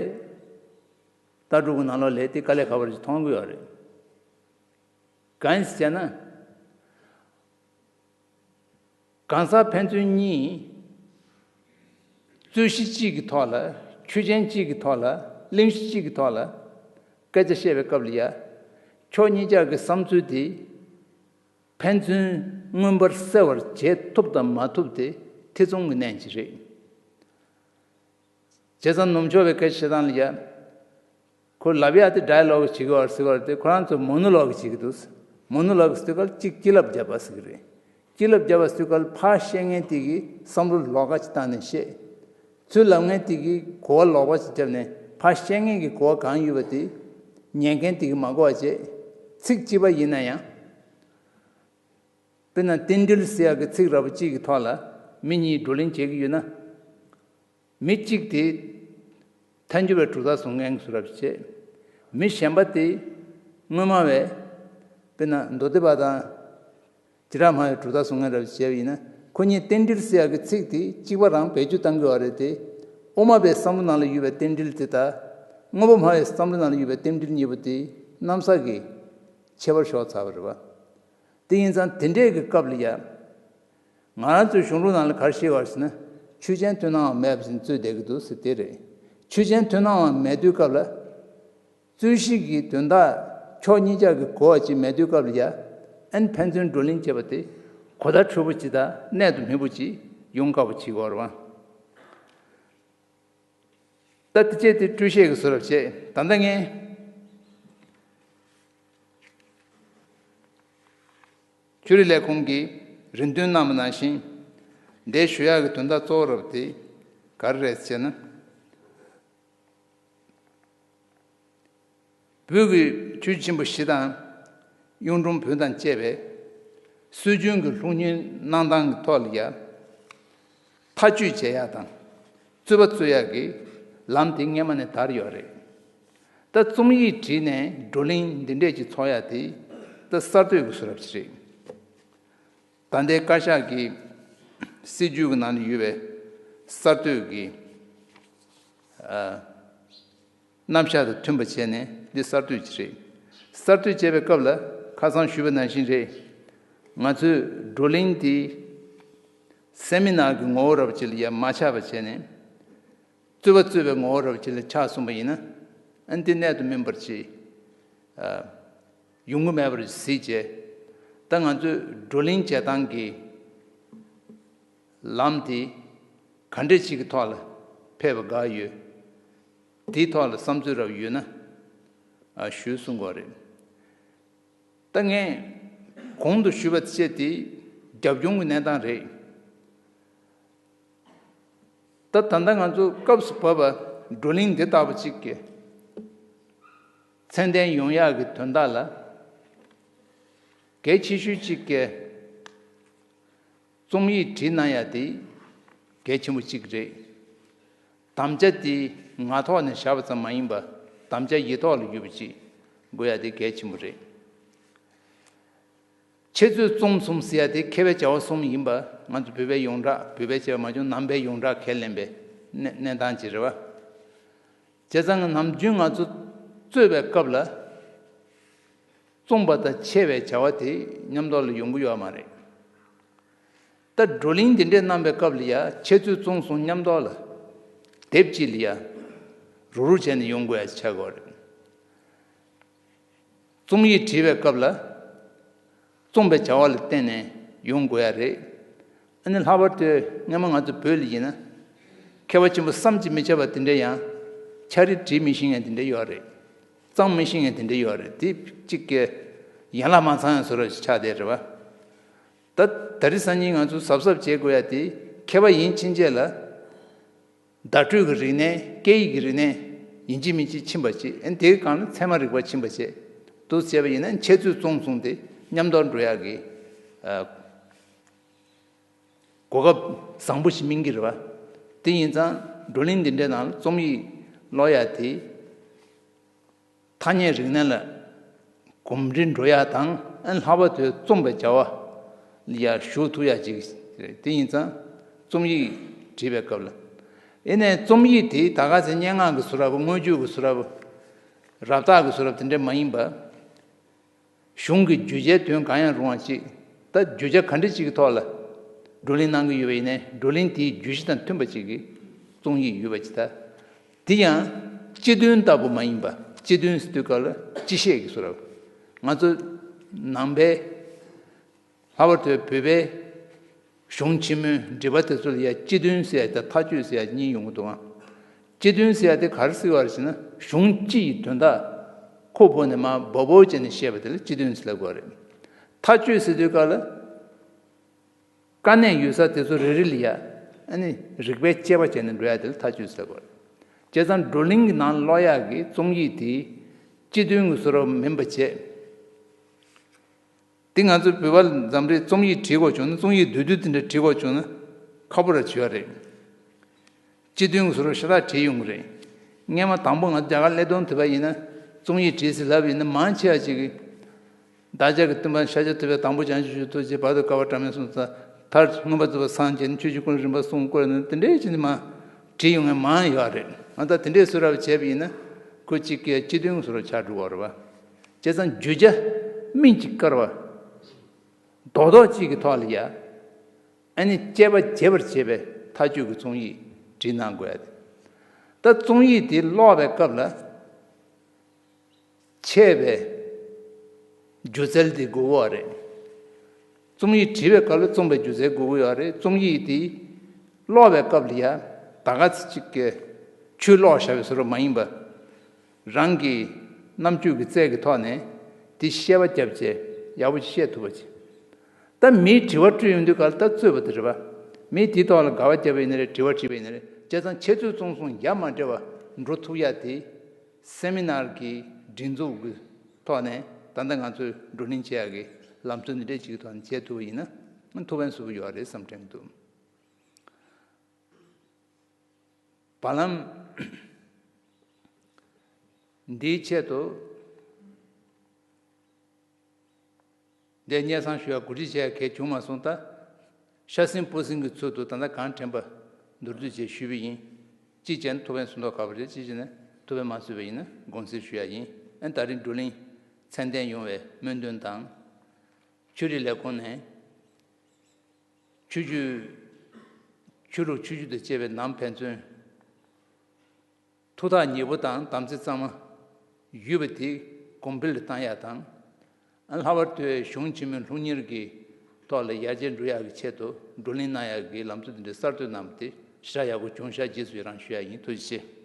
ལྟ་གྲུབ་ཀྱི་ནང་ལོགས་ལ་དེ་དཀའ་ལས་ཁག་པོ་རེད་མཐོང་གི་ཡོད་རེད། གང་ཡིན་ཟེར་ན། གང་ཟག་ཕན་ཚུན་གཉིས་རྩོད་གཞི་གཅིག་གི་ཐོག་ལ། ཆོས་ཅན་གཅིག་གི་ཐོག་ལ། གླེང་གཞི་གཅིག་གི་ཐོག་ལ་སྐད་ཆ་བཤད་པའི་སྐབས་ལ་ཡ། ཕྱོགས་གཉིས་ཆ་གི་བསམ་ཚུལ་དེ་ཕན་ཚུན་མངོན་པར་གསལ་བར་བྱེད་ཐུབ་དང་མ་ཐུབ་དེ་ཐེ་ཚོམ་གྱི་གནས་ཅིག་རེད། བྱས་ཙང་ནུབ་ཕྱོགས་པའི་སྐད་ཆ་བཤད་སྟངས་ལ་ཡ། ཁོ་ལབ་ཡ་དེ་ཌའི་ལོག་བྱེད་ཀྱི་ཡོད་རེད་ཟེར་གྱི་ཡོད་རེད་དེ། ཁོ་རང་ཚོ་མོ་ནོ་ལོག་བྱེད་ཀྱི་འདུག་མོ་ནོ་ལོག་ཟེར་དུས་སྐབས་གཅིག་བྱིན་རླབས་བརྒྱབ་པ་ཟེར་གྱི་རེད། བྱིན་རླབས་བརྒྱབ་པ་ཟེར་དུས་སྐབས་ཕར་བཤད་མཁན་དེ་གིས་བསམ་བློ་ལོགས་ཀ་ཅིག་བཏང་ནས་བཤད། ཚུར་ལབ་མཁན་དེ་གིས་གོ་བ་ལོགས་པ་ཅིག་བརྒྱབ་ནས་ཕར་བཤད་མཁན་གྱི་གོ་བ་གང་ཡོད་པ་དེ་ཉན་མཁན་དེ་གིས་མ་གོ་བ་བྱས། ཚིག་གཅིག་པ་ཡིན་ན་ཡང་། དཔེར་ན་རྟེན་འབྲེལ་ཟེར་ཡག་གི་ཚིག་འདྲ་པོ་གཅིག་གི་ཐོག་ལ་མི་གཉིས་བགྲོ་གླེང་བྱེད་ཀྱི་ཡོད་ན། མི་གཅིག་དེ་ཐལ་འགྱུར་བའི་གྲུབ་མཐའ་བཟུང་མཁན་བཟོ་འདྲ་བྱས། མི་གཞན་པ་དེ་དངོས་སྨྲ་བའི། དཔེར་ན་མདོ་སྡེ་པ་དང་བྱེ་བྲག་སྨྲ་བའི་གྲུབ་མཐའ་བཟུང་མཁན་འདྲ་བྱས་པ་ཡིན་ན། ཁོ་གཉིས་རྟེན་འབྲེལ་ཟེར་ཡག་གི་ཚིག་དེ་གཅིག་པ་རང་བེད་སྤྱོད་གཏང་གི་ཡོད་རེད་དེ། དབུ་མ་པའི་བསམ་བློ་ནང་ལ་ཡོད་པའི་རྟེན་འབྲེལ་དེ་དང་། དངོས་པོ་སྨྲ་བའི་བསམ་བློ་ནང་ལ་ཡོད་པའི་རྟེན་འབྲེལ་གཉིས་པོ་དེ་གནམ་ས་གི་ཁྱད་པར་ཤོར་ཚར་བ་རེད་པ། དེ་ཡིན་ཙང་དེ་འདྲས་ཀྱི་སྐབས་ལ་ཡ། ང་རང་ཚོའི་གཞུང་ལུགས་ནང་ལ་ག་རེ་བཤད་པ་ཟེར་ན། ཆོས་ཅན་མཐུན་སྣང་བ་མེད་པ་བཞིན་རྩོད་བསྡད་ཀྱི་འདུག་ཟེར་དེ་རེད། ཆོས་ཅན་མཐུན་སྣང་བ་མེད་དུས་སྐབས་ལ། རྩོད་གཞི་གི་དོན་དག་ཕྱོགས་གཉིས་ཆ་གི་གོ་བ་ཅིག་མེད་དུས་སྐབས་ལ་ཡ། ཨན་ཕན་ཚུན་བགྲོ་གླེང་བྱེད་པ་དེ་གོ་བརྡ་འཕྲོད་པོ་ཅིག་དང་གནད་དུ་སྨིན་པོ་ཅིག་ཡོང་དཀའ་པོ་ཅིག་ཡོད་རེད་པ། ད་དེ་བྱས་ཏེ་སྤྲོས་བཤད་ཀྱི་བཟོ་འདྲ་བྱས། ད་ལྟ་ངས་ཆོས་རིག་ལས་ཁུངས་ཀྱི་རེ་འདུན་གནང་བ་ནང་བཞིན། འདིར་ཞུ་ཡག་གི་དོན་དག་གཙོ་བོ་རབ་དེ་ག་རེ་རེད་ཟེར་ན། བོད་ཀྱི་ཆོས་ཆེན་པོ་བཞི་དང་། གཡུང་དྲུང་བོན་དང་བཅས་པའི་སྲོལ་རྒྱུན་གྱི་སློབ་གཉེར་གནང་སྟངས་ཀྱི་ཐོག་ལ་ཡ། ཐག་གཅོད་བྱེད་ཡག་དང་། རྩོད་པ་རྩོད་ཡག་གི་ལམ་དེ་སྔས་མ་ནས་དར་ཡོད་རེད། ད་རྩོམ་ཡིག་བྲིས་ནས་བགྲོ་གླེང་འདི་འདྲས་ཀྱི་ཚོགས་ཡག་དེ་ད་གསར་གཏོད་ཀྱི་བཟོ་འདྲ་ཞིག་རེད། ད་ལྟའི་བཀའ་ཤག་གི་སྲིད་ཇུས་ཀྱི་ནང་ལ་ཡོད་པའི་གསར་གཏོད་ཀྱི། ཨ། རྣམ་གཞག་དང་མཐུན་པ་བྱས་ནས་འདི་གསར་གཏོད་ཅིག་རེད། གསར་གཏོད་བྱས་པའི་སྐབས་ལ་ཁ་སང་ཞུས་པ་ནང་བཞིན་རེད། ང་ཚོས་བགྲོ་གླེང་འདི་སེ་མི་ནར་གྱི་ངོ་བོ་འདྲ་པོ་ཅིག་ལ་ཡང་མ་ཆགས་པ་བྱས་ནས། རྩོད་པ་རྩོད་པའི་ངོ་བོ་འདྲ་པོ་ཅིག་ལ་ཆགས་སོང་པ་ཡིན་ན། ཨ་ནི་འདི་གནད་དུ་སྨིན་པར་བྱེད། ཨ། ཡོང་གི་མེད་པར་གཟིགས་བྱས། ད་ང་ཚོས་བགྲོ་གླེང་བྱེད་སྟངས་ཀྱི་ལམ་དེ་ག་འདྲ་ཅིག་གི་ཐོག་ལ་ཕེབས་པ་དགའ་ཡོད། དེའི་ཐོག་ལ་བསམ་ཚུལ་རབ་ཡོད་ན། ཨ། ཞུ་གསུང་དགོས་རེད། ད་ངས་གོང་དུ་ཞུས་པ་བཅས་དེ་རྒྱབ་ལྗོངས་ཀྱི་གནས་སྟངས་རེད། ད་ད་ལྟ་ང་ཚོ་སྐབས་སུ་བབས་པ་བགྲོ་གླེང་འདི་ལྟ་བུ་གཅིག་གི་ཚད་ལྡན་ཡོང་ཡག་གི་དོན་དག་ལ་གལ་ཆེ་ཤོས་གཅིག་གི་རྩོམ་ཡིག་བྲིས་གནང་ཡག་དེ་གལ་ཆེན་པོ་གཅིག་རེད། དམ་བཅའ་དེ་ངག་ཐོག་ནས་བཞག་པ་ཙམ་མ་ཡིན་པ་དམ་བཅའ་ཡིག་ཐོག་ལ་ཡོད་པ་ཅིག་དགོས་ཡག་དེ་གལ་ཆེན་པོ་རེད། འཆད་རྩོད་རྩོམ་གསུམ་ཟེར་ཡ་དེ་མཁས་པའི་བྱ་བ་གསུམ་ཡིན་པ་ང་ཚོ་བོད་པའི་ཡོངས་གྲགས། བོད་པའི་བྱ་བ་མ་བྱུང་ནང་པའི་ཡོངས་གྲགས་ཁས་ལེན་པའི་གནས་གནས་སྟངས་ཅིག་རེད་བ། བྱས་ཙང་ནམ་རྒྱུན་ང་ཚོ་རྩོད་པའི་སྐབས་ལ་རྩོམ་པ་དང་འཆད་པའི་བྱ་བ་དེ་མཉམ་དུ་ལ་ཡོང་གི་ཡོད་མ་རེད། ད་བགྲོ་གླེང་འདི་འདྲས་གནང་པའི་སྐབས་ལ་ཡ་འཆད་རྩོད་རྩོམ་གསུམ་མཉམ་དུ་ལ་དེབ་གཅིག་ལ་ཡ་རུག་རུག་བྱས་ནས་ཡོང་དགོས་ཡ་ཆགས་ཀྱི་ཡོད་རེད། རྩོམ་ཡིག་བྲིས་པའི་སྐབས་ལ་རྩོམ་པའི་བྱ་བ་ལ་བརྟེན་ནས་ཡོང་དགོས་ཡ་རེད། ཨ་ནི་ལྷག་པར་དུ་སྔོན་མ་ང་ཚོ་བོད་ལ་ཡིན་ན་མཁས་པ་ཆེན་པོ་བསམ་གྱིས་མི་ཁྱབ་པ་དེ་འདྲ་ཡང་ཕྱག་བྲིས་བྲིས་མི་ཤེས་མཁན་དེ་འདྲ་ཡོད་རེད། གཙང་མི་ཤེས་མཁན་དེ་འདྲ་ཡོད་རེད། དེ་གཅིག་གི་ཡན་ལག་མ་ཚང་ཡང་བཟོ་འདྲ་ཆགས་བསྡད་རེད་བ། ད་ད་རེས་སང་ཉིན་ང་ཚོ་གཟབ་གཟབ་བྱེད་དགོས་ཡ་དེ་མཁས་པ་ཡིན་ཕྱིན་ཆད་ལ། བརྡ་སྤྲོད་ཀྱི་རིག་གནས། སྐད་ཡིག་གི་རིག་གནས་ཡིན་གཅིག་མིན་གཅིག་ཕྱིན་པ་བྱེད། ཨ་ནི་དེའི་སྒང་ལ་ཚད་མ་རིག་པ་ཕྱིན་པ་བྱེད། འདུག་བྱས་པ་ཡིན་ན་འཆད་རྩོད་རྩོམ་གསུམ་དེ་མཉམ་དུ་འགྲོ་ཡག་གི་ཨ་གོ་སྐབས་བཟང་པོ་ཞིག་སྨིན་གྱི་རེད་བ། དེ་ཡིན་ཙང་བགྲོ་གླེང་འདི་འདྲའི་ནང་ལ་རྩོམ་ཡིག་ཀློག་ཡག་དེ། ཐ་སྙད་རིག་གནས་ལ་གོམས་འདྲིས་འགྲོ་ཡག་དང་། ཨ་ནི་ལྷག་པར་དུ་རྩོམ་པའི་བྱ་བ་ལ་ཡར་ཞུགས་ཐུབ་ཡག་ཅིག་རེད། དེ་ཡིན་ཙང་རྩོམ་ཡིག་བྲིས་པའི་སྐབས་ལ། ཡིན་ནའི་རྩོམ་ཡིག་དེ་ད་ག་ཚོད་སྙན་ངག་གི་བཟོ་འདྲ་པོ། མངོན་བརྗོད་ཀྱི་བཟོ་འདྲ་པོ། རབ་བཏགས་ཀྱི་བཟོ་འདྲ་པོ་དེ་འདྲ་མ་ཡིན་པ། གཞུང་གི་བརྗོད་བྱའི་དོན་གང་ཡང་རུང་བ་ཅིག་ད་བརྗོད་བྱ་ག་འདྲ་ཅིག་གི་ཐོག་ལ་བགྲོ་གླེང་གནང་གི་ཡོད་པ་ཡིན་ནའི། བགྲོ་གླེང་དེའི་བརྗོད་གཞི་དང་མཐུན་པ་ཅིག་གི་རྩོམ་ཡིག་ཡོད་པ་ཅིག་ད། དེ་ཡང་སྤྱི་དོན་ལྟ་བུ་མ་ཡིན་པ། སྤྱི་དོན་ཟེར་དུས་སྐབས་ལ་སྤྱི་བཤད་ཀྱི་བཟོ་འདྲ། ང་ཚོ་ནང་པའི། ལྷག་པར་དུ་བོད་པའི་གཞུང་ཆེན་མོའི་འགྲེལ་པ་དེ་ཚོ་ལ་ཡ་སྤྱི་དོན་ཟེར་ཡ་དང་མཐའ་དཔྱོད་ཟེར་ཡ་གཉིས་ཡོང་གི་འདུག་ཨང་། སྤྱི་དོན་ཟེར་ཡ་དེ་ག་རེ་ཟེར་བ་རེད་ཟེར་ན། གཞུང་སྤྱི་ཡི་དོན་དག་ཁོ་བོ་ནས་མར་སྦོ་སྦོ་བྱས་ནས་བཤད་པ་དེ་ལ་སྤྱི་དོན་ཟེར་ལབ་དགོས་རེད། མཐའ་དཔྱོད་ཟེར་དུས་སྐབས་ལ། དཀའ་གནད་ཡོད་ས་དེ་ཚོ་རེ་རེ་ལ་ཡ། ཨ་ནི་རིགས་པས་དཔྱད་པ་བྱས་ནས་འགྲོ་ཡ་དེ་ལ་མཐའ་དཔྱོད་ཟེར་དགོས་རེད། བྱས་ཙང་བགྲོ་གླེང་གི་ནང་ཀློག་ཡག་གི་རྩོམ་ཡིག་དེ་སྤྱི་དོན་གྱི་བཟོ་འདྲ་མིན་པ་བྱས། དེ་ང་ཚོ་བོད་པ་འཛམ་རེད། རྩོམ་ཡིག་བྲིས་དགོས་བྱུང་ན། རྩོམ་ཡིག་བསྡུས་བསྡུས་དེ་འདྲ་བྲིས་དགོས་བྱུང་ན་ཁག་པོ་ར་བྱུང་བ་རེད། སྤྱི་དོན་གྱི་བཟོ་འདྲ་ཤ་སྟག་བྲིས་ཡོང་གི་རེད། སྔོན་མ་དང་པོ་ང་ཚོ་རྒྱ་གར་སླེབས་དོན་དུས་པ་ཡིན་ན། རྩོམ་ཡིག་བྲིས་ཟེར་ལབ་ཡིན་ན། མང་ཆེ་བ་ཅིག་གིས། བདག་ཅག་གི་སྟོན་པ་ཤཱཀྱ་ཐུབ་པས། དང་པོ་བྱང་ཆུབ་མཆོག་ཐུགས་བསྐྱེད། བར་དུ་དཀའ་བ་བྲལ་མེད་གསུངས་ས། མཐར་མངོན་པར་རྫོགས་པར་སངས་རྒྱས་ནས། ཆོས་ཀྱི་སྐུ་ལ་རིམ་པར་གསུངས་བཀོད་ནས། དེ་འདྲའི་ཅིག་ནི་མ་བྲིས་ཡོང་མཁན་མང་ཡོད་རེད། ང་ཚོ་དེ་འདྲའི་བཟོ་འདྲ་བྱས་པ་ཡིན་ན་ཁོ་གཅིག་གི་སྤྱི་དོན་གྱི་བཟོ་འདྲ་ཆགས་འགྲོ་གི་རེད་བ། བྱས་ཙང་བརྗོད་བྱ་སྨིན་གྱི་དཀར་བ། རྡོག་རྡོག་གཅིག་གི་ཐོག་ལ་ཡ། ཨ་ནི་དཔྱད་པ་རྒྱས་པར་བྱེད་པའི་མཐའ་དཔྱོད་ཀྱི་རྩོམ་ཡིག་བྲིས་གནང་དགོས་ཡ་དེ། ད་རྩོམ་ཡིག་དེ་ཀློག་པའི་སྐབས་ལ། འཆད་པའི་སྒྱུ་རྩལ་དེ་དགོས་ཀྱི་ཡོད་རེད། རྩོམ་ཡིག་བྲིས་པའི་སྐབས་ལ་རྩོམ་པའི་སྒྱུ་རྩལ་དགོས་ཀྱི་ཡོད་རེད། རྩོམ་ཡིག་དེ་ཀློག་པའི་སྐབས་ལ་ཡ། ད་ག་ཚོད་ཅིག་གི་ཆོས་ཀློག་བཞག་པའི་བཟོ་འདྲ་མ་ཡིན་པ། རང་གི་རྣམ་དཔྱོད་ཀྱི་རྩལ་གྱི་ཐོག་ནས་དེ་ཤེས་པ་བརྒྱབ་བྱས་ཡག་པོ་ཅིག་བཤད་ཐུབ་པ་ཅིག་ད་མིས་དྲི་བ་དྲིས་ཡོང་དུས་སྐབས་ལ་ད་རྩོད་པ་དེ་རེད་པ། མིས་དེའི་ཐོག་ལ་དགག་པ་བརྒྱབ་པ་ཡིན་ན་རེད། དྲི་བ་དྲིས་པ་ཡིན་ན་རེད། བྱས་ཙང་འཆད་རྩོད་རྩོམ་གསུམ་ཡ་མ་བྲལ་བ་འགྲོ་ཐུབ་ཡ་དེ། སེ་མི་ནར་གྱི་སྒྲིག་འཛུགས་ཀྱི་ཐོག་ནས་ད་ལྟ་ང་ཚོས་བགྲོ་གླེང་བྱེད་ཡག་གི་ལམ་སྲོལ་འདི་འདྲ་ཅིག་གི་ཐོག་ནས་བྱེད་ཐུབ་པ་ཡིན་ན་ཐུགས་ཕན་གསོས་པོ་ཡོད་རེད་བསམ་དྲན་གྱི་འདུག་བར་ལམ་འདིའི་ཆེད་དུ། འདིར་སྙན་སེང་ཞུ་ཡ་གོ་སྒྲིག་བྱས་གལ་བྱུང་མ་སོང་། ད་ཤ་ཟིན་སྤུ་ཟིན་གྱི་ཚུལ་དུ་ད་ལྟ་གང་དྲན་པ་མདོར་བསྡུས་བྱས་ཞུས་པ་ཡིན། གཅིག་བྱས་ན་ཐུགས་ཕན་གསོས་མདོག་ཁ་པོ་རེད། གཅིག་བྱས་ན་ཐུགས་ཕན་མ་གསོས་པ་ཡིན་ན་དགོངས་སེལ་ཞུ་ཡ་ཡིན། ཨ་ནི་ད་རིང་བགྲོ་གླེང་ མཚན་ལྡན་ཡོང་བའི་སྨོན་འདུན་དང་། ཆོས་རིག་ལས་ཁུངས་ནས་ཆོས་བརྒྱུད། ཆོས་ལུགས་ཆོས་བརྒྱུད་དང་བཅས་པའི་ནང་ཕན་ཚུན་ཐུགས་ཐག་ཉེ་པོ་དང་དམ་ཚིག་གཙང་མ་ཡོད་པ་དེ་གོང་འཕེལ་བཏང་ཡག་དང་། ལྷག་པར་དུ་གཞུང་ཆེན་མོའི་སློབ་གཉེར་གྱི་ཐོག་ལ་ཡར་རྒྱས་འགྲོ་ཡག་གི་ཆེད་དུ་བགྲོ་གླེང་གནང་ཡག་གི་ལམ་སྲོལ་དེ་འདྲའི་གསར་གཏོད་གནང་བ་དེ་ཞེ་དྲག་ཡག་པོ་བྱུང་ཤག་རྗེས་སུ་ཡི་རང་ཞུ་ཡག་ཡིན། ཐུགས་རྗེ་ཆེ།